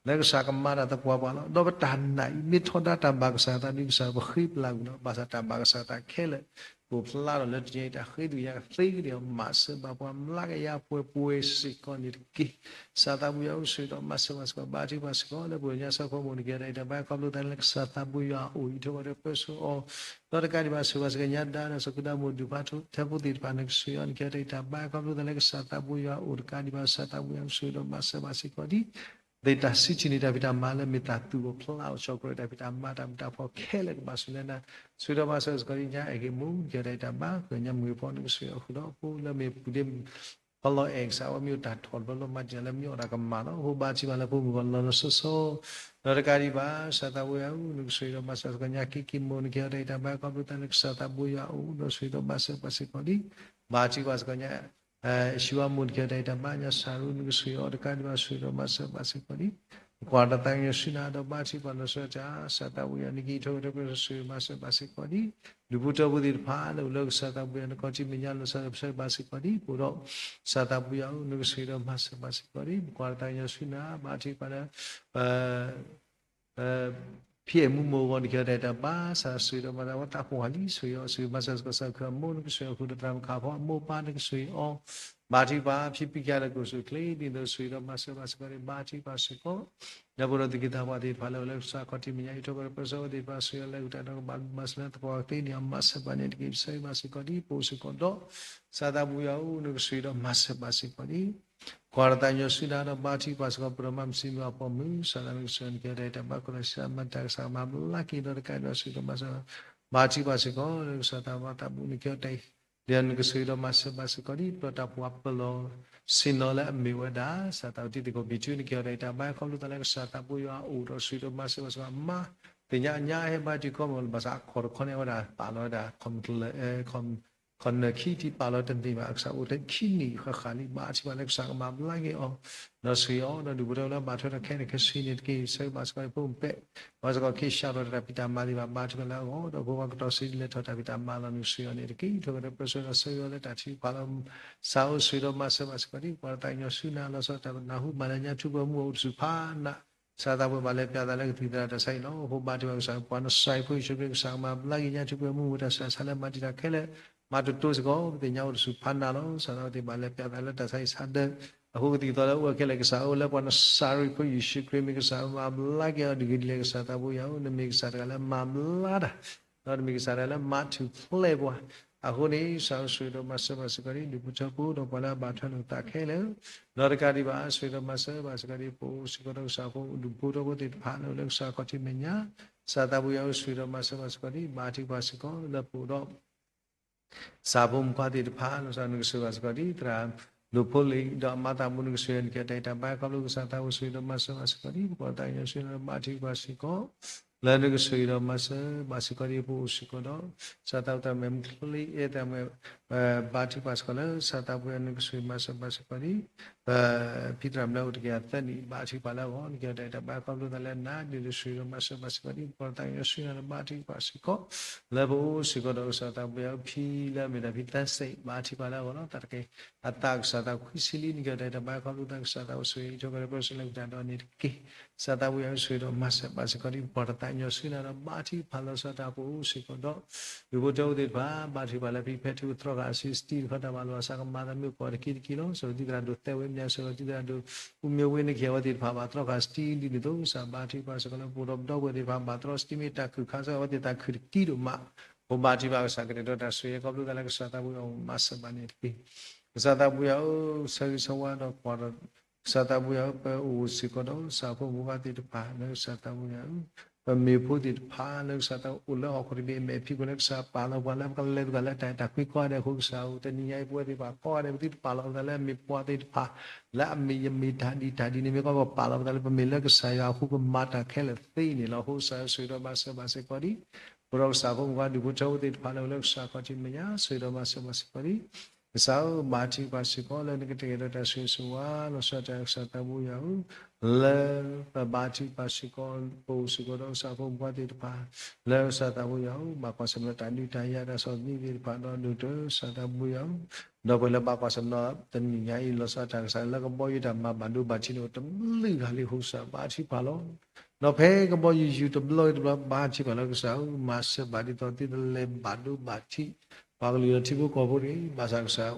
လၢကစၢ်ကမၤတၢ်သပှၢ်ပှၢ်လီၤ. ဒီးပတၢ်နာ်အံၤ မ့ၢ်ထီဒါတၢ်ဘၣ်ကစၢ်သးဒီး ကစၢ်ပဃ့ပျၢ်ကွံာ်လီၤ. ဘၣ်ဆၣ်တၢ်ဘၣ်ကစၢ်သးခဲလၢာ် ကိးဖျါထီၣ်လၢတနံၤအံၤ တၢ်ဃ့ဒုးယၤကသ့ကဒံးအီၤ မၤစၢၤဘၣ်ပှၤမျးကယၤပှဲၤပှဲၤစ့ၢ်ကီးန့ၣ်တက့ၢ်. ကစၢ်သးဘိယွၤဧၢ, ဆိၣ်ဂ့ၤဒီးမၤစၢၤဘၣ်စ့ၢ်ကီး ဘါထုကဖၣ်စ့ၢ်ကီး လၢပှၤကညီဆၢဖှိၣ်အမူး နကဟ့ၣ်တၢ်အံးတၢ်ဘါ ခီဖျိသးလၢကစၢ်သးဘိယွၤအအိၣ် အံးထွဲကွၢ်ထွဲပၢဆှၢအီၤ ဒီးတကးဒံးဘၣ် ဆိၣ်ဂ့ၤဘၣ်စ့ၢ်ကီး ညါဒါဒီးစီၤကုဒါမူး ဒူၣ်ဖးထီ ထၢဖိသ့ၣ်တဖၣ် နကဆိၣ်ဂ့ၤအီၤ နကဟ့ၣ်တၢ်အံးတၢ်ဘါ ခီဖျိသးလၢကစၢ်သးဘိယွၤအအိၣ် တကးဒံးဘၣ် ကစၢ်သးဘိယွၤ ဆိၣ်ဂ့ၤဒီးမၤစၢၤဘၣ်စ့ၢ်ကီးဒံး သ့ၣ်တၢ်စံးထီၣ်န့ၢ်တၢ်ဖံးတၢ်မၤလၢမ့ၢ်တၢ်သူၣ်အိၣ်ဖျါအိၣ် ကၠီၣ်ကြၢးတၢ်ဖံးတၢ်မၤ တၢ်မုာ်တၢ်ဖှီၣ်ခဲလၢာ်ကဘၣ်ဆိၣ်ဂ့ၤလၢနၤ, ဆိၣ်ဂ့ၤဒီးမၤစၢၤဘၣ်စ့ၢ်ကီးဒံး ညါအဲၣ်က့ၤမူး နကဟ့ၣ်တၢ်အံးတၢ်ဘါ ဃုာ်ညါမုၢ်ဂ့ၤဖီ နကဆိၣ်ဂ့ၤအီၤဃုာ်ဒီး ဖိလၢမ့ၢ်ပူၤဒ့ ဖီလီၤအဲၣ်ကစၢ်ဝဲ မ့ၢ်အိၣ်တၢ်ထီၣ်တဘျီဘျီ မၤတံာ်တာ်လၢမ့ၢ်အီၣ်တၢ်ကမၣ်လီၤ. အဃိဘါထုကဖၣ်လၢဖိမုၣ်ဂီၢ်လီၤလီၤဆီဆီ ဒီးတကးဒံးဘၣ် ကစၢ်သးဘိယွၤဧၢ, နကဆိၣ်ဂ့ၤဒီးမၤစၢၤစ့ၢ်ကီး ညါက့ၤက့ၤမူး နကဟ့ၣ်အီၤတၢ်အံးတၢ်ဘါ ခီဖျိသးလၢကစၢ်သးဘိယွၤအအိၣ် ဒီးဆိၣ်ဂ့ၤဒီးမၤစၢၤဘၣ်စ့ၢ်ကီးဒံး ဘါထုကဖၣ်စ့ၢ်ကီး ညါ ယ့ၣ်ၡူးအမူး နကဟ့ၣ်အီၤတၢ်အံးတၢ်ဘါ, ညါစၤရူး နကဆိၣ်ဂ့ၤအီၤ တကးဒံးဘၣ် ဆိၣ်ဂ့ၤဒီးမၤစၢၤဘၣ်စ့ၢ်ကီးဒံး ပကွၢ်တၢ်သးကညီၤဆူနၤဒီး ဘါထုကဖၣ်လီၤဆီဒၣ်တၢ် ကစၢ်သးဘိယွၤ နကဟ့ၣ်အံးထွဲကွၢ်ထွဲပၢဆှၢ ဆိၣ်ဂ့ၤမၤစၢၤဘၣ်စ့ၢ်ကီးဒံး ဒူၣ်ဖိထၢဖိသ့ၣ်တဖၣ် လၢအိၣ်လၢကစၢ်သးဘိယွၤ နခီၣ်ထံးမဲာ်ညါ လီၤဆီဒၣ်တၢ်ပၢဆှၢဘၣ်စ့ၢ်ကီးဒံး ပအိၣ်ဒီး ကစၢ်သးဘိယွၤဧၢ, နကဆိၣ်ဂ့ၤဒီးမၤစၢၤဘၣ်စ့ၢ်ကီးဒံး ပကွၢ်တၢ်သးကညီၤဆူနၤ ဘါထုကဖၣ်လၢ ဖံအဲၣ်မူမိၢ်အဂီၢ် နကဟ့ၣ်အီၤတၢ်အံးတၢ်ဘါ, ကစၢ်ဆိၣ်ဂ့ၤဒီးမၤစၢၤဝဲ သးဖိဟးလံ ဆိၣ်ဂ့ၤအီၤ ဆိၣ်ဂ့ၤမၤစၢၤစ့ၢ်ကီး ကစၢ်ခရံာ်အမိၢ် နကဆိၣ်ဂ့ၤအီၤဃုာ်ဒီး သရၣ်မုၣ်ခးဖီအမိၢ်အပၢ် နကဆိၣ်ဂ့ၤအီၤ ဘါထုကဖၣ် ဖံဖံကၤလၢာ် ကိၣ်ဆူၣ်ချ့ ဒ်သိးဆိၣ်ဂ့ၤဒီးမၤစၢၤဘၣ်စ့ၢ်ကီးဒံး ဘါထုကဖၣ်စ့ၢ်ကီး ဒီးပအိၣ်ဒီးသူၣ်က့သးပှၢ်သ့ၣ်တဖၣ် လၢအိၣ်လၢကစၢ်ခီၣ်ထံးမဲာ်ညါ အံးထွဲကွၢ်ထွဲပၢဆှၢဝဲသ့ၣ်တဖၣ် ဆိၣ်ဂ့ၤအီၤလၢအဂုၤအဂၤဒီး ကဘၣ်မၤစၢၤလၢသပှၢ်ကသ့န့ၣ် မၤစၢၤဘၣ်န့ၣ်တက့ၢ် ပဆၢဂ့ၤဘၣ်စ့ၢ်ကီးဒံး ပအိၣ်စ့ၢ်ကီးဒီး ကစၢ်သးဘိယွၤဧၢ, နကဆိၣ်ဂ့ၤဒီးမၤစၢၤဘၣ်စ့ၢ်ကီးဒံး ကွၢ်တၢ်သးကညီၤဆူနၤဒီး ဘါထုကဖၣ်စ့ၢ်ကီး ပဒီးမၤမုၢ်စံမုၢ်အဖီမုၢ် ကစၢ်သးနကဆိၣ်ဂ့ၤ နကဟ့ၣ်အီၤတၢ်အံးတၢ်ဘါ ကစၢ်မၤတၢ် ကစၢ်မၤဘျါက့ၤဒီး တကးဒံးဘၣ် ဆိၣ်ဂ့ၤဒီးမၤစၢၤ ဘါထုကဖၣ်စ့ၢ်ကီး လၢကစၢ်သးဘိယွၤ သးဘိ နကဟ့ၣ်အီၤတၢ်အံး ဒီးနကဆိၣ်ဂ့ၤဒီးမၤစၢၤဘၣ်စ့ၢ်ကီးဒံး ပဒီးတၢ်ပှၤပလီၢ်ဆ့ၣ်နီၤလၢအမ့ၢ်ဝဲဒၣ် ကစၢ်သးဝံၣ်တံၤသကိးဘံၣ်ထူ နကဟ့ၣ်အီၤတၢ်အံးတၢ်ဘါ ခီဖျိသးလၢကစၢ်သးဘိယွၤအအိၣ်ဒီး ဆိၣ်ဂ့ၤဒီးမၤစၢၤဘၣ်စ့ၢ်ကီး မၤသ့ၣ်ညါအညါဟဲဘါထုကဖၣ်မ့ၢ် ဘၣ်ဆၣ်အခီၣ်တခီန့ၣ် အဝဲဒၣ်ပာ်လီၤဝဲဒၣ် ခီၣ်မုၢ်ကျၢၢ် ခီၣ်နၢၣ်ခံထံၣ်ပာ်လီၤတန့ၢ်ဘၣ် အကစၢ်အိၣ်ထဲခံနံၣ်ဃၣ်ဃၣ်လံ ဘါထုကဖၣ်လၢကစၢ်ကမၤဘျါက့ၤအီၤ ဒီးဆိၣ်ဂ့ၤအီၤ ဒီးဒူၣ်ဖိထၢဖိလၢဘၣ်ထွဲဒီးခဲအံၤခဲဆ့န့ၣ်တက့ၢ် ဆၢဂ့ၤဘၣ်စ့ၢ်ကီးဖိမုၣ်ပဲၢ် ဘၣ်စ့ၢ်ကီး ကဟ့ၣ်ဆှၢထီၣ်တၢ်ဖံးတၢ်မၤသ့ၣ်တဖၣ် ဘါထုကဖၣ်လၢအဂီၢ် ဒီးဖိခွါကတီၢ်စံးလဲၤထီၣ်တၢ်ဖံးတၢ်မၤလီၤ နကဆိၣ်ဂ့ၤအီၤန့ၣ်တက့ၢ် အံးထွဲကွၢ်ထွဲပၢဆှၢဒီးဆၢဂ့ၤအီၤလၢတၢ်ထုကဖၣ်လၢ ကစၢ်ဧၢ ဆိၣ်ဂ့ၤဒီးမၤစၢၤဘၣ်စ့ၢ်ကီးဒံး ပကွၢ်တၢ်သးကညီၤဆူနၤ လီၤဆီဒၣ်တၢ်နၢ်ဟူမၤလၢညါ ထူးပှဲၤမုၢ်အိၣ်တဆူၣ်ဖးနး ကစၢ်သးဘိယွၤ ဘၣ်လဲၤပျးသးလၢကသံၣ်သရၣ်တၢ်ဆါအံၤလီၤ. အဃိဘါထုကဖၣ်ကစၢ် ပှၤနစၢ်အံၤဖိယ့ၣ်ၡူးခရံာ် ကစၢ်ကမၤဘျါက့ၤညါ ထူးပှဲၤမုၢ်ဝဲတၢ်ဆၢဆါလၢ မၤတံာ်တာ်ခဲလၢာ် မၤတတိၤစ့ၢ်ကီး ပသ့ၣ်ညါအိၣ်တဆူၣ်ဖးနးလီၤ. ကစၢ်သးဝဲသ့ၣ် ဘၣ်လဲၤပျးသးလၢတၢ်ဆါအံၤဆါဒၢ အဃိကသံၣ်ကသီလၢအိၣ်ဝဲခဲလၢာ် ကစၢ်ဧၢ လၢပှၤနစၢ်အံၤဖိယ့ၣ်ၡူးခရံာ် မ့ၢ်ကစၢ်မၤဘျါက့ၤအီၤတဂ့ၤဒ်လဲၣ် ကစၢ်သးဘိယွၤဧၢ နမ့ၢ်ကစၢ်တဂၤလၢမၤဘျါတၢ် ဒီးနမ့ၢ်ကစၢ်တဂၤလၢမၤထူၣ်ဖျဲးပှၤ အဃိန့ၣ် ကစၢ်ဧၢ ဆိၣ်ဂ့ၤဒီးမၤစၢၤဘၣ်စ့ၢ်ကီးဒံး ဒူၣ်ဖိထၢဖိ ဒီးပှၤလၢအဘၣ်ထွဲလိာ်သးခဲလၢာ် ဒီးတကးဒံးဘၣ် ဆိၣ်ဂ့ၤဒီးမၤစၢၤဘၣ်စ့ၢ်ကီးဒံး ပအိၣ်စ့ၢ်ကီးဒီးကစၢ်ဖိ ဒူၣ်ဖိထၢဖိသ့ၣ်တဖၣ် လၢအိၣ်လၢကစၢ်ခီၣ်ထံးမဲာ်ညါ ကစၢ်သးဘိယွၤဧၢ ဆိၣ်ဂ့ၤဒီးမၤစၢၤဘၣ်စ့ၢ်ကီးဒံး ဘါထုကဖၣ်စ့ၢ်ကီး လၢပအိၣ်ဒီး ကစၢ်ဖိမုၣ်ဖိခွါသ့ၣ်တဖၣ် လီၤဆီဒၣ်တၢ် နကဆိၣ်ဂ့ၤဘၣ်စ့ၢ်ကီးဒံး သရၣ်ဒိၣ်ဖိလံၤ ဒီးအမါသးဘိ နကဆိၣ်ဂ့ၤအီၤ နကဟ့ၣ်အီၤတၢ်အံးတၢ်ဘါ ခီဖျိကစၢ်သးဘိ ဆိၣ်ဂ့ၤဒီးမၤစၢၤဘၣ်စ့ၢ်ကီးဒံး ပကွၢ်တၢ်သးကညီၤဆူနၤ ဘါထုကဖၣ်စ့ၢ်ကီး လၢနကဆိၣ်ဂ့ၤဒီးမၤစၢၤဘၣ်စ့ၢ်ကီးဒံး ပအိၣ်စ့ၢ်ကီးဒီး ကစၢ်သးဝဲသးမဲာ်ချံ အဲၣ်သးမဲာ် ဘါထုကဖၣ်စ့ၢ်ကီးလၢ ကစၢ်သးဘိယွၤ နကဆိၣ်ဂ့ၤမၤစၢၤဘၣ်စ့ၢ်ကီးဒံး ပဖံသရၣ်မုၣ်လၢအိၣ်တကယၤသၢနံၣ် ဘါထုကဖၣ်လၢအဂီၢ် နကဟ့ၣ်အီၤတၢ်အံးတၢ်ဘါ ခီဖျိသးလၢနၤ ဒ်သိးဆိၣ်ဂ့ၤဒီးမၤစၢၤဘၣ်စ့ၢ်ကီးဒံး ပကွၢ်တၢ်သးကညီၤဆူနၤဒီး ဘါထုကဖၣ်စ့ၢ်ကီး လၢပအိၣ်စ့ၢ်ကီးဒီးကစၢ်သးဘိယွၤ ဖံလၢအမ့ၢ်ဒၣ်ဖံသၢစ့ၣ် ဘါထုကဖၣ်လၢအဂီၢ်လီၤ. သးတက့ၢ် အသးကစၢ်သးခွံဆံလံ နကဟ့ၣ်အီၤတၢ်အံးတၢ်ဘါ ခီဖျိသးကစၢ်သးဘိ ဆိၣ်ဂ့ၤအံးထွဲကွၢ်ထွဲပၢဆှၢလၢကစၢ်ဒီးန့ၣ်တက့ၢ်. ကစၢ်သးဘိယွၤ ဆိၣ်ဂ့ၤဒီးမၤစၢၤဘၣ်စ့ၢ်ကီးဒံး ပကွၢ်တၢ်သးကညီၤဆူနၤဒီး ဘါထုကဖၣ်လီၤဆီဒၣ်တၢ် ပအိၣ်စ့ၢ်ကီးဒီး ဒူၣ်ဖိထၢဖိသ့ၣ်တဖၣ် ဘါထုကဖၣ်လၢဖံဖဲထူသတြီၤဃာ်အစု စတံတခီတၢ်ဘၣ်လိာ်အစးကမၤသးမုၣ်ကီၢ်တက့ၢ်တက့ၢ်လီၤ. စီၤတံသရၣ်ဒိၣ်သဲဝ့ မ့ၢ်စီၤတံသရၣ်ဒိၣ် အူမ့ၢ်ဝ့ နကဟ့ၣ်အဝဲသ့ၣ်တဖၣ် ဘၣ်တြီဃာ်စတံဒ်န့ၣ်အသိး ကစၢ်ဘါထုကဖၣ်စ့ၢ်ကီးလၢ ပအိၣ်ဒီးပဒီပုၢ်ဝဲၢ်သ့ၣ်တဖၣ် ဘၣ်တြီစတံမ့ၢ်တၢ်ခုၣ်ခါစ့ၢ်ကီး အဝဲသ့ၣ်တၢ်ခုၣ်တက့ၢ်ဒိၣ်မး ပဘါထုကဖၣ်ကစၢ်ကတဲာ်ကတီၤတၢ်ဆိၣ်ဂ့ၤ ခီဖျိသးလၢကစၢ်သးဘိယွၤ မၤစၢၤဘၣ်န့ၣ်တက့ၢ်. ကစၢ်သးဘိယွၤဧၢ, ဆၢဂ့ၤဆၢဝါဒီးကွၢ်ဒီး ကစၢ်သးဘိယွၤဧၢ, ပအိၣ်စ့ၢ်ကီးဒီး ကစၢ်ဖိမုၣ်ဖိခွါသ့ၣ်တဖၣ် လၢကစၢ်သးဘိယွၤဧၢ, ပမ့ၢ်ဖိသ့ၣ်တဖၣ် လၢကစၢ်သးဘိ အိၣ်လၢဟီၣ်ခိၣ်တဘ့ၣ်အမဲာ်ဖံးခိၣ် လၢကစၢ်ပာ်လီၤပှၤလၢပကလဲၤသဂၢၢ်လၢတၢ်အဲၣ်တၢ်ကွံကိးဂၤဒဲးအဃိ ကစၢ်ဧၢ, တနံၤညါအံၤ ပဝဲသ့ၣ်တဖၣ်ကိးဂၤဒဲး ပသုတပာ်လီၤပသးလၢအမ့ၢ်ပှၤသ့ၣ်တဖၣ် လၢအမ့ၢ်ယမ့ၢ်တၢ်ဒ်တၢ်ဒ်န့ၣ်မ့ၢ်ကီး ပပာ်လီၤပသးလၢပမ့ၢ်လၢကစၢ်ယွၤအဃိ ပမၤတၢ်ခဲလၢာ်သ့န့ၣ်လီၤ. အဃိကစၢ်ဧၢ ဆိၣ်ဂ့ၤဒီးမၤစၢၤဘၣ်စ့ၢ်ကီးဒံး ပဒီးကစၢ်ဖိမုၣ်ဖိခွါ ဒူၣ်ဖိထၢဖိသ့ၣ်တဖၣ် လၢအိၣ်လၢကစၢ်ခီၣ်ထံးမဲာ်ညါ ဆိၣ်ဂ့ၤဒီးမၤစၢၤဘၣ်စ့ၢ်ကီးဒံး ကစၢ်ဧၢ, ဘါထုကဖၣ်စ့ၢ်ကီး လၢနကတဲာ်ကတီၤတၢ်ဆိၣ်ဂ့ၤဆိၣ်ဝါ လီၤဆီဒၣ်တၢ်ကစၢ်သးဘိယွၤဧၢ, လၢပဘါထုကဖၣ်စ့ၢ်ကီး ပအိၣ်စ့ၢ်ကီးဒီးကစၢ်ဖိမုၣ်ဖိခွါသ့ၣ်တဖၣ် လၢကစၢ်သးဘိယွၤဧၢ, ဘၣ်ကွၢ်ဆၢၣ်မဲာ်တၢ်ဒုးတၢ်ယၤတၢ်ဆီၣ်သနံးသ့ၣ်တဖၣ်ဒီးဒိၣ်ကတၢၢ် ကစၢ်သးဘိယွၤဧၢ, ဒီးပှၤလၢဘၣ်ကွၢ်ဆၢၣ်မဲာ်တနံၤညါအံၤ လီၤဆီဒၣ်တၢ်ကစၢ်လၢကဘီယူၤတၢ်မၤဘၣ်ဒိဘၣ်ထံးန့ၣ် တဘျုးဂၤလံအဃိ ကစၢ်ဘါထုကဖၣ်လီၤ. ဒီးဖဲကဘီယူၤယူၤတဘျီတဘျီ ဘါထုကဖၣ်လီၤ ကစၢ်ဧၢ, မၤစၢၤဘၣ်ဒ်သိးသုတလဲၤဘၣ်ဒိဘၣ်ထံး ပှၤကလုာ်ဒီးထံဖိကီၢ်ဖိတဂ့ၤ, ဘၣ်ဆၣ်ကစၢ်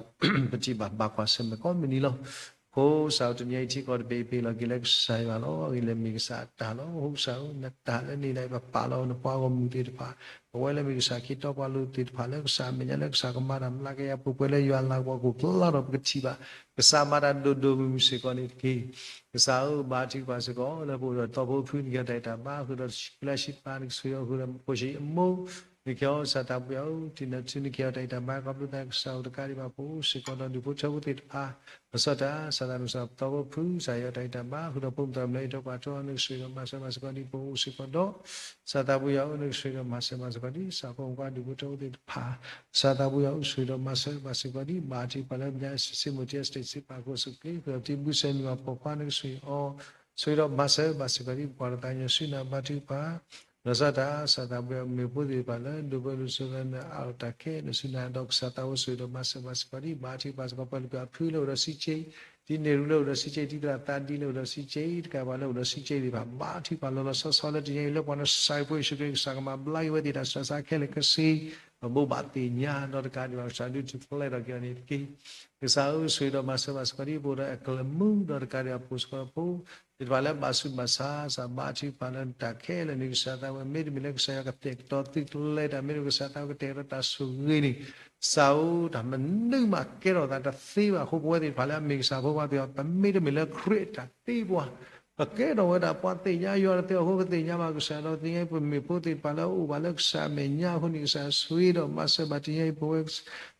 ပထံၣ်ဘၣ်ဘၣ်ကွၢ်ဆၢၣ်မဲာ်ကိးမုၢ်နံၤလီၤ. အဃိကစၢ်ဧၢ တနံၤအံၤထံကီၢ်တဘ့ၣ်အံၤ ပဟ့ၣ်လီၤက့ၤလၢကစၢ်ယွၤလီၤ. အဂ့ၢ်လၢမ့ၢ်ကစၢ်အတၢ်လီၤ. အဃိကစၢ်ဧၢ နတၢ်လၢန့ၣ်ဒၣ်အံၤ ပပာ်လီၤနပှၤဂီၢ်မုၢ်သ့ၣ်တဖၣ်, ပဝဲလၢမ့ၢ်ကစၢ်ခ့တီပှၤလိၤသ့ၣ်တဖၣ် လၢကစၢ်အမဲာ်ညါ လၢကစၢ်ကမၤတၢ်မျးကယၤပှဲၤပှဲၤလၢယွၤလၤကပီၤအခိၣ်ဖျါထီၣ် ပကထံၣ်ဘၣ် ကစၢ်မၤတၢ်ဒိၣ်ဒိၣ်မုၢ်မုၢ်စ့ၢ်ကီးန့ၣ်တက့ၢ်. ကစၢ်ဧၢ ဘါထုကဖၣ်စ့ၢ်ကီး လၢပအိၣ်ဒီးသီဖိဖု နကဟ့ၣ်အီၤတၢ်အံၤတၢ်ဘါ, ဃုာ်ဒီးတၢ်ဆံးပျၢ်ဆံးပာ် နကဆိၣ်ဂ့ၤအီၤ, ဃုာ်ဒီးဖိဆံးအမိၢ် နကဟ့ၣ်အီၤ ကစၢ်သးပှဲၤအီၤ, ထံၣ်နၢ်ထံနကဟ့ၣ်အီၤတၢ်အံၤတၢ်ဘါ ခီဖျိသးကစၢ်အိၣ်တကးဒံးဘၣ် ပအိၣ်စ့ၢ်ကီးဒီးဒူၣ်ဖိထၢဖိသ့ၣ်တဖၣ်, လီၤဆီဒၣ်တၢ် ကစၢ်သးမုၢ်ကစၢ်သီဖိဖု ကစၢ်ဟ့ၣ်အီၤတၢ်အံၤတၢ်ဘါ, ဃုာ်ဒီးဖိမုၣ်သရၣ်မုၣ်လၢဟ့ၣ်ထီၣ်ပှၤထီ နကဆိၣ်ဂ့ၤဒီးမၤစၢၤဘၣ်စ့ၢ်ကီးဒ် ပအိၣ်စ့ၢ်ကီးဒီး ကစၢ်သးပှဲၤအီၤ နကဆိၣ်ဂ့ၤဒီးမၤစၢၤဘၣ်စ့ၢ်ကီးဒ် ကစၢ်ဖိမုၣ်ဖိဒူၣ်ဖိထၢဖိသ့ၣ်တဖၣ်, ကစၢ်သးပှဲၤအီၤ ဆိၣ်ဂ့ၤဒီးမၤစၢၤဘၣ်စ့ၢ်ကီးဒ် ဘါထုကဖၣ်လၢ State Symbols State စ့ပာ်ခိၣ်စ့ၢ်ကီး ဃုာ်ဒီးတံၤဘုစဲးမံၤပှၤပိာ်ခွါ နကဆိၣ်ဂ့ၤအီၤ ဆိၣ်ဂ့ၤဒီးမၤစၢၤဘၣ်စ့ၢ်ကီးဒ် ပှၤတသးကညီၤဆူနၤ ဘါထုကဖၣ်, လီၤဆီဒၣ်တၢ် ကစၢ်သးပှဲၤအီၤ မ့ၢ်ဖိသ့ၣ်တဖၣ်လၢ ဒိၣ်ပၢဒိၣ်စိသးန့ၣ် အးလီၤတၢ်ခဲလၢာ်ဆူနၤ ဒီးကစၢ်သးဖိဆိၣ်ဂ့ၤဒီးမၤစၢၤဘၣ်စ့ၢ်ကီးဒ် ဘါထုကဖၣ်စ့ၢ်ကီး ပှၤလၢပှၤဖုလၢအိၣ်ဒီးစံးက့, တံၤန့ၢ်ရူလၢအိၣ်ဒီးစံးက့, တံၤသရၣ်သးဒံလၢအိၣ်ဒီးစံးက့, တကးပှၤလၢအိၣ်ဒီးစံးက့သ့ၣ်တဖၣ် ဘါထုကဖၣ်လီၤလီၤဆီဆီလၢတနံၤအံၤ လၢပှၤနစၢ်ဖိယ့ၣ်ၡူးခရံာ် ကစၢ်ကမၤဘျါက့ၤဝဲသ့ၣ်တၢ်ဆူးတၢ်ဆါခဲလၢာ်ခဲဆ့ ပဘိးဘၣ်သ့ၣ်ညါ ဒီးတကးဒံးဘၣ် ကစၢ်ဒုးထူၣ်ဖျဲးထီၣ်က့ၤအီၤန့ၣ်တက့ၢ်. ကစၢ်ဧၢ ဆိၣ်ဂ့ၤဒီးမၤစၢၤဘၣ်စ့ၢ်ကီးဒ် ပအိၣ်ဒီးအကျဲမုၢ် ဒီးတကးဒံးဘၣ် ပအိၣ်စ့ၢ်ကီးဒီးဖိသ့ၣ်တဖၣ်လၢဘၣ်ဆူးဘၣ်ဆါ ကစၢ်ဘါထုကဖၣ်လၢနတၢ်ခဲလၢာ်န့ၣ် ကစၢ်သးဝဲ မ့တမ့ၢ်လၢကစၢ်ယွၤကတဲာ်ကတီၤသုကျဲတၢ် မ့တမ့ၢ်ကစၢ်သးဝဲကတဲာ်ကတီၤတၢ်ဆိၣ်ဂ့ၤန့ၣ် ကစၢ်ဧၢ တၢ်မနုၤမးကဲထီၣ်သးတသ့ဘၣ်အဃိ ပဝဲသ့ၣ်တဖၣ်လၢအမ့ၢ်ကစၢ်ဖိခွါသ့ၣ်တဖၣ် ပမ့တမ့ၢ်လၢခရံာ်အတၢ်သ့ပှၤ ပကဲထီၣ်ဝဲဒၣ်ပှၤသ့ၣ်ညါယွၤတသ့အဃိ ပသ့ၣ်ညါဘၣ်ကစၢ်ဒီး သ့ၣ်ညါပမ့ၢ်ဖိသ့ၣ်တဖၣ်လၢအအိၣ်ဘၣ်လၢကစၢ်အမဲာ်ညါအဃိန့ၣ် ကစၢ်ဆိၣ်ဂ့ၤဒီးမၤစၢၤဘၣ်တနံၤအံၤ ပဝဲ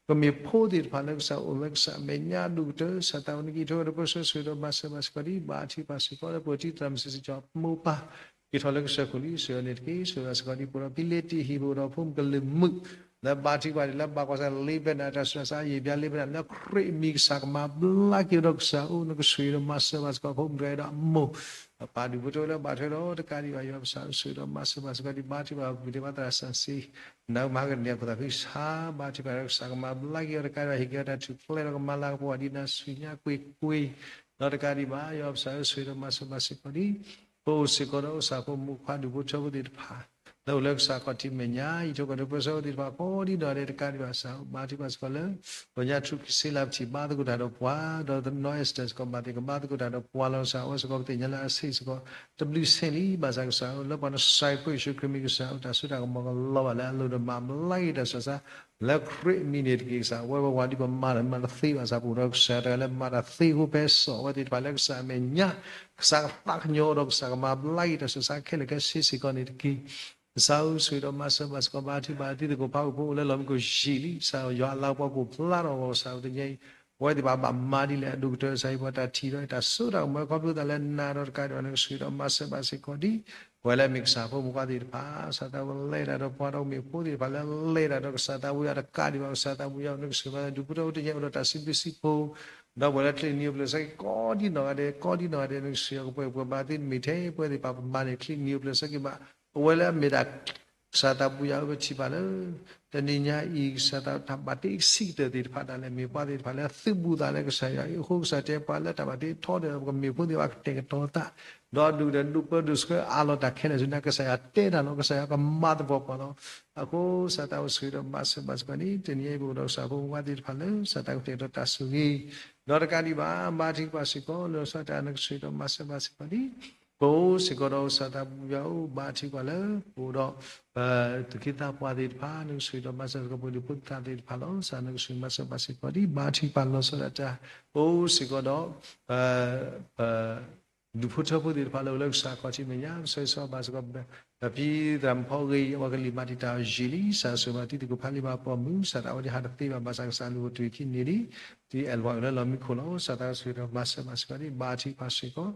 ပမ့ၢ်ဖိသ့ၣ်တဖၣ်လၢကစၢ်အိၣ်လၢကစၢ်အမဲာ်ညါအဒိၣ်ကတၢၢ် ကစၢ်သးဝဲန့ၣ်က့ၤထီၣ်ဝဲဒီးပဆိၣ်ဂ့ၤဒီးမၤစၢၤဘၣ်စ့ၢ်ကီးဒ် ဘါထုကဖၣ်စ့ၢ်ကီးလၢပအိၣ်တံၤသရၣ်မုၣ်စံးစ့ၣ်ကီးမိၢ်ပၢ် က့ၤထီၣ်လၢကစၢၢ်ခိၣ်လံ ဆိၣ်ဂ့ၤအီၤန့ၣ်တက့ၢ်. ဆိၣ်ဂ့ၤဘၣ်စ့ၢ်ကီးဒ် ပအိၣ်ဒီးဖံလ့တ့ၢ်ဟံၣ် ပအိၣ်ဒီးဖိမုၣ်ကလုာ်မုၣ် လၢဘါထုကဖၣ်ဒ်လၢဘၣ်ကွၢ်စၢ် Lebanon တၢ်ဆူးတၢ်ဆါ ယံာ်ဘျါ Lebanon လၢခရံာ်အမံၤ ကစၢ်ကမၤဘျါက့ၤဒီးကစၢ်အိၣ် နကဆိၣ်ဂ့ၤဒီးမၤစၢၤဘၣ်စ့ၢ်ကီးဖိမုၣ်တဂၤအံၤဒီးအမိၢ် ပပၢ်ဒူၣ်ဖိထၢဖိလၢဘၣ်ထွဲဒီးတကးဒံးဘၣ် ယွၤကစၢ်ဆိၣ်ဂ့ၤဒီးမၤစၢၤဘၣ်စ့ၢ်ကီးဒ် ဘါထုကဖၣ်ပူၤတ့ၢ်ဘၣ်သရၣ်စၢ်စ့ နမၤကန့ၢ်အဖိသၣ်ဖံဆါ ဘါထုကဖၣ်ဒီးကစၢ်ကမၤဘျါက့ၤအီၤတကးဒံးဘၣ် ဟ့ၣ်က့ၤအီၤတၢ်ထူၣ်ဖျဲးဒီးကမၤလၤကပီၤဒ်နၤဆူညါကွ့ၢ်ကွ့ၢ် ဒီးတကးဒံးဘၣ် ယွၤကစၢ်ဧၢ ဆိၣ်ဂ့ၤဒီးမၤစၢၤဘၣ်စ့ၢ်ကီးဒ် ပအိၣ်စ့ၢ်ကီးဒီးကစၢ်ဖိမုၣ်ဖိခွါဒူၣ်ဖိထၢဖိသ့ၣ်တဖၣ် လၢအိၣ်လၢကစၢ်ခီၣ်ထံးမဲာ်ညါ ယံာ်ထီၣ်ကီၢ်ထံးဖိဆၢဖိသ့ၣ်တဖၣ် ကိးဒံနီၢ်ဂၤဒဲးတကးဒံးဘၣ် ကစၢ်ဘါထုကဖၣ်စ့ၢ်ကီးလၢ ပညါထူၣ်က့ၤစ့လၢပထံၣ်ဘါသကိးတၢ်ဒီးပှၤ ဒီးနီၢ်အ့စတၢၢ်စ့ၢ်ကီး ဘၣ်သ့ၣ်ကဘါသကိးတၢ်ဒီးပှၤလီၤ ကစၢ်အဝဲစ့ၢ်ကီး ပသ့ၣ်ညါလၢအဆံးစ့ၢ်ကီး တဘျုးဆံးလံ ဘၣ်ဆၣ်ကစၢ်ဧၢ လၢပှၤနစၢ်ဖိယ့ၣ်ၡူးခရံာ်မံၤ ကစၢ်ဧၢ တၢ်စိတၢ်ကမီၤကလီၤဘၣ်လၢအလိၤဒီးမၤဘျါက့ၤတၢ်ဆူးတၢ်ဆါ လၢခရံာ်အမံၤန့ၣ်တက့ၢ်. ကစၢ် အဝဲဝဲပှၤဒ်ပမၤတၢ်မၤတသ့ဘၣ်ဆၣ် ပအိၣ်ဒီးကစၢ်တဂၤလၢမၤတၢ်သ့အဃိ ပဟဲစိာ်အဝဲသ့ၣ်တဖၣ်လၢကစၢ်အမဲာ်ညါ ကစၢ်ကသးကညီၤဒီးကစၢ်ကမၤဘျါက့ၤတၢ်ဆူးတၢ်ဆါခဲလၢာ်ခဲဆ့စ့ၢ်ကီးန့ၣ်တက့ၢ်. ကစၢ်ဧၢ ဆိၣ်ဂ့ၤဒီးမၤစၢၤဘၣ်စ့ၢ်ကီး ဘါထုကဖၣ်တံၤသကိးဖးအိၣ်ဖိ အိၣ်လၢလီၢ်မံခိၣ်ယံာ်လံ ကစၢ်ယွၤအလၤကပီၤကအိၣ်ဖျါထီၣ်အဂီၢ် ကစၢ်ဧၢ တနံၤအံၤ ပဝဲသ့ၣ်တဖၣ်ဘၣ်မၤဒ်လဲၣ်အဒိၣ်ကတၢၢ် ကစၢ်အံၤ ပှၤတၢ်ထံၣ်ဒီးတၢ်စိတၢ်ကမီၤခီဖျိသးလၢနၤဒီးတကးဒံးဘၣ် နကဆိၣ်ဂ့ၤဒီးမၤစၢၤဘၣ်စ့ၢ်ကီးဒ် ပဝဲလၢအမ့ၢ်ကစၢ်ဖိမုၣ်ဖိခွါသ့ၣ်တဖၣ် ကစၢ်သးဝဲလဲၤတၢ်ဒီးပှၤဒီးမ့ၢ်ဖိသ့ၣ်တဖၣ်လၢလဲၤတၢ်ဒီးကစၢ်သးဝံယွၤတကးဒံးဘၣ် ကစၢ်သးဝံယွၤ နကဆိၣ်ဂ့ၤဘၣ်ဒူၣ်ဖိထၢဖိတနံၤအံၤအိၣ်ဒီးတၢ်စံးဘျုးစံးဖှိၣ် ဒီးပဝဲလၢချံးနံၤအိၣ်ဖျဲၣ်ဆၢက့ၤ ကိးဒံနီၢ်ဂၤဒဲး ကိးဒံနီၢ်ဂၤဒဲး နကဆိၣ်ဂ့ၤကပှဲၤပှဲၤဘၣ်သ့ၣ်တမ့ၢ်ထဲ ပဝဲသ့ၣ်တဖၣ်ပမၤန့ၣ် ချံးနံၤအိၣ်ဖျဲၣ်ဆၢက့ၤဘၣ် ပဝဲလၢအမ့ၢ်ဒၣ် ကစၢ်သးပူၤယၤဧၢ ပထံၣ်ဘၣ်လၢ တနံၤညါအံၤ ကစၢ်သးတၢ်ဘၣ်တ့ဆံးကတၢၢ်သ့ၣ်တဖၣ်ဒၣ်လဲာ် မ့ၢ်ပှၤသ့ၣ်တဖၣ်လၢသုးဘူးသးလၢကစၢ်ယွၤအံၤအဃိ ကစၢ်တဲပှၤလၢတၢ်ဘၣ်တ့ထီဒီး ပကမ့ၢ်ဖိသ့ၣ်တဖၣ်ကတဲာ်ကတီၤသး ဒီးဒုၣ်ဒီးဒိၣ်ပၢဒိၣ်ဆှၢအါလီၤတၢ်ခဲလၢာ်ဆူနၤ ကစၢ်ယွၤတဲတၢ်လီၤ ကစၢ်ယွၤကမၤသပှၢ်ပှၢ်လီၤ. အဃိ ကစၢ်သးအိၣ်ဆိၣ်ဂ့ၤဒီးမၤစၢၤဘၣ်စ့ၢ်ကီးန့ၣ် တနံၤအံၤပအိၣ်ဒီးကစၢ်ဖိမုၣ်ဖိခွါသ့ၣ်တဖၣ်လၢ ကစၢ်သးကတဲာ်ကတီၤတၢ်ဆိၣ်ဂ့ၤ ဒီးတကးဒံးဘၣ် ဘါထုကဖၣ်စ့ၢ်ကီး လၢကစၢ်တၢ်နကဆိၣ်ဂ့ၤဒီးမၤစၢၤဘၣ်စ့ၢ်ကီးန့ၣ် ပအိၣ်စ့ၢ်ကီးဒီးကစၢ်သးပူၤယၤဧၢ ဘါထုကဖၣ်လၢ ပအိၣ်ဒီး ပသူၣ်က့သးပှၢ်သ့ၣ်တဖၣ် နကဆိၣ်ဂ့ၤဒီးမၤစၢၤစ့ၢ်ကီးပှၤဒူၣ်ဖိသ့ၣ်တဖၣ်သ့ၣ်တဖၣ်လီၤ. ကစၢ်နကဆိၣ်ဂ့ၤမၤစၢၤဘၣ်စ့ၢ်ကီးဒ် ဘါထုကဖၣ်လီၤဆီဒၣ်တၢ် ပအိၣ်စ့ၢ်ကီးဒီး ပ ပ ဒူၣ်ဖိထၢဖိသ့ၣ်တဖၣ်လၢအိၣ်လၢကစၢ်ခီၣ်ထံးမဲာ်ညါ ပဆၢဂ့ၤဆၢဝါဘၣ်စ့ၢ်ကီး ပဖံသရၣ်မုၣ်ဖီဂ့ၤ အဝဲကလံၤမၤတံာ်တာ်ယံာ်လံ ကစၢ်ဆိၣ်ဂ့ၤဘၣ်တံၤသကိးဖးလံာ်ဘၣ်ပိာ်မုၣ် ကစၢ်သးဝဲဒၣ်ဟးတသ့ဘၣ် ဘၣ်ဆၣ်ကစၢ်လူၤအိၣ်တုၤခံန့ၣ်လံ ဒ်အဲၣ်ဝဲအိၣ်လၢလီၢ်မံခိၣ်လီၤ. ကစၢ်သးဆိၣ်ဂ့ၤဒီးမၤစၢၤဘၣ်စ့ၢ်ကီးဒ် ဘါထုကဖၣ်စ့ၢ်ကီး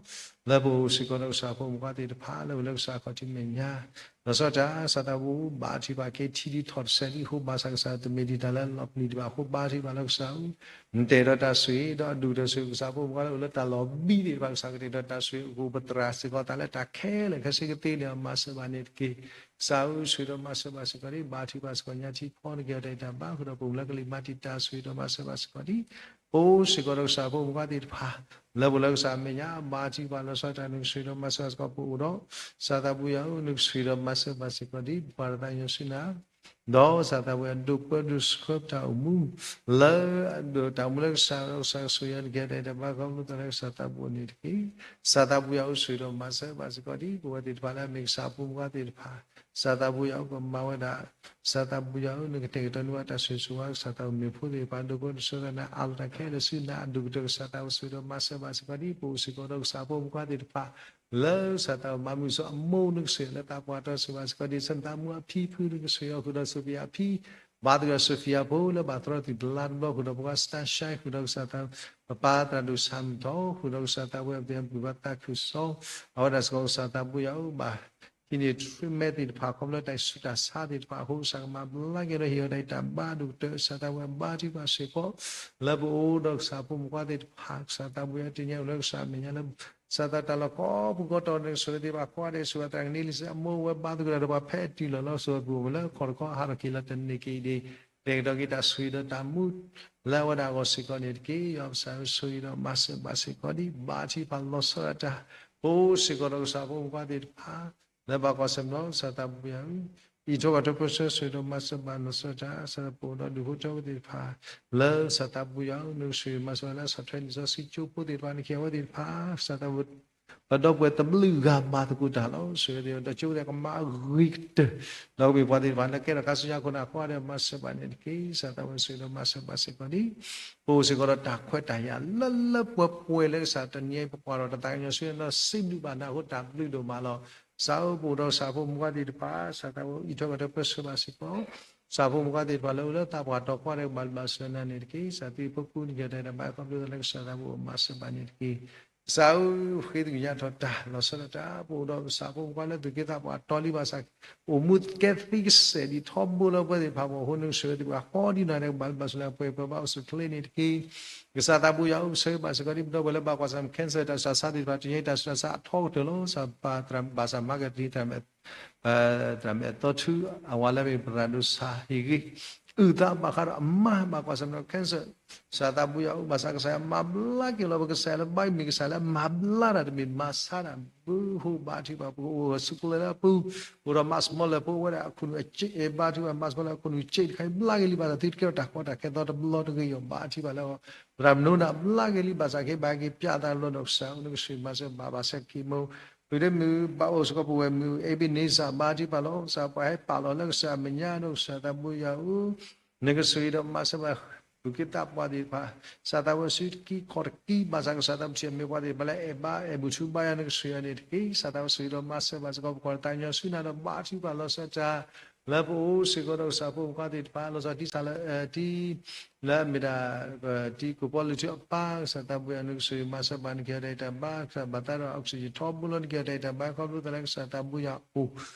လၢပအိၣ်စ့ၢ်ကီးဒီးကစၢ်ဖိမုၣ်ဖိခွါသ့ၣ်တဖၣ်လၢအိၣ်လၢကစၢ်ခီၣ်ထံးမဲာ်ညါ လီၤဆီဒၣ်တၢ် ကစၢ်သးပူၤ ဘါထုကဖၣ်က့ၤထံဒ်ထီၣ်တစဲးဒ်အဃိ ဘၣ်ဆၣ်ကစၢ်တမ့ၢ်ဒ်တၢ်လၢလီၤပျံၤဒံးဘၣ်အဃိ ဘါထုကဖၣ်လၢကစၢ်ဧၢ နတဲာ်ဒီးတၢ်ဆိၣ်ဂ့ၤ ဒီးအဒူၣ်ဒီးဆိၣ်ဂ့ၤ ကစၢ်ဖိမုၣ်ဖိခွါလၢအိၣ်လၢတၢ်လီၢ်ဘံသ့ၣ်တဖၣ် ကစၢ်ကတဲာ်ဒီးတၢ်ဆိၣ်ဂ့ၤအဃိ ပသရၣ်စ့ၢ်ကီးသးလၢတၢ်ခဲလၢာ်ခဲဆ့ကသ့န့ၣ် မၤစၢၤဘၣ်န့ၣ်တက့ၢ်. ကစၢ်ဧၢ ဆိၣ်ဂ့ၤဒီးမၤစၢၤဘၣ်စ့ၢ်ကီးဒ် ဘါထုကဖၣ်စ့ၢ်ကီးညါထံဖီ နကဟ့ၣ်အီၤတၢ်အံၤတၢ်ဘါ ဃုာ်ဒီးပအိၣ်လၢကလံၤမၤတံာ်တာ် ဆိၣ်ဂ့ၤဒီးမၤစၢၤဘၣ်စ့ၢ်ကီးဒ် ပအိၣ်စ့ၢ်ကီးဒီးကစၢ်ဖိမုၣ်ဖိခွါသ့ၣ်တဖၣ် လၢပအိၣ်လၢကစၢ်အမဲာ်ညါ ဘါထုကဖၣ်လီၤဆီဒၣ်တၢ် နကဆိၣ်ဂ့ၤဒီးမၤစၢၤဘၣ်စ့ၢ်ကီး ပအိၣ်ဒီး ကစၢ်သးပူၤယၤဧၢ နကဆိၣ်ဂ့ၤဒီးမၤစၢၤဘၣ်စ့ၢ်ကီးဒ် ပပှၤတသးကညီၤဆူနၤ ဒီးကစၢ်သးဘိယွၤဒိးပၢဒိးဆှၢပတၢ်အိၣ်မူ လၢအဒိးတၢ်အိၣ်မူလၢကစၢ်ဒီးကစၢ်ကဆိၣ်ဂ့ၤအီၤတက့ၢ်. တၢ်အဲၣ်တၢ်ဘါခီဖျိသးလၢကစၢ်သးဘိန့ၣ်တက့ၢ်. ကစၢ်သးဘိယွၤအိၣ်ဆိၣ်ဂ့ၤဒီးမၤစၢၤဘၣ်စ့ၢ်ကီးဒ်ပဝဲသ့ၣ်တဖၣ်လၢအမ့ၢ်ကစၢ်အဖိမုၣ်ဖိခွါသ့ၣ်တဖၣ် ကစၢ်သးဘိယွၤအိၣ်ကမၤဝဲဒၣ် ကစၢ်သးဘိယွၤအိၣ် နကတဲာ်ကတီၤန့ၢ်ဘၣ်တၢ်ဆိၣ်ဂ့ၤဆိၣ်ဝါ ကစၢ်သးဘိမ့ၢ်ဖိသ့ၣ်တဖၣ် ဒိကနၣ်ဒီးဆှၢသးနၤအးလီၤတၢ်ခဲလၢာ်ဆူနၤအဒိၣ်ကတၢၢ် ကစၢ်သးဘိဆိၣ်ဂ့ၤဒီးမၤစၢၤဘၣ်စ့ၢ်ကီးဒ်ပအိၣ်စ့ၢ်ကီးဒီးကစၢ်အဖိမုၣ်ဖိခွါသ့ၣ်တဖၣ် လၢကစၢ်သးဘိမၤမုာ်ဆိအမိၢ် နကဆိၣ်ဂ့ၤလၢသးပှၢ်တီစ့ၢ်ကီးဘၣ်စ့ၢ်ကီးဒ် ဆၣ်သးမူအဖံဖုနကဆိၣ်ဂ့ၤအီၤဃုာ်ဒီး Sophia အဖံ ဘါသဂၢၢ် Sophia ဖိလၢဘၣ်သရီသုးတလါတဘျီဃုာ်ဒီး ပှၤ Sunshine ဃုာ်ဒီးကစၢ်သး ပပၢ်သရၣ်ဒိၣ်ဆၣ်မုၢ်ထီၣ် ဃုာ်ဒီးကစၢ်သးဘိယွၤပသ့ၣ်ညါပှၤဘၣ်သးခုကစီၣ် အဝဲဒၣ်စ့ၢ်ကီးကစၢ်သးဘိယွၤအိၣ်ဘၣ် ဟံးန့ၢ် treatment သ့ၣ်တဖၣ် ခီဖျိတၢ်ဆူးတၢ်ဆါသ့ၣ်တဖၣ်အဃိ ကစၢ်ကမၤဘျါက့ၤဒီးဟ့ၣ်အီၤတၢ်အံၤတၢ်ဘါဒိၣ်ကတၢၢ် ကစၢ်သးဘိယွၤဘါထုကဖၣ်စ့ၢ်ကီး လၢပအိၣ်ဒီးကစၢ်အဖိမုၣ်ဖိခွါသ့ၣ်တဖၣ် ကစၢ်သးဘိယွၤတနံၤညါအိၣ်လၢကစၢ်အမဲာ်ညါလၢ ကစၢ်သးတၢ်လီၢ်ကိးပူၤကိးတီၤန့ၣ် ကဆိၣ်ဂ့ၤသ့ၣ်တဖၣ်ကိးဂၤဒဲး ကစၢ်သးကန့ၢ်လံစ့ၢ်အမိၢ်ဝဲဘါသဂၢၢ်ဒီးပှၤဖဲအတုၤလီၤလီၤ ကစၢ်ပူၤအိၣ်လၢခီၣ်တခီဟးထီၣ်က့ၤလီၤတန့ၢ်က့ၤအံၤဒ် တဲာ်ကတီၤက့ၤတၢ်ဆိၣ်ဂ့ၤဒီးတၢ်မူ လၢအဝဲဒၣ်အဂီၢ်စ့ၢ်ကီးန့ၣ်တက့ၢ်. ယွၤပကစၢ်ဆိၣ်ဂ့ၤဒီးမၤစၢၤဘၣ်စ့ၢ်ကီးဒ် ဘါထုကဖၣ်လီၤဆီဒၣ်တၢ် ပအိၣ်စ့ၢ်ကီးဒီးကစၢ်ဖိမုၣ်ဖိခွါသ့ၣ်တဖၣ် လၢဘၣ်ကွၢ်ဆၢၣ်မဲာ်ဒီးကစၢ်သးဘိယွၤဧၢ အံးထွဲကွၢ်ထွဲပၢဆှၢဆိၣ်ဂ့ၤဒီးမၤစၢၤဘၣ်လီၤဆီဒၣ်တၢ် ကစၢ်သးဘိဒီးဒူၣ်ဖိထၢဖိသ့ၣ်တဖၣ် လၢကစၢ်သးဘိယွၤဧၢ နကဆိၣ်ဂ့ၤမၤစၢၤဘၣ်လၢဆီၣ်ထွဲလံာ်စီဆှံကၠိဖိသ့ၣ်တဖၣ် နကဟ့ၣ်အဝဲသ့ၣ်တဖၣ် ကစၢ်သးဘိ ပဒီပုၢ်ဝဲၢ်တဘျုးဂၤမၤသကိးတၢ်လီၤ. ဆိၣ်ဂ့ၤသ့ၣ်ဒီးကၠိသ့ၣ်ကမၤအဂ့ၤကတၢၢ် ဒီးကမ့ၢ်ပှၤသ့ၣ်တဖၣ်လၢကဲထီၣ်ခါဆူညါခိၣ်နၢ်ကိးဂၤဒဲး မၤစၢၤဘၣ်န့ၣ်တက့ၢ်. ကစၢ်သးဘိဆိၣ်ဂ့ၤဒီးမၤစၢၤဘၣ်စ့ၢ်ကီးဒ် ပအိၣ်စ့ၢ်ကီးဒီးတၢ်ခွဲးတၢ်ယာ်လၢလၢပှဲၤပှဲၤလၢကစၢ်တနံၤအံၤ ပကွၢ်ထီၣ်တၢ်သးကညီၤဆူညါဒီးစံးဘျုးဘၣ်နၤအဃိ တၢ်ဘျုးဒိၣ်မးလီၤ. ကစၢ်ဧၢ ပအိၣ်ဒီးကစၢ်ဖိမုၣ်ဖိခွါသ့ၣ်တဖၣ် ကစၢ်သးဘိအံးထွဲကွၢ်ထွဲပၢဆှၢဘၣ်စ့ၢ်ကီး ကစၢ်ဖိမုၣ်ဖိခွါသ့ၣ်တဖၣ်လၢအိၣ်လၢသးပှၢ်တီၤကိးဂၤဒဲး ကဘၣ်ဘျုးဘၣ်ဆိၣ်ဂ့ၤနၤန့ၣ်တက့ၢ်. ကစၢ်သးဘိဖိ နကဟ့ၣ်အီၤတၢ်အံၤတၢ်ဘါခီဖျိသးလၢကစၢ်သးဘိမၤစၢၤဘၣ်န့ၣ်တက့ၢ်. ကစၢ်ဧၢ ဃ့သကညးထီၣ်တၢ်လီၤဆီဒၣ်တၢ် ပအိၣ်ဒီးကစၢ်ဖိမုၣ်ဖိခွါလၢသူၣ်က့သးပှၢ်တီၤလံဘၣ်ဆၣ် အိၣ်မူကဲသံကစဲးဒ်ထီဘိလၢပဝဲသ့ၣ်တဖၣ်အဂီၢ်အဃိ နကဆိၣ်ဂ့ၤသ့ၣ်တဖၣ်ကိးဒ်နီၢ်ဂၤဒဲး ကဘၣ်ဘျုးဘၣ်ဆိၣ်ဂ့ၤလၢပှဲၤပှဲၤဘၣ်အိၣ်ဆူၣ်အိၣ်ချ့န့ၣ်တက့ၢ်. ကစၢ်သးဘိယွၤဧၢ ပဆၢဂ့ၤဘၣ်စ့ၢ်ကီးဒ်ပဒီပုၢ်ဝဲၢ်လၢဘၣ်ကွၢ်ဆၢၣ်မဲာ် cancer တၢ်ဆူးတၢ်ဆါသ့ၣ်တဖၣ် တနံၤအံၤတၢ်ဆူးတၢ်ဆါအထီကတၢၢ်လီၤ. ကစၢ်ဘၣ်ဆၣ်မၤကတံၤ သရၣ်မုၣ်အဲၣ်သီထူ အဝၤလၢအမ့ၢ်သရၣ်ဒိၣ်ဆၣ်ဟ့ၣ်ဂ့ၤ အုၣ်သးဘၣ်ဃးဒီးအမါ ဘၣ်ကွၢ်ဆၢၣ်မဲာ် cancer ကစၢ်သးဘိယွၤဧၢ ဘၣ်ဆၣ်ကစၢ်ယွၤမၤဘျါက့ၤလီၤ ပကစၢ်ယွၤလၢဘါမ့ၢ်ကစၢ်လၢမၤဘျါတၢ်တမ့ၢ်မၤဆါတၢ် ဘုဟိဘါထုကဖၣ် ပကအိၣ်ဂၢၢ်ဆူၣ်ကျဲလၢအပူၤ ပအိၣ်ဒီး Mass Muller ဖိဝဲဒၣ်အခိၣ်နူာ်အစ့ ဘါထုကဖၣ် Mass Muller အခိၣ်နူာ်စ့တခါအံၤ ဘျါက့ၤလံဘၣ်ဆၣ် သုတကဲထီၣ်တၢ်ကီတၢ်ခဲအသီတဘျီတဂ့ၤအီၤ ဘါထုကဖၣ်လၢ သရၣ်မုၣ်နၢ်ဘျါက့ၤလံဘၣ်ဆၣ် ကဟ့ၣ်ဘၣ်က့ၤပၠးသးလီၤဒီးကစၢ်ဧၢ နကဆိၣ်ဂ့ၤမၤစၢၤဘၣ်ဘၣ်ဆၣ်က့ၤမိၢ် သုးဒ့မုၣ် ဘၣ်အိၣ်စ့ၢ်ကီးပဝဲၢ်မုၣ် Ebenezer ဘါထုကဖၣ်လီၤ ကစၢ်ပှၤဟဲပာ်လီၤလၢကစၢ်အမဲာ်ညါဒီးကစၢ်သးဘိယွၤဧၢ နကဆိၣ်ဂ့ၤဒီးမၤစၢၤဘၣ် သူၣ်က့သးပှၢ်သ့ၣ်တဖၣ် ကစၢ်သးဝဲစုတကံခီၣ်တကံ ဘၣ်ဆၣ်ကစၢ်သးဘိထံၣ်အမ့ၢ်ပှၤသ့ၣ်တဖၣ်လၢအဲၣ်ဘါအဲၣ်ဘူၣ်ထူဘါယွၤ နကဆိၣ်ဂ့ၤအီၤန့ၣ်တက့ၢ်. ကစၢ်သးဝဲဆိၣ်ဂ့ၤဒီးမၤစၢၤဘၣ်စ့ၢ်ကီး ပကွၢ်တၢ်သးကညီၤဆူနၤဒီးဘါထုကဖၣ်လီၤဆီဒၣ်တၢ် လၢပအိၣ်စ့ၢ်ကီးဒီးကစၢ်ဖိမုၣ်ဖိခွါသ့ၣ်တဖၣ် လီၤဆီဒၣ်တၢ်လၢ တံၤ လၢအမ့ၢ်ဒၣ် တံၤကိၣ်ပီလူၤထူအပၢ် ကစၢ်သးဘိယွၤ နကဆိၣ်ဂ့ၤမၤစၢၤဘၣ် နကဟ့ၣ်အီၤတၢ်အံၤတၢ်ဘါ ကစၢ်ဘၣ်သးဒီး oxygen ထီဘိလီၤ နကဟ့ၣ်အီၤတၢ်အံၤတၢ်ဘါ ခီဖျိသးလၢကစၢ်သးဘိယွၤအအိၣ်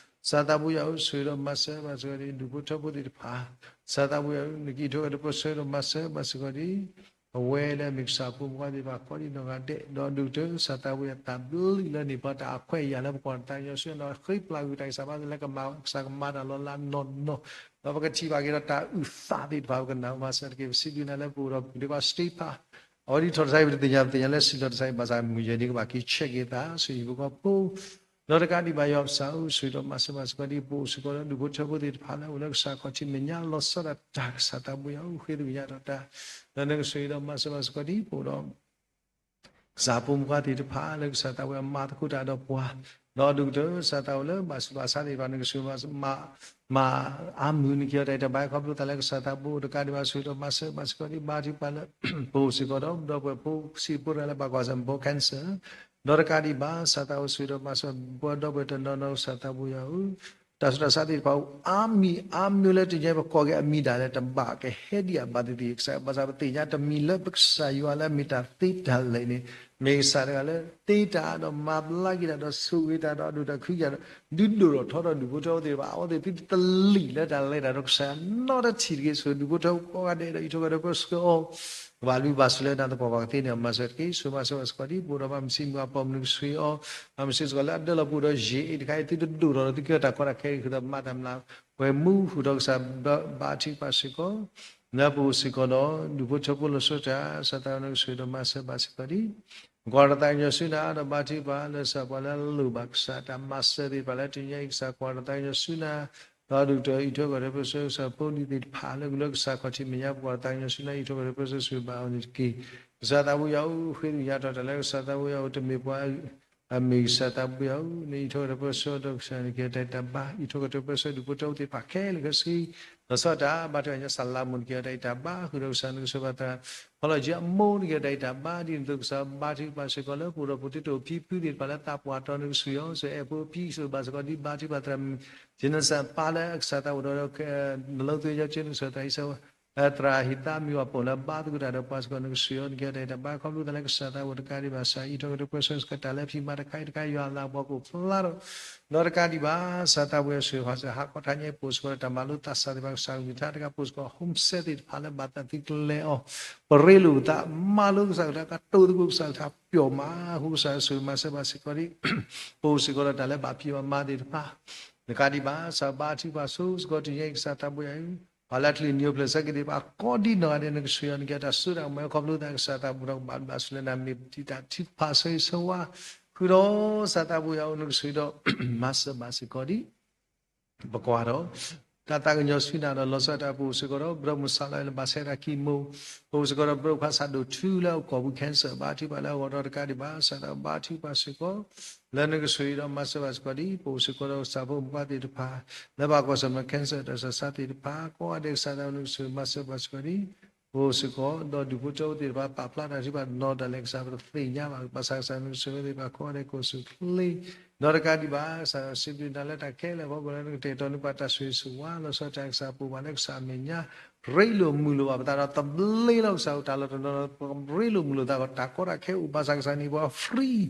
ကစၢ်သးဘိယွၤဧၢ ဆိၣ်ဂ့ၤဒီးမၤစၢၤဘၣ်စ့ၢ်ကီးဒ် ဒူၣ်ဖိထၢဖိသ့ၣ်တဖၣ် ကစၢ်သးဘိယွၤဧၢ နကအံးထွဲကွၢ်ထွဲပၢဆှၢဒီးမၤစၢၤဘၣ်စ့ၢ်ကီးဒ် အဝဲလၢအမ့ၢ်ကစၢ်ဖိမုၣ်ဖိခွါသ့ၣ်တဖၣ် ကိးဒ်နီၢ်ဂၤဒဲး ဒီးဒိၣ်ကတၢၢ် ကစၢ်သးဘိယွၤတၢ်ဘျုးလၢန့ၢ်ပှၤတၢ်အခွဲးအယာ်လၢပကွၢ်တၢ်သးကညီၤဆူနၤ ဃ့ပျၢ်ကွံာ်တၢ်ဂံၢ်စၢ်ဘါစၢ်လၢကမၤ ကစၢ်ကမၤတၢ်လီၤလးနီၢ်နီၢ် ဒီးပကထံၣ်ဘၣ်က့ၤဒီးတၢ်အုၣ်သးသ့ၣ်တဖၣ် ပကနၣ်မၤစၢၤတက့ၢ် ပစံးဘျုးနၤလၢပအိၣ်ဒီးပဒ့ကွၢ်စတ့ဖး အဝဲဒ်ထီၣ်တၢ်ဆါဟံၣ် ပတသ့ၣ်ညါ ပသ့ၣ်ညါလၢစံးထီၣ်တၢ်ဆါဟံၣ် ဘၣ်ဆၣ်မုၢ်ယဲၢ်ဒ်ကဘၣ်က့ၤဆဲးက့ၤသး ဆူဟံၣ်ဖိဃီဖိ ဒီးတကးဒံးဘၣ်ယွၤပကစၢ်ဧၢ ဆိၣ်ဂ့ၤဒီးမၤစၢၤဘၣ်စ့ၢ်ကီးဒ်ပအိၣ်စ့ၢ်ကီးလၢဒူၣ်ဖိထၢဖိသ့ၣ်တဖၣ်လၢအိၣ်လၢကစၢ်ခီၣ်ထံးမဲာ်ညါလီၤဆီဒၣ်တၢ် ကစၢ်သးဘိယွၤဧၢ ဃ့သကညးထီၣ်တၢ် ဒီးနကဆိၣ်ဂ့ၤဒီးမၤစၢၤဘၣ်စ့ၢ်ကီးဒ်ပအိၣ်ဒီး ကစၢ်ဖိမုၣ်ဖိခွါသ့ၣ်တဖၣ်လၢကစၢ်သးဝဲအမၤသကိးတၢ်ဒီးပှၤ ဒီးဒိၣ်ကတၢၢ်ကစၢ်သးဝဲလၢဘၣ်ဆူးဘၣ်ဆါသ့ၣ်တဖၣ် နကဆိၣ်ဂ့ၤမၤ မၤအါမုၢ် နကဟ့ၣ်အီၤတၢ်အံၤတၢ်ဘါခီဖျိသးလၢကစၢ်သးဘိတကးဒံးဘၣ် ဆိၣ်ဂ့ၤဒီးမၤစၢၤဘၣ်စ့ၢ်ကီးဒ်ဘါထုကဖၣ်လၢ ပအိၣ်စ့ၢ်ကီးဒီး ဒီပုၢ်ဝဲၢ်ဖိဆံးဖိတဂၤလၢဘၣ်ကွၢ်ဆၢၣ်မဲာ် cancer ဒီးတကးဒံးဘၣ် ကစၢ်သးဝဲဆိၣ်ဂ့ၤဒီးမၤစၢၤပှၤဒီပုၢ်ဝဲၢ်တနီၤနီၤ ကစၢ်သးဘိယွၤဧၢ တၢ်ဆူးတၢ်ဆါသ့ၣ်တဖၣ်အိၣ်အါမံၤအါမံၤလၢတနံၤအံၤ ပကိးက့ၤအမံၤဒၣ်လဲာ်တဘၣ်ကဟဲဒံးအဘၣ်သ့ၣ်သ့ၣ် ကစၢ်ဘၣ်ဆၣ် ပသ့ၣ်ညါတမံၤလၢပကစၢ်ယွၤလၢအမ့ၢ်တၢ်သ့တၢ်လဲၢ်န့ၣ် မ့ၢ်ကစၢ်တဂၤလၢသ့တၢ်ဒီးမၤဘျါက့ၤတၢ်ဒီးဆိၣ်ဂ့ၤတၢ်ဒီးအဒိၣ်တၢ်ခုကတၢၢ်ဒီး ဒုးဒိၣ်ထီၣ်ထီထီၣ်ဒူၣ်ဖိထၢဖိသ့ၣ်တဖၣ် အဝဲသ့ၣ်သုတလံာ်လၢတၢ်လဲၤတၢ်ဒီးကစၢ်နီတထံၣ်တဂ့ၤ ဆိၣ်ဒူၣ်ဖိထၢဖိကိးဂၤဒဲးဒီးအံးထွဲကွၢ်ထွဲပၢဆှၢအီၤ ကဘၣ်လုၢ်ဘၣ်စၢၤလၢနၤသပှၢ်ပှၢ်ကသ့န့ၣ် မၤစၢၤတက့ၢ် ဆိၣ်မၤစၢၤဘၣ်စ့ၢ်ကီးဒ်ပအိၣ်ဒီးဘၣ်မုၢ်ဆံးမုၢ်အပီၢ်မုၢ်နကဆှံအီၤ ဘၣ်မုၢ်ဆံးစ့ၢ်ကီးလၢအဒၢလီၤပအိၣ်ဒီးယံာ်အံၤတခါအံၤ သုတဒိၣ်ထီၣ်ဒီးသုကဲထီၣ်တၢ်ကီတၢ်ခဲအံၤ ဃုာ်ဒီးမၤတၢ်မျၢ် ပှဲၤမူဃုာ်ဒီးကစၢ်ဘါထုကဖၣ်စ့ၢ်ကီး လၢပအိၣ်စ့ၢ်ကီးဒီး ဒူၣ်ဖိထၢဖိလီၤဆီဒၣ်တၢ် ကစၢ်သးဝဲနကဆိၣ်ဂ့ၤဒီးမၤစၢၤဘၣ်စ့ၢ်ကီးဒ် ကွၢ်တၢ်သးကညီၤဆူနၤဒီးဘါထုကဖၣ်လၢကစၢ်ပှၤလၢအလိၣ်ဘၣ်ကစၢ်တၢ်မၤစၢၤသ့ၣ်တဖၣ်လၢတနံၤအံၤ ကစၢ်ကွၢ်တၢ်သးကညီၤဆူနၤ ဒီးဒုၣ်ကတၢၢ်အံးထွဲကွၢ်ထွဲပၢဆှၢကစၢ်ဖိလံၤသ့ၣ်တဖၣ်လၢကလၢကစၢ်ခီၣ်ထံးမဲာ်ညါ ပကွၢ်တၢ်သးကညီၤဆူနၤ အံးထွဲကွၢ်ထွဲပၢဆှၢဆိၣ်ဂ့ၤဘၣ်အီၤန့ၣ်တက့ၢ်. ကစၢ်သးဘိယွၤဧၢ, ဃ့ကညးထီၣ်တၢ်လၢကစၢ်သးဘိယွၤအိၣ် တမ့ၢ်ပှၤ အမ့ၢ်ကစၢ်သးဘိယွၤဧၢ, နအံးထွဲကွၢ်ထွဲပၢဆှၢဒီးကစၢ်န့ၣ်က့ၤတၢ်အံးတၢ်ဘါ အံးထွဲကွၢ်ထွဲပၢဆှၢဒူၣ်ဖိထၢဖိသ့ၣ်တဖၣ်ခဲလၢာ်ခဲဆ့ လီၤဆီဒၣ်တၢ် ဘါထုကဖၣ်ညါ စၢ်လၤမိၢ်န့ၣ်က့ၤတၢ်အံးတၢ်ဘါ ဃုာ်ဒီးကစၢ်နကစၢ်ဘၣ်သရၣ် ဖီလီၤကံအမိၢ်န့ၣ်က့ၤတၢ်အံးတၢ်ဘါ ဒ်န့ၣ်အသိးကစၢ်ဘါထုကဖၣ်စ့ၢ်ကီးလၢပအိၣ်ဒီးဖိသ့ၣ်တဖၣ်ဖံဖုသ့ၣ်တဖၣ်လၢသးပှၢ်တီၤနကစၢ်ယွၤ စၢၤအဲၣ်ဖိဖံစၢၤဘၣ်စ့ၢ်ကီးဒ်ဘါထုကဖၣ်သရၣ် ကၠ့နစၢၣ်ပၢ်လၢကစၢ်သးအိၣ်ဒီး နလီသုယီကၠ့နကစၢ်သရၣ်အံၤစၢၤ သရၣ်ဟံးသးမံၤဝဲပိာ်လၢဘါသကိးတၢ်ဒီးပှၤစ့ၢ်ကီး နကစၢ်ယွၤန့ၣ်က့ၤတၢ်အံးတၢ်ဘါ ခီဖျိသးလၢကစၢ်သးဘိတကးဒံးဘၣ် ကစၢ်အံးထွဲကွၢ်ထွဲပၢဆှၢစ့ၢ်ကီးတၢ်လၢဖံးမၤတခါအံၤတခါ ယွၤအလၤကပီၤကအိၣ်ဖျါထီၣ် ဒီးတကးဒံးဘၣ် ကစၢ်သးဘိယွၤဆိၣ်ဂ့ၤ ဟးကွၢ်ထါညါ ပအိၣ်စ့ၢ်ကီးဒီးတၢ်မၤလိသးစၢ်သ့ၣ်တဖၣ် ကစၢ်ကလုၢ်ကထါတကး ပအိၣ်စ့ၢ်ကီး home set သ့ၣ်တဖၣ်လၢ ဘၣ်သးသံကျဲအီၤ ပရ့လိာ်ပသး မၤလိကစၢ်ကလုၢ်ကထါ ကတိၤသကိးကစၢ်ကလုၢ်ကထါ ပျီမၤဟူကစၢ်ဆိၣ်ဂ့ၤမၤစၢၤဘၣ်စ့ၢ်ကီးဒ် ပအိၣ်စ့ၢ်ကီးဒီးတၢ်လၢဘၣ်ဖံးဘၣ်မၤသ့ၣ်တဖၣ် တကးဒံးဘၣ် ကစၢ်ဘါထုကဖၣ်ဆိစ့ၢ်ကီးတနံၤအံၤ ကစၢ်သးဘိယွၤဧၢ, ပှၤလၢအချုးနံၤအိၣ်ဖျဲၣ်ဆၢက့ၤသ့ၣ်တဖၣ် ကိးဒံနီၢ်ဂၤဒဲး နကစၢ်ယွၤန့ၣ်က့ၤတၢ်စိတၢ်ကမီၤ ခီဖျိသးကစၢ်သးဘိဒီးကဘၣ်ဘၣ်ဆူလဲၣ် နမ့ၢ်တံာ်တာ်ထုကဖၣ်ဆၢဂ့ၤဆၢဝါ ဃုာ်ဒီးကစၢ်သးဘိယွၤဧၢ နကစၢ်ဒီး မၤစၢၤဘၣ်စ့ၢ်ကီးဒ် ပကွၢ်ဒီး တၢ်သးကညီၤဆူနၤဒီး လီၤဆီဒၣ်တၢ် ပအိၣ်စ့ၢ်ကီးဒီး ပဒီမုၢ်ဆါလီၤလၢဘၣ်ဆဲးတၢ်ကံၢ်မိၢ်, ပအိၣ်စ့ၢ်ကီးဒီး ပဒီခါစးဒိၣ်ထူလၢအကိာ်ပူၤ cancer ဘါထုကဖၣ်လၢအဂီၢ်ဒီးတကးဒံးဘၣ် ကစၢ်သးဘါထုကဖၣ်စ့ၢ်ကီး လၢနကစၢ်အံၤဒီးမၤစၢၤဘၣ်စ့ၢ်ကီးဒ် ပအိၣ်စ့ၢ်ကီးဒီးကစၢ်ဖိမုၣ်ဖိခွါသ့ၣ်တဖၣ် လၢဘၣ်ကွၢ်ဆၢၣ်မဲာ် cancer တၢ်ဆူးတၢ်ဆါသ့ၣ်တဖၣ် ကိးဂၤဒဲးကစၢ်သးဘိနကစၢ်မၤစၢၤဘၣ်စ့ၢ်ကီးဒ် ပအိၣ်စ့ၢ်ကီး ဒီးဒူၣ်ဖိထၢဖိသ့ၣ်တဖၣ် ပာ်ဖျါတၢ်ထုကဖၣ်နီၢ်တၢ်လဲာ် ကစၢ်ပတသ့ၣ်ညါဘၣ် ဘၣ်ဆၣ်ကစၢ်နကစၢ်သ့ၣ်တဖၣ် ကိးဂၤဒဲးကအိၣ်ဆူၣ်ချ့ ဒီးတကးဒံးဘၣ် ကစၢ်စံးဘျုးနၤလၢတၢ်ခဲလၢာ်အဖီခိၣ်လၢနကတဲာ်ကတီၤန့ၢ်ပှၤတၢ်ဆိၣ်ဂ့ၤဆိၣ်ဝါ လီၤဆီဒၣ်တၢ် ကစၢ်ပအိၣ်ဘၣ်လၢကစၢ်အမဲာ်ညါ ရ့လိာ်မုာ်လိာ်ဘၣ်ပသးဒီး တဘျ့လၢကစၢ်အိၣ်တၢ်လီၢ်တနီၤနီၤ ပကရ့လိာ်မုာ်လိာ်သးဒီး တၢ်ကီတၢ်ခဲအိၣ် ဘၣ်ဆၣ်ကစၢ်န့ၢ်ပှၤ free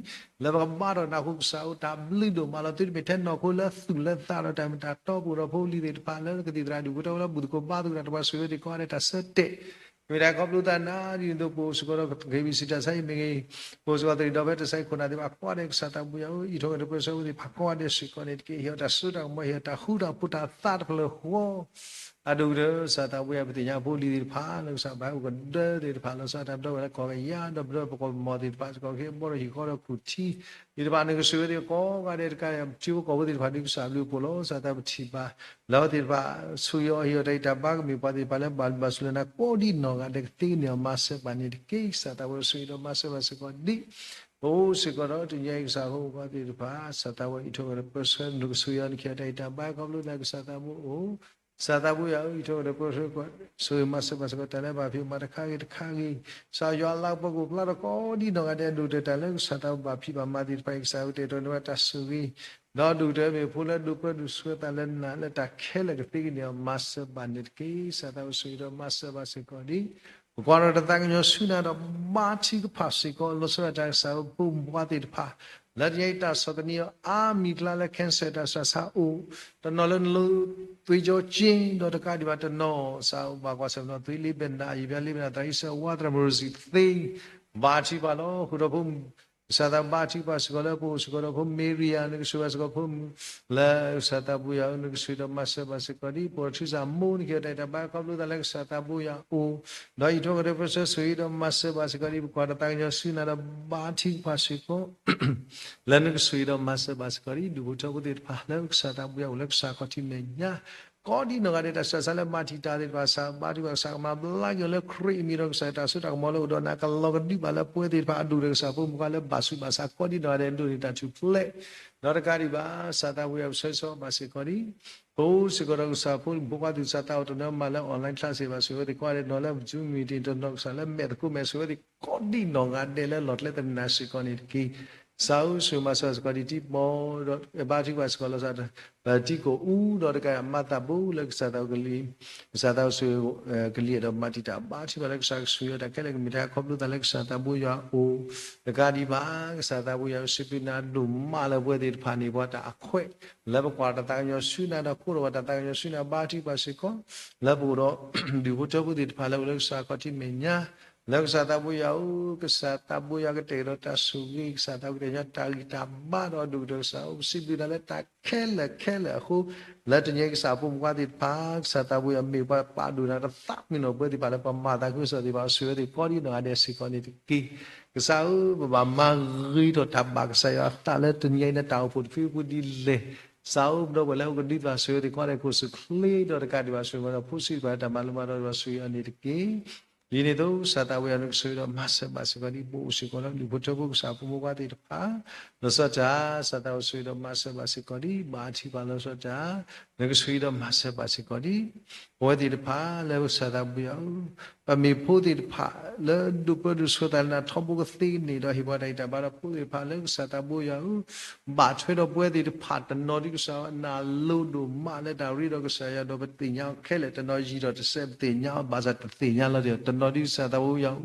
လၢပကဘါထီၣ်နၢ်ဟူကစၢ်အတၢ်ဘျုးဒိၣ်မးလီၤ. သုတမ့ၢ်ထဲနီၢ်ခိလၢသူၣ်လၢသးဒီး တၢ်မ့ၢ်တၢ်တီ ပအိၣ်ဒီးဖိလံၤသ့ၣ်တဖၣ်လၢကသံၣ်သရၣ်ဒူၣ်ဖိထၢဖိလၢဘူၣ်သကိးဘါသကိးတၢ် တပှၤဆိၣ်ဂ့ၤသ့ၣ် ကိးဂၤဒဲးတၢ်ဆၢတဲာ် မ့ၢ်တၢ်ခီဖျိသးနၤ ဒ်န့ၣ်အသိး ပအိၣ်စ့ၢ်ကီးဒီး က့ဘံၣ်စံၣ်တၢ်ဆါအံၤမ့ၢ်ဂ့ၤ, ပအိၣ်စ့ၢ်ကီးသရံးဒီးဖဲတၢ်ဆါအံၤခိၣ်နၢ်သ့ၣ်တဖၣ် ကိးဂၤဒဲးကစၢ်သးဘိယွၤဧၢ အံးထွဲကွၢ်ထွဲပၢဆှၢဖိသ့ၣ်တဖၣ် ကိးဂၤဒဲးစ့ၢ်ကီးန့ၣ်တက့ၢ်. ဟ့ၣ်အီၤတၢ်စိတၢ်ကမီၤ ဟ့ၣ်အီၤတၢ်ဃူတၢ်ဖိးတၢ်သးတဖျၢၣ်ဃီ အဒိၣ်ကတၢၢ် ကစၢ်သးဘိယွၤ ပသ့ၣ်ညါဖိလံၤသ့ၣ်တဖၣ် လၢကစၢ်ဘၣ်ဟဲအိၣ်ကဒၢသ့ၣ်တဖၣ် လီၤဆီဒၣ်တၢ် ပဒီပုၢ်ဝဲၢ်လၢကီၢ်ကယၤ ဒီးပဒီပုၢ်ဝဲၢ်ပကီၢ်မီၢ်သ့ၣ်တဖၣ် စ့ၢ်ကီးကဟ့ၣ်ဘီဒီးဟံၣ်ဃီဒီးခူၣ်ထံသ့ၣ်တဖၣ် နကစၢ်ဝဲသ့ၣ်ကိးဂၤဒဲးတကး ထံဖိကီၢ်ဖိသ့ၣ်တဖၣ် ဒ်ကစၢ်ဘျုးဖှိၣ်လီၤ ကစၢ်သးဘိထံၣ်ဘၣ် လၢအဝဲသ့ၣ်တဖၣ် ဆိၣ်ဂ့ၤအီၤ ဟ့ၣ်အီၤတၢ်ဂံၢ်တၢ်ဘါ ကမ့ၢ်ပှၤသ့ၣ်တဖၣ်လၢဘၣ်ဘျုးဘၣ်ဆိၣ်လၢနၤ ကိးဒံနီၢ်ဂၤဒဲး ကသ့ကန့ၢ်အီၤ မၤစၢၤဘၣ်န့ၣ်တက့ၢ်. ကစၢ်သးဘိဆိၣ်ဂ့ၤဒီးမၤစၢၤဘၣ်စ့ၢ်ကီးဒ် ပအိၣ်စ့ၢ်ကီးဒီးတနံၤအံၤ ကစၢ်ဖိမုၣ်ဖိခွါသ့ၣ်တဖၣ် ကစၢ်သးဘိအံးထွဲကွၢ်ထွဲပၢဆှၢ နကစၢ်ယွၤ နကဟ့ၣ်အီၤတၢ်ဂံၢ်တၢ်ဘါ ခီဖျိသးကစၢ်သးဘိအိၣ် ကစၢ်သးဘိယွၤဧၢ အံးထွဲကွၢ်ထွဲပၢဆှၢ ဆိၣ်ဂ့ၤမၤစၢၤဘၣ်စ့ၢ်ကီး တၢ်လၢဘၣ်ဖံးမၤတခါဂ့ၤတခါဂ့ၤ ကစၢ်ယွၤအလၤကပီၤကအိၣ်ဖျါထီၣ်ကိးဒံနီၢ်ဂၤဒဲး အဒိၣ်ကတၢၢ်တၢ်လၢကစၢ်သးဘိဘၣ်ဖံးဘၣ်မၤသ့ၣ်တဖၣ်အံၤ ကစၢ်ကတဲာ်ကတီၤန့ၢ်ဝဲတၢ်ဆိၣ်ဂ့ၤ ဒီးဒိၣ်ကတၢၢ်မ့ၢ်ဖိလၢဒိးပၢဒိးဆှၢသးလၢနၤ လၢတၢ်ခဲလၢာ်ကသ့ကန့ၢ်အီၤ မၤစၢၤဘၣ်န့ၣ်တက့ၢ်. ကစၢ်သးဘိဆိၣ်ဂ့ၤဒီးမၤစၢၤဘၣ်စ့ၢ်ကီးဒ် ပကွၢ်ဒီးတၢ်သးကညီၤဆူနၤဒီး ဘါထုကဖၣ်စ့ၢ်ကီး လီၤဆီဒၣ်တၢ် ကစၢ်ဖိမုၣ်ဖိခွါသ့ၣ်တဖၣ် လၢတနံၤအံၤတၢ်ဆီၣ်သနံးအီၤ အါမံၤကျါလၢ cancer တၢ်ဆူးတၢ်ဆါအိၣ် တနီၤလၢနလိသွေးကြောကျိ ဒီးတကးဒံးဘၣ်တနီၤ ကစၢ်ဘၣ်ကွၢ်ဆၢၣ်မဲာ်နီၤ သွေးလေးဘဲနံ အံၤဘျါလေးဘဲနံ သရၣ်အံးစၢၤဝါ သရၣ်မုၣ်ရစံးသ့ ဘါထုကဖၣ်လီၤ. ဃုာ်ဒီးဖိ ကစၢ်သးဘိဘါထုကဖၣ်စ့ၢ်ကီးလၢပအိၣ်စ့ၢ်ကီးဒီးဖိ Maria နကဆိၣ်ဂ့ၤစ့ၢ်ကီးဖိ လၢကစၢ်သးဘိယွၤဧၢ နကဆိၣ်ဂ့ၤဒီးမၤစၢၤဘၣ်စ့ၢ်ကီးဒ် ပအိၣ်ဒီးထူစၢ်မိၢ် နကဟ့ၣ်အီၤတၢ်ဂံၢ်တၢ်ဘါ ခီဖျိသးလၢကစၢ်သးဘိယွၤအအိၣ် ဒီးအံးထွဲကွၢ်ထွဲပၢဆှၢ ဆိၣ်ဂ့ၤဒီးမၤစၢၤဘၣ်စ့ၢ်ကီးဒ် ပကွၢ်ဒီးတၢ်သးကညီၤဆူနၤဒီး ဘါထုကဖၣ်စ့ၢ်ကီး လၢနကဆိၣ်ဂ့ၤဒီးမၤစၢၤဘၣ်စ့ၢ်ကီးဒ် ဒူၣ်ဖိထၢဖိသ့ၣ်တဖၣ် လၢကစၢ်သးဘိယွၤအိၣ်လၢကစၢ်ခီၣ်ထံးမဲာ်ညါ ကိးဒံနီၢ်ဂၤဒဲး တၢ်ဆူးတၢ်ဆါလၢမၤတံာ်တာ်သ့ၣ်တဖၣ် ကစၢ်ဘါထုကဖၣ် ကစၢ်ကမၤဘျါက့ၤအီၤလၢခရံာ်အမံၤဒီး ကစၢ်တၢ်စိတၢ်ကမီၤလၢအိၣ်ဒီးနၤ ကလီၤကဒုဘၣ်လၢပှဲၤသ့ၣ်တဖၣ် အဒိၣ်ဒီးကစၢ်ဖိမုၣ်ဖိခွါလၢဘၣ်ဆူးဘၣ်ဆါ ကိးဒံနီၢ်ဂၤဒဲး ဒိးန့ၢ်တၢ်ထူၣ်ဖျဲး ဒီးတကးဒံးဘၣ် ကစၢ်သးဘိယွၤ ပဆၢဂ့ၤဆၢဝါဘၣ်စ့ၢ်ကီးဒ် ပအိၣ်စ့ၢ်ကီးဒီးကစၢ်ဖိမုၣ်ဖိခွါသ့ၣ် ကစၢ်သးအိၣ်တနီၤမၤလၢ online class သ့ၣ်တဖၣ် ဆိၣ်ဂ့ၤဝဲသ့ၣ်ကိးဂၤဒဲး တနီၤလၢ Zoom meeting တနီၤ ကစၢ်လၢမဲာ်သကိးမဲာ် ဆိၣ်ဂ့ၤဝဲသ့ၣ်ကိးဒံနီၢ်ဂၤဒဲးလၢလီၢ်ကျဲသနၢၣ်စ့ၢ်ကီးန့ၣ်တက့ၢ်. ကစၢ်ဧၢ ဆိၣ်ဂ့ၤမၤစၢၤဘၣ်စ့ၢ်ကီးဒ်တံၤမီၤ ဒီးဘါထုကဖၣ်စ့ၢ်ကီးလီၤဆီဒၣ်တၢ် ပထံကီၢ်အူဒီးတကးမၤသးဘိလၢကစၢ်သးအိၣ်ကလံၤ ကစၢ်သးအိၣ်ဆိၣ်ဂ့ၤ ကလံၤအဲၣ်ဒိးမၤတံာ်တာ်ဘါထုကဖၣ်လၢ ကစၢ်ကဆိၣ်ဂ့ၤတၢ်ခဲလၢာ်ကမ့ၢ်တၢ်ခီဖျိသးလၢကစၢ်သးဘိယွၤအအိၣ် တကးဒံးဘၣ် ကစၢ်သးဘိယွၤ စံးဘျုးနၤဒိၣ်မးလၢပှဲၤသ့ၣ်တဖၣ်န့ၣ် ပှၤတၢ်အခွဲး လၢပကွၢ်တၢ်သးကညီၤဆူနၤဒီး ကိးထီၣ်ပှၤတၢ်သးကညီၤဆူနၤ ဘါထုကဖၣ်စ့ၢ်ကီး လၢပအိၣ်ဒီး ဒူၣ်ဖိထၢဖိသ့ၣ်တဖၣ်လၢအိၣ်လၢကစၢ်ခီၣ်ထံးမဲာ်ညါ လၢကစၢ်သးဘိယွၤဧၢ ကစၢ်သးဘိယွၤကတဲာ်ကတီၤတၢ်ဆိၣ်ဂ့ၤ ကစၢ်သးဘိယွၤကတဲာ်ကတီၤတၢ်ဂံၢ်တၢ်ဘါဒီးဒိၣ်ကတၢၢ်ကစၢ်ဧၢ ပစံးဘျုးနၤလၢတၢ်ခဲလၢာ်ခဲလၢာ်အဃိ လၢတနံၤအံၤကစၢ်ဖိမုၣ်ဖိခွါသ့ၣ်တဖၣ် ကစၢ်သးဘိယွၤမ့ၢ်ပှၤပာ်ဒိၣ်နၤတသးမုၢ်နီၢ်ပှဲၤသ့ၣ်တဖၣ်လၢပှၤမၤသးခုကစီၣ်သ့ၣ်တဖၣ် ဆိၣ်ဂ့ၤဝဲသ့ၣ်ကိးဒံနီၢ်ဂၤဒဲးစ့ၢ်ကီးန့ၣ်တက့ၢ်. ကစၢ်ဧၢ ပဘၣ်မၤဂ့ၤထီၣ်တၢ်ဘၣ်ကစၢ်ယွၤအသးလၢတနံၤအံၤလၢတၢ်အိၣ်ဖှိၣ်တဖုအပူၤဒ်လဲၣ် စးအိၣ်ပဒီပုၢ်ဝဲၢ်လၢဟီၣ်ခိၣ်ဒူသး ဆိၣ်ဂ့ၤအဝဲသ့ၣ်ကိးဂၤဒဲး ကိးဆူၣ်ချ့ဒီးတကးဒံးဘၣ် ဆိၣ်ဂ့ၤဒီးဖိဆံးတဖၣ် တၢ်မၤလိမၤဒိးတဖၣ် ဆိၣ်ဂ့ၤအီၤန့ၣ်တက့ၢ်. ဒ်န့ၣ်အသိး ကစၢ်သးဝံၣ်ယွၤ နကဆိၣ်ဂ့ၤဒီးမၤစၢၤဘၣ်စ့ၢ်ကီးဒံး ပအိၣ်စ့ၢ်ကီးလၢ ဒူၣ်ဖိထၢဖိ ကစၢ်ဖိမုၣ်ဖိခွါသ့ၣ်တဖၣ် လီၤဆီဒၣ်တၢ် ကစၢ်သးဝံၣ်ဆိၣ်ဂ့ၤဒီးမၤစၢၤဘၣ်စ့ၢ်ကီးဒံး ဘါထုကဖၣ်လီၤဆီဒၣ်တၢ် နကဆိၣ်ဂ့ၤဒီးမၤစၢၤဘၣ်စ့ၢ်ကီးဒံး ပဝဲသ့ၣ်တဖၣ်လၢကစၢ်သးဝံၣ်ယွၤဧၢ, ပမ့ၢ်ဖိသ့ၣ်တဖၣ်လၢဒိၣ်ပၢဒိၣ်ဆှၢသးလၢနၤထီဘိကသ့န့ၣ်ဒီး ဟ့ၣ်ပှၤတၢ်ဂံၢ်တၢ်ဘါဒီးဖိသ့ၣ်တဖၣ်လၢကစၢ်သးဝံၣ်ယွၤဧၢ, ဘၣ်ထွဲဒီးပဝဲသ့ၣ်တဖၣ်တနီၤဒ်ကစၢ်ယွၤ နၤလိၣ်ဒိၣ်မးလၢတၢ်ရ့ဒီးကစၢ်ယွၤဒီးပသ့ၣ်ညါအီၤခဲလၢာ် တနီၤယံၤဒီးတစဲးပသ့ၣ်ညါအီၤ ဘၣ်ဆၣ်တသ့ၣ်ညါလီၤဒီး တနီၤဒ်ကစၢ်သးဝံၣ်ယွၤဧၢ,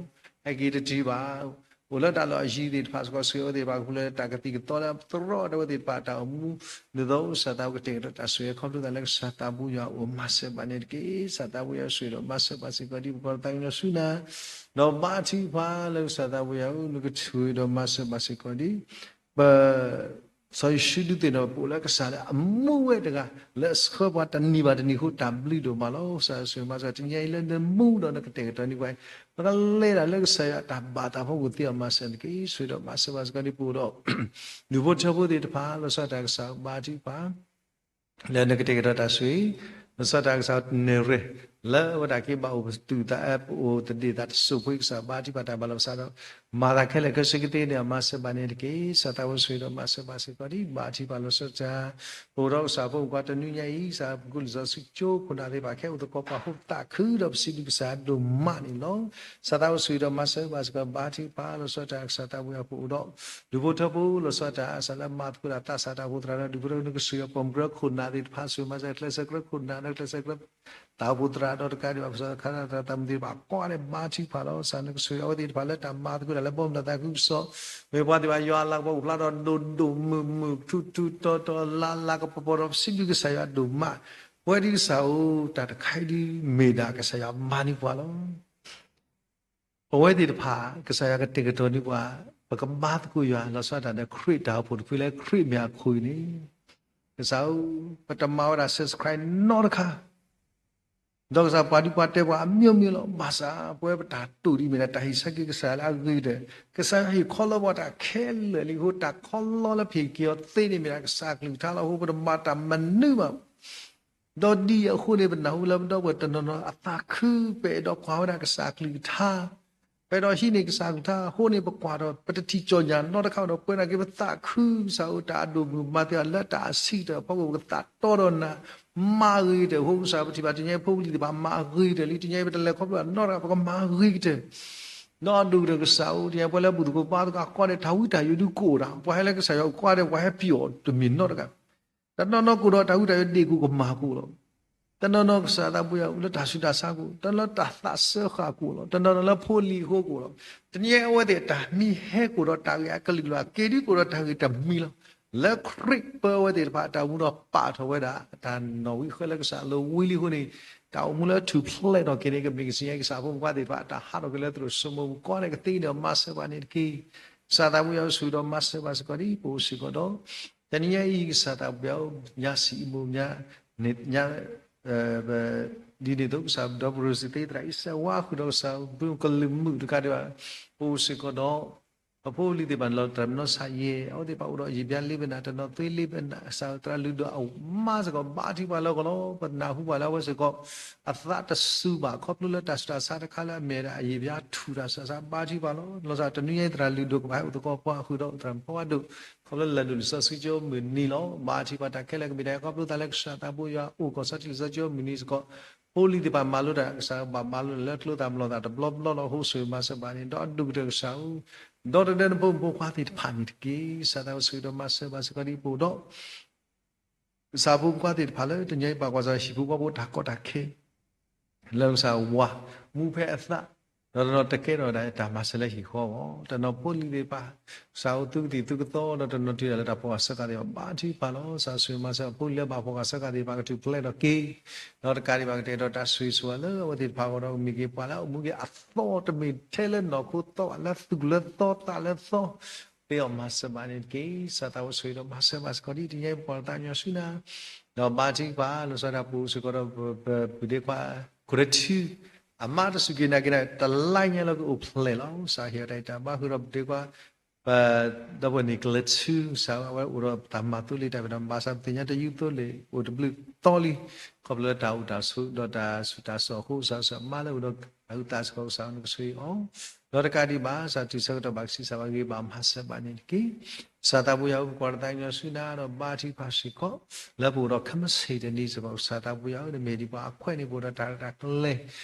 ဟဲက့ၤတတုၤဘၣ် အိၣ်လၢတၢ်လီၢ်အယံၤသ့ၣ်တဖၣ်စ့ၢ်ကီး ဆိၣ်ဂ့ၤအဝဲသ့ၣ်တဖၣ်ကဖၢလၢတၢ်ကသံၣ်ကသီလၢသရိာ်ဒီးအဝဲသ့ၣ်တဖၣ်တၢ်အိၣ်မူ, ဒ်သိးကစၢ်သးဝံၣ်ကတဲာ်ကတီၤတၢ်ဆိၣ်ဂ့ၤခီဖျိသးလၢကစၢ်သးဝံၣ်ယွၤအအိၣ် မၤစၢၤဘၣ်န့ၣ်တက့ၢ်. ကစၢ်သးဝံၣ်ယွၤဆိၣ်ဂ့ၤဒီးမၤစၢၤဘၣ်စ့ၢ်ကီးဒံး ပကီၢ်သးကညီၤဆူနၤ, ဒီးဘါထုကဖၣ်လၢကစၢ်သးဝံၣ်ယွၤဧၢ နကဆိၣ်ဂ့ၤဒီးမၤစၢၤဘၣ်စ့ၢ်ကီးဒံး ပ စီၤယိၤၡူဒုးသ့ၣ်နီၣ် ပအိၣ်လၢကစၢ်လၢအမူဝဲတဂၤ လၢအဆှၢပှၤတနံၤဘၣ်တနံၤအဃိ တၢ်ဘျုးဒိၣ်မးလီၤ. ကစၢ်ဆိၣ်ဂ့ၤမၤစၢၤ တနံၤအံၤလၢနမူဒီးနကတဲာ်ကတီၤန့ၢ်ပှၤ ပကလဲၤဒၣ်လၢကစၢ်ယွၤအတၢ်ဘၣ်သးဖီခိၣ်သ့အီၤ မၤစၢၤနက့ၤ ဆိၣ်ဂ့ၤဒီးမၤစၢၤဘၣ်စ့ၢ်ကီးဒံး ပအိၣ်ဒီး ဒူၣ်ဖိထၢဖိသ့ၣ်တဖၣ် လီၤဆီဒၣ်တၢ်ကစၢ်ဘါထုကဖၣ် လၢနကတဲာ်ကတီၤတၢ်ဆိၣ်ဂ့ၤ, လီၤဆီဒၣ်တၢ်ကစၢ်နရဲၣ် လၢအဝဲဒၣ်က့ၤဘၣ်အိၣ်ပတုာ်သး ပအိၣ်သဒ့ၣ်သးတစိၢ်ဖိ ကစၢ်ဘါထုကဖၣ်တၢ်ဘၣ်လီၤပသးဒီး မၤသးခဲလၢာ်ခဲဆ့ကသ့န့ၣ် မၤစၢၤဘၣ်န့ၣ်တက့ၢ်. ကစၢ်သးဝံၣ်ဆိၣ်ဂ့ၤဒီးမၤစၢၤဘၣ်စ့ၢ်ကီးဒံး ဘါထုကဖၣ်လီၤဆီဒၣ်တၢ် ပအိၣ်ဒီးကစၢ်ဖိမုၣ်ဖိခွါတနွံညါအံၤ ကစၢ်ပကလုၢ်စီဆှံကၠိခိၣ်နၢ်သ့ၣ်တဖၣ် ကဟဲအိၣ်သကိးပှၤဖိသးခုဒီးပစံးဘျုးကစၢ်ဒိၣ်မးန့ၣ်လီၤ. ကစၢ်သးဝံၣ်ဆိၣ်ဂ့ၤဒီးမၤစၢၤဘၣ်စ့ၢ်ကီး ဘါထုကဖၣ်လီၤဆီဒၣ်တၢ် ကစၢ်သးဝံၣ်အပူၤအိၣ်ဒီး ဒူၣ်ဖိထၢဖိလီၤဆီဒၣ်တၢ် ကစၢ်လၢမၤသကိးတၢ်သးစၢ်တၢ်အိၣ်ဖှိၣ်သရၣ်ဒီး ဒူၣ်ဖိထၢဖိနကဆိၣ်ဂ့ၤအပှၤမုၢ်ကြၢခိၣ်နၢ်သ့ၣ်တဖၣ် ဆိၣ်ဂ့ၤမၤစၢၤကျဲးစၢးကြၢခိၣ်နၢ်ဒီးကျဲးစၢးကြၢ တၢ်အိၣ်ဖှိၣ်သရၣ်ဒီးတကးဒံးဘၣ် ကစၢ်သရၣ်သးမုၣ်သ့ၣ်တဖၣ်ကိးဂၤဒဲး ဘါထုကဖၣ်လီၤ. ကစၢ်နကဆိၣ်ဂ့ၤအဝဲသ့ၣ်တဖၣ်လၢတၢ်မၤသကိးတၢ်လၢဘီမုၢ်လၢ်သးခုကစီၣ် မ့ၢ်ပှၤသ့ၣ်တဖၣ်ယွၤအလၤကပီၤအိၣ်ဖျါဒီးဒိၣ်ဒိၣ်မုၢ်မုၢ် ထူထူတီတီ လၤလၤကပီၤပီၤဒီး ပစံးဘျုးကစၢ်ယွၤဒိၣ်မး, ပဝဲဒ်ကစၢ်ဧၢ တၢ်တခါအံၤဒ်မ့ၢ်ဒၣ်ကစၢ်ယွၤမၤန့ၢ်ပှၤလီၤ. ပဝဲသ့ၣ်တဖၣ် ကစၢ်ယွၤကတဲာ်ကတီၤန့ၢ်ပှၤ ပကဘါသကိးယွၤ လီၤဆီဒၣ်တၢ်ဒီးခရံာ်တၢ်အိၣ်ဖှိၣ်တဖုလၢခရံာ်မ့ၢ်အခိၣ်အံၤန့ၣ်, ကစၢ်ဧၢ ပတမၤဝဲဒၣ် subscribe နီတခါ ဒီးကစၢ်ပှၤဒုးပှၤတဲပှၤအမျိုးမျိုးလီၤ. ဘၣ်ဆၣ် ပဝဲပတၢ်တိာ်ဒ်အံၤမ့ၢ်ဒၣ်တၢ်ဟ့ၣ်ဆၢက့ၤကစၢ်လၢအဂ့ၤကတၢၢ်, ကစၢ်ယွၤဟ့ၣ်ခီလီပှၤတၢ်ခဲလၢာ်လံအဃိ တၢ်ခီလီလၢပဟ့ၣ်က့ၤအီၤသ့န့ၣ်မ့ၢ်ဒၣ် ကစၢ်ကလုၢ်ကထါလီၤအဃိ ပတမၤတၢ်မနုၤဘၣ် ဒီးဒ်အံၤအဃိန့ၣ် ပနၢ်ဟူလၢပဒီပုၢ်ဝဲၢ်တနီၤနီၤအသးခု ပအဲၣ်ဒိးကွၢ်ဝဲဒၣ်ကစၢ်ကလုၢ်ကထါ, ပအဲၣ်ဒိးဟံးန့ၢ်ကစၢ်ကလုၢ်ကထါအဃိန့ၣ် ပကွၢ်ဒီး ပတထံၣ်ကၠီၣ်ညၣ်နီတခါဒီး ပဝဲဒၣ်က့ၤပသးခု ကစၢ်ဧၢ တၢ်အဒိၣ်မုၢ်မၤသ့အီၤလၢတၢ်အဆံးကတၢၢ်အဖီခိၣ် ပကသးတီဒီးနၤ မၤဂ့ၤကတၢၢ်အဃိ ကစၢ်ပထံၣ်ဘၣ် တနံၤအံၤဖိပလံၤသ့ၣ်တဖၣ်မၤအဂ့ၤကတၢၢ်လံ တနံၤအံၤပတလဲၤခီဖျိနီတဂၤ ပကမၤဂ့ၤကတၢၢ် ဒီးအဒိၣ်ကတၢၢ်ကစၢ်ဧၢ တနံၤအံၤပဝဲလၢဘူၣ်သကိးဘါသကိးအကိးဒီး တၢ်ဝံတၢ်ယိးဒုးကိးတၢ် ပှၤဟဲလၢကစၢ်ယွၤအကိးဒီး ပှၤဟဲပျီၣ်အီၤတမ့ၢ်နီတဂၤ တနီၤနီၤကအိၣ်ဒီးတၢ်ဝံတၢ်ယိးဒ့ၣ်ကအိၣ်ကမၢ်ကအိၣ်လီၤ. တနီၤနီၤကစၢ်သးပူၤယၤအိၣ်လၢတၢ်ဆူးတၢ်ဆါကအိၣ်, တနီၤနီၤလၢတၢ်သးစၢဃာ်ကအိၣ်လီၤ. တနီၤနီၤလၢဖိလံၤအဃိကအိၣ်လီၤ. တနံၤအံၤအဝဲသ့ၣ်တၢ်မံဟဲကအိၣ်ဒီးတၢ်ဂ့ၢ်အကလုာ်ကလုာ် အက့ၤဒုးကအိၣ်ဒီးတၢ်ဂ့ၢ်တမံၤလီၤ. လၢခရံာ်ပၢအဝဲသ့ၣ်တဖၣ် တၢ်မူဒီးပာ်ထီၣ်ဝဲဒၣ် တၢ်နီၣ်ဝံဃၢလၢကစၢ်အလိၤဝံၤလံအဃိန့ၣ် တၢ်အိၣ်မူလၢထူၣ်ဖျဲးထီၣ်က့ၤန့ၣ် ကမ့ၢ်ကစၢ်ယွၤကစၢ်ဖိမုၣ်ဖိခွါသ့ၣ်တဖၣ် တၢ်ဟးထီၣ်က့ၤလၢသရိာ်စိမိၤပူၤကိးဂၤဒဲးကသ့န့ၣ် မၤစၢၤဘၣ်န့ၣ်တက့ၢ်. ကစၢ်သးပူၤယၤအိၣ်ဆူၣ်ဒီးမၤစၢၤဘၣ်စ့ၢ်ကီးဒ်ပအိၣ်စ့ၢ်ကီးဒီး တနံၤအံၤ ကစၢ်သးပူၤယၤအိၣ် ညါစံးအံၤမိၢ်မၠါ ညါ ဒ်န့ၣ်အသိး ကစၢ်ဒီးပရူၤစံးသ့သရၣ်အံၤ စဲဝါဃုာ်ဒီးကစၢ်ဘုကလုာ်မုာ်တကးဒံးဘၣ် ပအိၣ်စ့ၢ်ကီးဒီး ပဖိပလံၤသ့ၣ်တဖၣ်န့ၣ်လီၤ တၢ်မနီၤဆၣ်ယဲၢ် အဝဲသ့ၣ်တဖၣ်အိၣ်ဒီးယံာ်ဘျါလ့ပနၢ် တနီၤသွ့လ့ပနၢ် ကစၢ်သရၣ်လုၢ်ဒိၣ်အမါစ့ၢ်ကီး ဘါထုကဖၣ်လၢအဂီၢ်လီၤ. ပနၢ်ဟူဘၣ်လၢအဝဲစ့ၢ်ကီး အသးတစူၤဘၣ် ခီဖျိလၢတၢ်ဆူးတၢ်ဆါတခါလၢအမ့ၢ်ဒၣ်အယံာ်ဘျါထူၣ်တၢ်ဆူးတၢ်ဆါ ဘါထုကဖၣ်လီၤ. လီၤဆီဒၣ်တၢ်တနွံညါအံၤ သရၣ်လုၢ်ဒိၣ်ကဘၣ်ဟဲအိၣ်သကိးပှၤဃုာ်ဒီးသရၣ်မုၣ်ဖီဝါဒိၣ် ခီဖျိလၢလၢၢ်ဒိၣ်လံာ်စီဆှံကၠိမုၢ်နံၤလီၤ. ဘါထုကဖၣ်တၢ်ခဲလၢာ်ကမ့ၢ်တၢ်ခီဖျိသးလၢကစၢ်သးပူၤယွၤအိၣ်ကီၢ်စီၤထံလံာ်စီဆှံကၠိမုၢ်နံၤစ့ၢ်ကီး ဖိလံၤသ့ၣ်တဖၣ်မၤလိတၢ် ကစၢ်ဘၣ်မၤလိလၢကျိသၣ်မလီၤသၣ်တဘျီဘျီလီၤ ဟိစူၣ်မၤစၢၤဘၣ်န့ၣ် ဒီးအဒိၣ်ကတၢၢ်ကစၢ်ဧၢ ဒီးတဒၢနဖိမုၣ်ဖိခွါသ့ၣ်တဖၣ်န့ၣ်တက့ၢ်. ကစၢ်သးဝဲဆိၣ်ဂ့ၤဒီးမၤစၢၤဘၣ်စ့ၢ်ကီးဒ်ပအိၣ်ဒီး ကစၢ်ဖိမုၣ်ဖိခွါသ့ၣ်တဖၣ်လၢတနံၤအံၤပာ်ကွၢ်စ့ၢ်ကီးဟံၣ်ဖိဃီဖိတၢ်ကီတၢ်ခဲ လၢကစၢ်ဝၤမူဖဲအသး ဒီးတနီၤတကဲထီၣ်ဝဲဒၣ်တၢ်မၤစၢၤလၢဟံၣ်ဃီအဂီၢ် တနီၤဖိလံၤသ့ၣ်တဖၣ် ကစၢ်အိၣ်သုကသံၣ်သုကသီ ဒီးတနီၤတုၤဒၣ်လၢတၢ်ဖီၣ်ဃာ်ဆၢဃာ်သ့ၣ်တဖၣ် ဘါထုကဖၣ်လီၤ. ကစၢ်ဆိၣ်ဂ့ၤမၤစၢၤဖိလံၤလၢဘၣ်ဖီၣ်ဃာ်ဆၢဃာ်သ့ၣ်တဖၣ် ကထုၣ်ဖျဲးထီၣ်က့ၤ ဒီးတကးဒံးဘၣ်ကတဲာ်ကတီၤတၢ်ဆိၣ်ဂ့ၤဆိၣ်ဝါလၢအဝဲသ့ၣ်တဖၣ်အဂီၢ်ဒီး ကမ့ၢ်က့ၤပှၤလၢအအိၣ်မူက့ၤအသီတမ့ၢ်ထဲလၢနီၢ်ခိသီဘၣ် လၢသူၣ်လၢသီသးလၢသီ သ့အီၤမၤစၢၤဘၣ်န့ၣ်တက့ၢ်. ကစၢ်သးဝဲဆိၣ်ဂ့ၤဒီးမၤစၢၤဘၣ်စ့ၢ်ကီးဒ်တနံၤအံၤ ပှၤသးကညီၤဆူနၤ ဒီးဘါထုကဖၣ် လီၤဆီဒၣ်တၢ်ပူၤစ့ၢ်ကီးဒီး ပပုၢ်ဒ့ခွါ ကရထူ အမါတစူၢ်က့ၤနာ်က့ၤနၤ တလါညါလၢကအိၣ်ဖျဲၣ်လီၤ. ကစၢ်ဟ့ၣ်အီၤတၢ်ဂံၢ်တၢ်ဘါဃုာ်ဒီးပုၢ်ဒ့ခွါ ပဒီပုၢ်ဝဲၢ်န့ၣ် ကလၢၤထူ ကစၢ်ဧၢ အဝဲအိၣ်ဒီးတၢ်မၤသိလ့ၣ်တၢ်ဖံးတၢ်မၤ ဘၣ်ဆၣ်ပသ့ၣ်ညါတယုၢ်သိလ့ၣ် အိၣ်တဘျုးသီလံ, ခီဖျိလၢတၢ်အိၣ်တၢ်ဆိး ဒီးတၢ်ဆူးတၢ်ဆါအဃိ ကစၢ်ဧၢ မၤလၢအိၣ်ဒီးတၢ်အုၣ်သးစ့ၢ်ကီး ကစၢ်ဧၢ နကဆိၣ်ဂ့ၤအီၤ, ဒီးတကးဒံးဘၣ် ကစၢ် တုၤဆၢကတီၢ်ဘၣ်ကဆံးစၢ်ဘၣ်ဂ့ၤဘၣ်မၤစၢၤဘၣ်န့ၣ်တက့ၢ်. ကစၢ်သးပူၤယွၤဧၢ ပကွၢ်တၢ်သးကညီၤဆူနၤဒီးဘါထုကဖၣ်စ့ၢ်ကီး လၢပအိၣ်ဒီးခဲမုၢ်ဆ့ၣ်တနံၤစ့ၢ်ကီး ကစၢ်သးပူၤယွၤဧၢ နမ့ၢ်ဒံးပှၤအခွဲးန့ၣ် ပအိၣ်ဒီးတၢ်ရဲၣ်တၢ်ကျဲၤ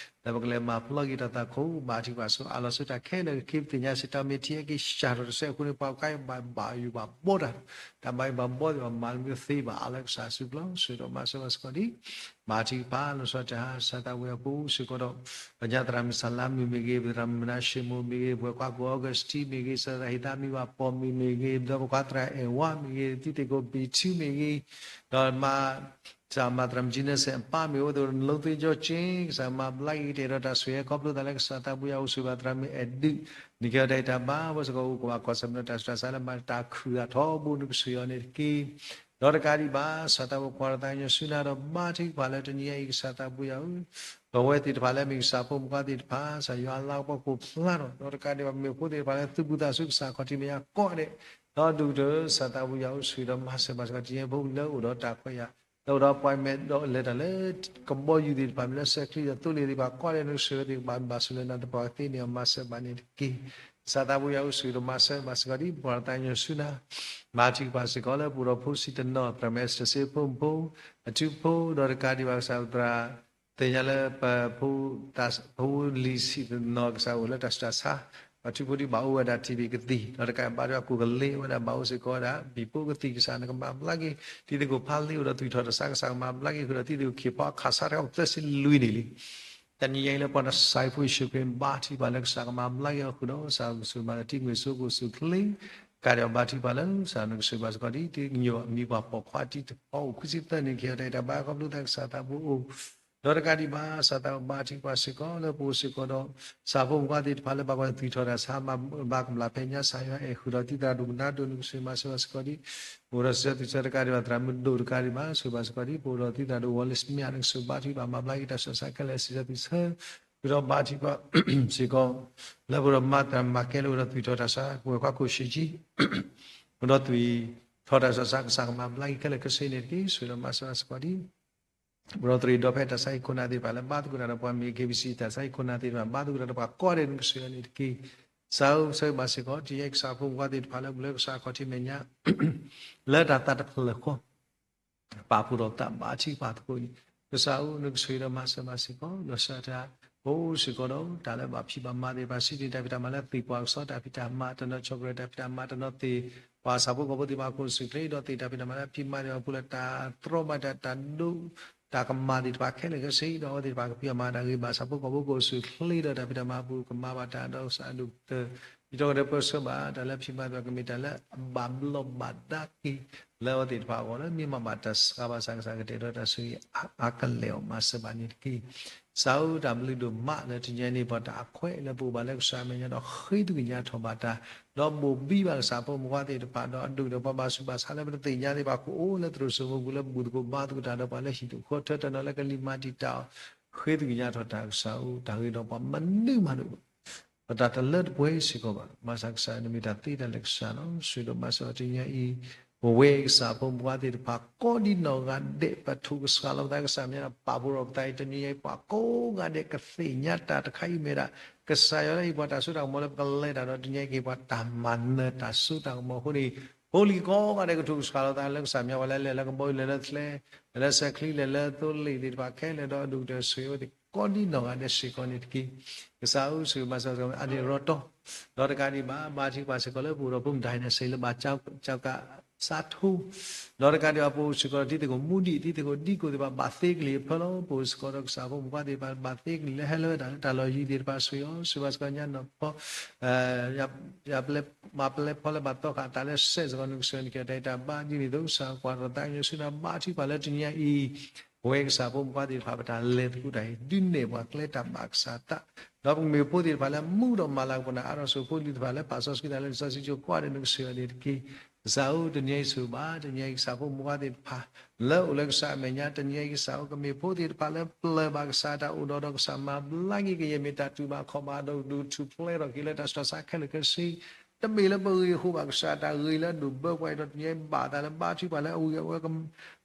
လၢပကလဲၤမၤပျီက့ၤတၢ်သးခု ဘါထုကဖၣ်ဆိအါလီၤဆူတၢ်ခဲလၢာ်ကက့ၤ ပသ့ၣ်ညါစ့ၢ် တၢ်မ့ၢ်ထံၣ်အက့ၤစှၤထီၣ်တစဲးအဃိန့ၣ် ပှၤကါအံၤဘၣ်ဘၣ်ယိၣ်ဘၣ်ဘှီတၢ်, တၢ်ဘၣ်ယိၣ်ဘၣ်ဘှီသ့ၣ်တဖၣ် မၤလၢမ့ၢ်သ့ဘၣ်အါလၢကစၢ်စုပျီ ဆိၣ်ဂ့ၤဒီးမၤစၢၤဘၣ်စ့ၢ်ကီးဒံး ဘါထုကဖၣ်လီၤဆီတဟါ ကစၢ်သးပူၤယွၤ ပအိၣ်စ့ၢ်ကီးဒီး ပညါသရၣ်မုၣ်စလါမုၣ်မ့ၢ်ဂ့ၤ, ပသရၣ်မုၣ်မနၤၡ့မူးမ့ၢ်ဂ့ၤ, ပဝဲခွါကိၣ်အီကူးစတံမ့ၢ်ဂ့ၤ, စီၤသရၣ်ဟ့ၣ်သးမံၤဘၣ်ပိာ်မုၣ်မ့ၢ်ဂ့ၤ, ဒီးပခွါသရၣ်အဲၣ်ဝါမ့ၢ်ဂ့ၤ, သုသ့ၣ်ကိးပံၤထူမ့ၢ်ဂ့ၤ, ဒီးမၤ ကစၢ်မၤသရၣ်မုၣ်ကၠံနၢစဲးအပၢ်မ့ၢ်အိၣ်သ့ၣ် နလိသ့ၣ်ကၠီက့ၤ ကစၢ်မၤဘျါက့ၤကတဲာ်ဒီးတၢ်ဆိၣ်ဂ့ၤ ခီဖျိသးလၢကစၢ်သးပူၤယွၤအိၣ်ဆိၣ်ဂ့ၤဘၣ်သရၣ်မုၣ်အဲၣ်ဒုး နကဲထီၣ်တၢ်အံၤတၢ်ဘါ အဝဲစ့ၢ်ကီးအိၣ်ကဘၣ်ကွၢ်ဆၢၣ်မဲာ်ဒီးတၢ်ဆူးတၢ်ဆါလၢမၤတၢ်ခုၣ်အထီဘိ နကဆိၣ်ဂ့ၤအီၤန့ၣ်တက့ၢ်. ဒီးတကးဒံးဘၣ် ကစၢ်သးပူၤ ပကွၢ်တၢ်သးကညီၤဆူနၤဒီးဘါထုကဖၣ်လၢတနံၤအံၤ ကစၢ်သးပူၤယွၤဧၢ, ပဝဲသ့ၣ်တဖၣ်လၢမ့ၢ်ကစၢ်ဖိမုၣ်ဖိခွါသ့ၣ်တဖၣ် ကစၢ်ယွၤလၤကပီၤကအိၣ်ဖျါထီၣ် ဒီးတကးဒံးဘၣ် မ့ၢ်ဖိသ့ၣ်တဖၣ်လၢသုးဘူးသးဆူကစၢ်ခီၣ်ထံးမဲာ်ညါကိးဂၤဒဲး, ဒီးဒိၣ်ကတၢၢ် ကစၢ်သးပူၤယွၤအိၣ်ဆိၣ်ဂ့ၤဒီးမၤစၢၤဘၣ်စ့ၢ်ကီး တနံၤအံၤဖိလၢအိၣ်ဒီးတၢ်ခွဲးယာ် ဒီးအိၣ်ဒီး appointment ဒီးလဲၤတၢ်လၢ ကဘီယူၤသ့ၣ်တဖၣ် မ့ၢ်လၢဆဲးချံဒီးသိလ့ၣ်သ့ၣ်တဖၣ် ကိးဂၤဒဲး နကဆိၣ်ဂ့ၤသ့ၣ်ကဘၣ်ဘၣ်ဆိၣ်လၢနၤသပှၢ်ကသ့န့ၣ် မၤစၢၤဘၣ်န့ၣ်တက့ၢ်. ကစၢ်သးပူၤယွၤအိၣ်ဆိၣ်ဂ့ၤဒီး မၤစၢၤဘၣ်စ့ၢ်ကီးဒ် ပကွၢ်တၢ်သးကညီၤဆူနၤ ဘါထုကဖၣ်စ့ၢ်ကီးလၢပအိၣ်ဒီးဖိဆံးတနီၤ သရၣ်မုၣ်အဲစတၢ်စ့ဖိမုၣ်ဖိ အထူဖိ ဒီးတကးဒံးဘၣ် ကစၢ်သရၣ် သ့ၣ်ညါလၢပဖိ ဖိလံၤဆံးတနီၤ ကစၢ်အိၣ်လၢတၢ်ဆူးတၢ်ဆါ ပှၤထူဖိဒ်ဘၣ်အိၣ်ဝဲဒၣ် ထံဘ့ၣ်ကသံၣ် ဒီးတကးဘၣ်ဒီးအကူၣ်ကလ့ဝဲဒၣ် ဘၣ်အိၣ်စ့ၢ်ကီးဝဲဒၣ် ဘံၣ်ဖိကသံၣ် ကစၢ်နကမၤဘျါက့ၤ တံၤသကိးဖးလ့အိၣ်ဒီးသွံၣ်ထီၣ်တၢ်ဆါ ကစၢ်ကမၤဘျါက့ၤဃုာ်ဒီး တံၤသကိးခ့ၣ်ဖီအခးဆါတခါ သၢဆံလွံၢ်နံၣ်လံ တနံၤအံၤလၢပှၤနၢ်စၢ်ဖိယ့ၣ်ၡူးခရံာ်ဘါထုကဖၣ်လၢကစၢ်ကမၤဘျါက့ၤအီၤဃုာ်ဒီး ကစၢ်အိၣ်ဆိၣ်ဂ့ၤဘၣ်လၢတံၤမုၢ်စိကိၣ်စူၣ်ချ့ ကစၢ်ဒီးဘါထုကဖၣ်လၢ ကစၢ်နကဆိၣ်ဂ့ၤဘၣ်စ့ၢ်ကီးဒ်တံၤသကိးမံၤပှၢ်ပိာ်ခွါတံၤသကိးအိၣ်ခွံဆံသၢနံၣ် ကဟဲတၢ်အံၤတၢ်ဘါ ခီဖျိသးကစၢ်သးပူၤအိၣ် ဒီးတကးဒံးဘၣ် ကစၢ်သးပူၤဘါထုကဖၣ်စ့ၢ်ကီးလၢပအိၣ်စ့ၢ်ကီးဒီး ကစၢ်ဖိမုၣ်ဖိခွါသ့ၣ်တဖၣ်လၢဘၣ်ကွၢ်သွံၣ်ထီၣ်တၢ်ဆါ ဘၣ်ကဘျၣ်ဖဲညါ ကစၢ်ယွၤအဲၣ်ဃုာ်ဒီး တံၤသရၣ်ဒိၣ်ကနါဒိၣ် နကဆိၣ်ဂ့ၤမၤစၢၤဘၣ်စ့ၢ်ကီးဒ် အိၣ်ဒီးစံးဆၢသ့ၣ်ဆၢတကးဒံးဘၣ် သရၣ်မုၣ်ဒိၣ်တကးဒံးဘၣ် ဆိၣ်ဂ့ၤဘၣ်စ့ၢ်ကီးဒ် ပအိၣ်ဒီးတံၤသရၣ်ဒိၣ်ဝီလ့ၣ်စမ့ၣ် နကဆိၣ်ဘါထုကဖၣ်မၤဘျါက့ၤတၢ်ဆူးတၢ်ဆါခဲလၢာ် စံးဆၢသ့ၣ်ဆၢ ဃုာ်ဒီးဘါထုကဖၣ်စ့ၢ်ကီး လၢပအိၣ်ဒီးမၤတၢ်မၤကဲလၢအိၣ်ဒီးသွံၣ်ထီၣ်တၢ်ဆါ ပဝဲခွါခိၣ်ဆံးကံ အိၣ်ဒီးသွံၣ်ထီၣ်တၢ်ဆူးတၢ်ဆါ ကစၢ်ကမၤဘျါက့ၤခဲလၢာ်ခဲဆ့န့ၣ်တက့ၢ် ဆိၣ်ဂ့ၤဒီးမၤစၢၤဘၣ်စ့ၢ်ကီးဒ် ပအိၣ်ဒီးတရံးဒီဖဲတၢ်ဆါဟံၣ်ခိၣ်နၢ်သ့ၣ်တဖၣ်လၢဘါသကိးတၢ်ဒီးပှၤမ့ၢ် KBC တၢ်ဆါဟံၣ်ခိၣ်နၢ်သ့ၣ်တဖၣ် ဘါသကိးတၢ်ဒီးပှၤကိးဂၤဒဲး နကဆိၣ်ဂ့ၤန့ၣ်တက့ၢ်. ကစၢ်ဧၢ ဆိၣ်ဂ့ၤဘၣ်စ့ၢ်ကီး တံၤသကိးကစၢ်ဖိမုၣ်ဖိခွါသ့ၣ်တဖၣ်လၢပူၤလၢကစၢ်ခီၣ်ထံးမဲာ်ညါ လၢတၢ်သးတဖျၢၣ်ဃီ ပာ်ဖှိၣ်ဒီးသးဘါထုကဖၣ်သကိးအံၤ ကစၢ်ဧၢ နကဆိၣ်ဂ့ၤဒီးမၤစၢၤဘၣ်စ့ၢ်ကီး ဒီးဆၢတၢ် ပအိၣ်စ့ၢ်ကီးဒီး တၢ်လၢဘၣ်ဖံးဘၣ်မၤသ့ၣ်တဖၣ် စံးန့ၢ်တၢ်ဖံးတၢ်မၤလၢသ့ၣ်ပှၢ်ကစီၣ် တၢ်ဖံးတၢ်မၤ တနီၤ chocolate တၢ်ဖံးတၢ်မၤ တနီၤသ့ၣ် ပှၤဆၣ်ဖိကီၢ်ဖိသ့ၣ်တဖၣ် ကအိၣ်ဆူၣ်ချ့ဒီးသ့ၣ်တၢ်ဖံးတၢ်မၤလၢဖံးမၤသ့ၣ်တဖၣ် ပူၤလၢတၢ်တြီဘၣ်တၢ် တၢ်ဒိး တၢ်ကမၤသ့ၣ်တဖၣ်ခဲလၢာ်ခဲဆ့ ဒီးအဝဲသ့ၣ်တဖၣ်ကဖံးအီၣ်မၤတၢ်ဂ့ၤဘၣ် ဆၣ်ဖိကီၢ်ဖိကအိၣ်ဆူၣ်ချ့ဒီးတၢ်ဖံးတၢ်မၤအပူၤ ကမၤဘၣ်တၢ်ဒီးကစၢ်အဒိၣ်ကတၢၢ် ယတီကဒီးပၢဆှၢဘၣ် တၢ်လၢဖံးမၤသ့ၣ်တဖၣ် ကမ့ၢ်တၢ်လၢအဘၣ်ဘျီးဘၣ်ဒါက့ၤ လၢအဝဲသ့ၣ်တဖၣ်အဂီၢ်လၢ မ့ၢ်မၤဘၣ်တၢ်စှၤဘၣ်ဆၣ် ကစၢ်ကတဲာ်ဒီးတၢ်ဆိၣ်ဂ့ၤအါကလဲာ်အီၤ မၤစၢၤဘၣ်န့ၣ်တက့ၢ်. ကစၢ်ဧၢ တၢ်ဘျုးဒိၣ်မးလၢတနံၤအံၤန့ၣ် ပှၤတၢ်အခွဲးလၢပအိၣ်ဘၣ်လၢကစၢ်အမဲာ်ညါဒီးဃ့သကွံၢ်ညါထီၣ်ဘၣ်တၢ် ဒီးဘိၣ်ဘံဘၣ်ကစၢ်ဖိမုၣ်ဖိခွါသ့ၣ်တဖၣ် ဒီးအဒိၣ်ဒီးပှၤဘၣ်ဆူးဘၣ်ဆါလၢပတသ့ၣ်ညါသ့ၣ်တဖၣ် ကအိၣ်လၢသရိာ်စိမိၤပူၤလၢဘူၣ်သကိးဘါသကိးတၢ်ဒီးပှၤလၢဟံၣ်ဒိၣ်ဃီထၢတနီၤလၢကလံၤမၤတံာ်တာ်အီၤ ဃ့သကွံၢ်ညါထီၣ်တၢ်ကစၢ်ဧၢ တၢ်ဂ့ၤဒီးပှၤမနုၤမးတအိၣ် ပတၢ်တလၢတပှဲၤစ့ၢ်ကီးဘၣ်. မၤစၢၤကစၢ် နမ့ၢ်တၢ်သ့တၢ်လၢာ်ကစၢ်လီၤ. ဆိၣ်ဂ့ၤဒီးမၤစၢၤတနံၤအံၤ ပဝဲကစၢ်ဖိမုၣ်ဖိခွါသ့ၣ်တဖၣ် ကိးဒံနီၢ်ဂၤဒဲး ပထိၣ်ကစှၤလီၤပသးကစၢ်မဲာ်ညါ ပာ်ဖှိၣ်ထီၣ်ပသးအံၤ တနံၤအံၤ ပှၤကိးဂၤဒဲးကသ့ၣ်ညါတၢ်တခါအံၤမ့ၢ်ဒၣ် ကစၢ်ယွၤလၢဟံၣ်ပှၤတၢ်စိတၢ်ကမီၤလၢပကလဲၤတၢ်ဒီး တနံၤအံၤက့ၤ ပှၤတၢ်မၤနၢၤတၢ်စိတၢ်ကမီၤအဃိန့ၣ် ဖိလံၤကိးဂၤဒဲးကထိၣ်ကစှၤလီၤသးလၢကစၢ်မဲာ်ညါ ပှၤလၢလဲၤလၢကဘီယူၤ လဲၤလၢကျဲ လဲၤလၢဆဲးချံ လဲၤလၢသိလ့ၣ်သ့ၣ်တဖၣ်ခဲလၢာ်ဒီး အဒိၣ်ကတၢၢ်ဆိၣ်ဂ့ၤအဝဲသ့ၣ် ကိးဒံနီၢ်ဂၤဒဲးစ့ၢ်ကီးန့ၣ်တက့ၢ်. ကစၢ်ဧၢ ဆိၣ်ဂ့ၤမၤစၢၤအါန့ၢ်ရီတီ ဒီးတကးဒံးဘၣ် ဘါထုကဖၣ်စ့ၢ်ကီးလၢပအိၣ်ဒီးဖိမုၣ်တၢ်ဟဲန့ၣ် စ့လၢဘၣ်ကၠီကးစးထူ ဒီးတကးဒံးဘၣ် ပအိၣ်စ့ၢ်ကီးဒီးတံၤသကိးမူဒံး တံၤသကိးဒံကိၢ်သ့ၣ်တဖၣ် ဘၣ်သ့ကလံၤအဖၢလီၤ ပအိၣ်စ့ၢ်ကီးဒီးကစၢ်ဖိမုၣ်ဖိခွါသ့ၣ်တဖၣ် ဘၣ်သ့ကလံၤလၢဟဲလၢတၢ်လၢတၢ်လီၢ်ယံၤသ့ၣ်တဖၣ် ဆိၣ်ဂ့ၤအီၤ ဆိၣ်ဂ့ၤဘၣ်စ့ၢ်ကီးညါနီၢ်ဖီ ယပျဲၢ်မၤပျဲၢ်ဖီလၢဘၣ်သီဃာ်တၢ်လၢစဲးစ့ၢ်ကီး နကဆိၣ်ဂ့ၤန့ၣ်က့ၤတၢ်အံၤတၢ်ဘါ ဒ်န့ၣ်အသိး ကစၢ်ကွၢ်ထီၣ်သးကညီၤဆူနၤ ဘါထုကဖၣ်လၢတနံၤအံၤ ပဝဲကစၢ်ဖိမုၣ်ဖိခွါသ့ၣ်တဖၣ် ပတၢ်လဲၤသကိးတၢ်အံၤ ဒုးနဲၣ်ပှၤကျဲတၢ်ဘၣ်ကစၢ်သး ဒီးပကမ့ၢ်ဖိသ့ၣ်တဖၣ်လၢမူဒီးမၤလၤကပီၤနၤအါထီၣ်ဆိး ဖိလံၤသ့ၣ်တဖၣ်လၢပာ်စီဆှံသးလၢလံာ်စီဆှံကၠိကိးဂၤဒဲး နကဆိၣ်ဂ့ၤအီၤန့ၣ်တက့ၢ်. ကစၢ်ဧၢ တနံၤအံၤဆိၣ်ဂ့ၤဘၣ် တနံၤအံၤကစၢ်ဖိမုၣ်ဖိခွါသ့ၣ်တဖၣ် လၢအိၣ်လၢကစၢ်အမဲာ်ညါ တနံၤအံၤကစၢ်ဧၢ ကမ့ၢ်ဖိသ့ၣ်တဖၣ်လၢပျၢၤဘၣ်ကစၢ်တၢ်အိၣ်ဒီး ဒီးကစၢ်မၤဘျါက့ၤကယဲၢ်မ့ၢ်တၢ်တူၢ်ဘၣ်ခီၣ်ဘၣ်ဒီး ဒုးထူၣ်ဖျဲးထီၣ်က့ၤလၢတၢ်ဆူးတၢ်ဆါခဲလၢာ်ခဲဆ့ တမ့ၢ်လၢပဂ့ၤအဃိဘၣ်, ကစၢ်တၢ်ဂ့ၤလၢအဒိၣ်ဘၢပှၤအံၤဒီး တနံၤအံၤဘၣ်သးလၢဘါထုကဖၣ်လၢအဝံၤအဝဲ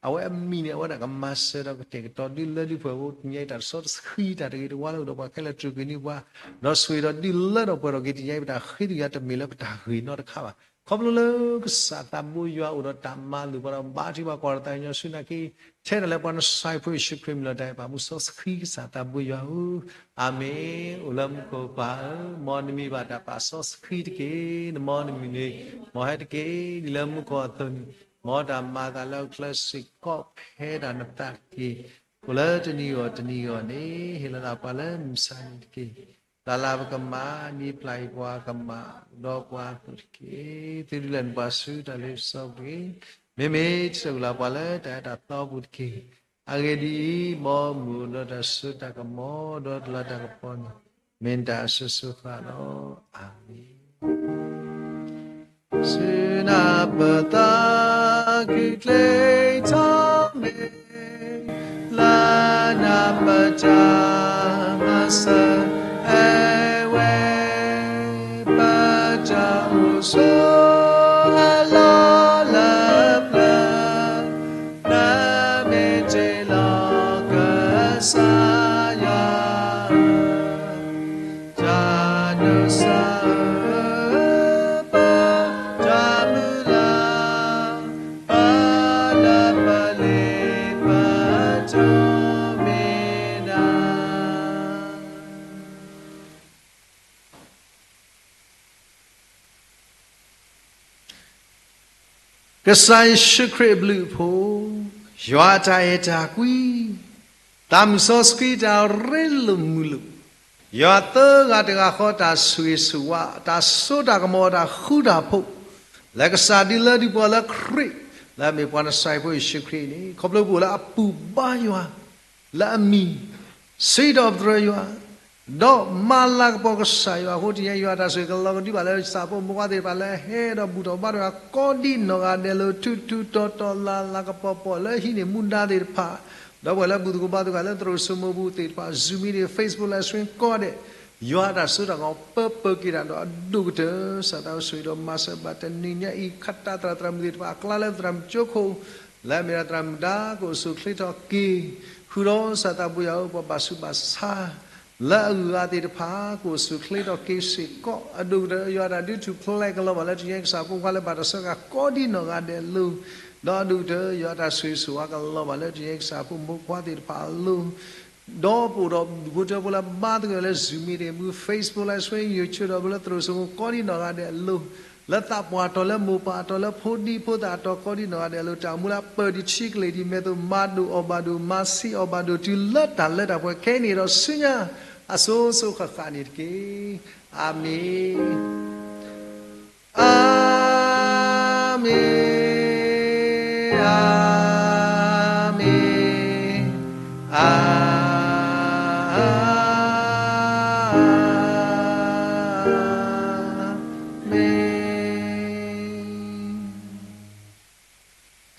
အဝဲအမံၤန့ၣ် အဝဲဒၣ်ကမၤစၢၤဒီးကတဲာ်ကတီၤဒုလၢဒုပှဲၤအဃိ တနံၤအံၤတၢ်တဆီတဆှံတၢ်တဂ့ၤတဝါလၢအိၣ်ဒီးပှၤခဲလၢာ်တြူာ်ကွံာ်န့ၢ်ပှၤ, ဒီးဆိၣ်ဂ့ၤဒီးဒုးလၢထီၣ်ပှဲၤထီၣ်က့ၤတနံၤအံၤ ပတၢ်ဃ့ထုကဖၣ်တမ့ၢ်လၢပတၢ်ဂ့ၤနီတခါဘၣ်. ခီဖျိလၢကစၢ်သးဘိယွၤအိၣ်ဒီးတၢ်မၤလိာ်ပှၤဒီး ဘါထုကဖၣ်ကွၢ်ဒီးသးကညီၤဆူနၢ်က့ ထဲဒၣ်လၢပှၤနစၢ်ဖိယ့ၣ်ၡူးခရံာ်မံၤလီၤ. တၢ်အဲၣ်ပၢ်မူစီဆှံကစၢ်သးဘိယွၤဧၢ, အၤမ့ၣ်. အိၣ်လၢမူခိၣ်ပၢ်ဧၢ, မ်နမံၤဘၣ်တၢ်ပာ်စီဆှံတက့ၢ်. နမ်နမံၤန့ၣ် မ်ဟဲတက့ၢ်. ဒ်လၢမူခိၣ်အသိးန့ၣ် မ်တၢ်မၤအသးလၢအကျဲစ့ၢ်ကီး ဖဲဒၣ်နသးတက့ၢ်. အိၣ်လၢတနံၤဂီၢ်တနံၤဂီၢ်န့ၣ် ဟ့ၣ်လီၤသးပှၤလၢမုၢ်ဆါနံၤတက့ၢ်. တၢ်လၢပကမၤ ဒ်ပျၢ်ယွၤပှၤကမၤ ဒီးပှၤအသိးတက့ၢ်. သုဒုးလဲၤနပှၤဆူတၢ်လ့ပစီတက့ၢ်. မ့မ့ၢ်တၢ်အုၣ်လီၤပှၤလၢတၢ်အဲၣ်တၢ်သီပူၤတက့ၢ်. အဂ့ၢ်ဒ်အံၤ, မ်မုၢ်အိၣ်ဒီးတၢ်စိတၢ်ကမီၤ ဒီးတၢ်လၤတၢ်ကပီၤန့ၣ် မ့ၢ်တၢ်အစိၤစိၤဃၣ်လီၤ. အၤမ့ၣ်. ဆူနၤပသးခုကျ့ထီၣ်မ့ၢ် လၢနပတၢ်မၤစၢၤအဝဲ ပတၢ်အိၣ်ဆိးအလီၢ်လၢပျၢၤ နမ့ၢ်တ့ၢ်လီၤကစၢ်ယွၤ တၢ်နုၤစၢ်ဧၢ, ပတၢ်မုၢ်လၢ် အလၢပလ့ၤပတိၢ်မ့ၢ်နၤ. ကစၢ်ယ့ၣ်ၡူးခရံာ်အဘျုးအဖှိၣ်, ယွၤအတၢ်အဲၣ်တၢ်ကွံ, သးမုၢ်စီဆှံတၢ်ရ့လိာ်မုာ်လိာ်, ယွၤသၢဂၤတဂၤဃီတၢ်ဆိၣ်ဂ့ၤဆိၣ်ဝါ, တၢ်စိတၢ်ကမီၤ တၢ်ဃူတၢ်ဖိး, လၢကစၢ်ဒုးလၢဒုးပှၤလၢခရံာ်, လၢအမ့ၢ်ပှၤနစၢ်ဖိယ့ၣ်ၡူးခရံာ်န့ၣ်, ခီဖျိပအိၣ်လၢအပူၤဘါယွၤ လၢအမံၤ, စံးထီၣ်ပတြၢၤယွၤ, ဒီးမၤလၤကပီၤကစၢ်ယွၤအဃိ တနံၤအံၤ ယွၤတၢ်ဆိၣ်ဂ့ၤကလီၤကဒုဘၣ်လၢ ကစၢ်ဖိမုၣ်ဖိခွါသ့ၣ်တဖၣ်လၢဟဲဒီးဘူၣ်ထီၣ်ဘါထီၣ်ယွၤကိးဒံနီၢ်ဂၤဒဲးလၢ ထူးထူးတီၤတီၤလၤလၤကပီၤပီၤလၢဟံးန့ၢ်မူဒါသ့ၣ်တဖၣ်, ဒီးပှၤလၢဘူၣ်သကိးဘါသကိးလၢသရိာ်စိမိၤပူၤသ့ၣ်တဖၣ် Zoom meeting, Facebook live stream ကိးဂၤဒဲး, ယွၤတၢ်စိတၢ်ကမီၤပၢပၢက့ၤတၢ်ဒီးအဒိၣ်ကတၢၢ် ကစၢ်သးအိၣ်ဆိၣ်ဂ့ၤဒီးမၤစၢၤဘၣ်တနံၤညါအံၤ ခးတၢ်သရၣ်သရၣ်မုၣ်သ့ၣ်တဖၣ်အကျါလၢသရၣ်မုၣ်ကၠိခိၣ် လၢအမ့ၢ်ဒၣ်သရၣ်မုၣ်ဒါ ကအိၣ်ဆူၣ်အိၣ်ချ့ထီၣ်က့ၤ, ဃုာ်ဒီးကစၢ်သးဘိယွၤဧၢ ပှၤဘၣ်ဆူးဘၣ်ဆါ လၢအဂုၤအဂၤသ့ၣ်တဖၣ် ကအိၣ်ဆူၣ်အိၣ်ချ့ထီၣ်က့ၤစ့ၢ်ကီး, အဒိၣ်ကတၢၢ် ယွၤတၢ်ဒုးထူၣ်ဖျဲးကလီၤဘၣ်လၢတနံၤညါအံၤ ကစၢ်ဖိခွါလၢဘၣ်တၢ်ဆၢကတီၢ်ကိးဒံနီၢ်ဂၤဒဲးအလိၤ, ဒီးအဒိၣ်ကတၢၢ် ယွၤတၢ်ဆိၣ်ဂ့ၤဆိၣ်ဝါကလီၤဘၣ်လၢတနံၤညါအံၤ ကစၢ်ဖိမုၣ်ဖိခွါသ့ၣ်တဖၣ်အလိၤ ဒီးပအိၣ်ဒီးဒူၣ်ဖိထၢဖိလၢဘါသဂၢၢ်လၢ Zoom meeting မူ Facebook live stream YouTube ဒီးပလၢသရိာ်စိမိၤကိးဒံနီၢ်ဂၤဒဲးအလိၤ, လၢသးပှၢ်တီၤလၢမိၢ်ပၢ်အတီၤလၢဖိဒံဖိသၣ်အတီၤကိးဒံနီၢ်ဂၤဒဲးအလိၤ တၢ်အိၣ်မူလၢအပၢၢ်ဒံးထံကလ့ၢ်ဒံး မဲာ်သိးမၤဒိၣ်အီၣ်ဘၣ်ဒိၣ် မၤဆံးအီၣ်ဘၣ်ဒိၣ် တုၤလၢတၢ်လၢတၢ်ပှဲၤခဲအံၤန့ၣ်ဒီး ဆူညါအစိၤစိၤဃၣ်ဃၣ်န့ၣ်တက့ၢ်. အၤမ့ၣ်. အၤမ့ၣ်, အၤမ့ၣ်, အၤမ့ၣ်. က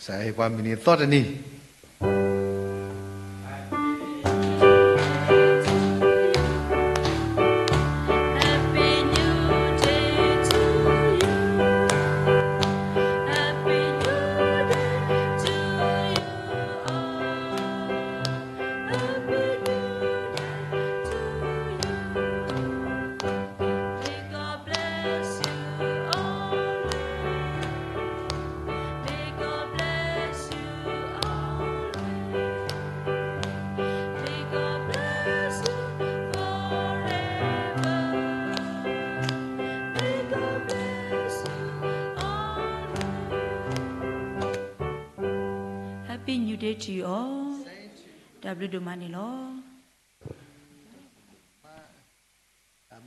စၢ်ဟ့ၣ်ပှၤမုၢ်နံၤ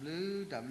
သီတနံၤ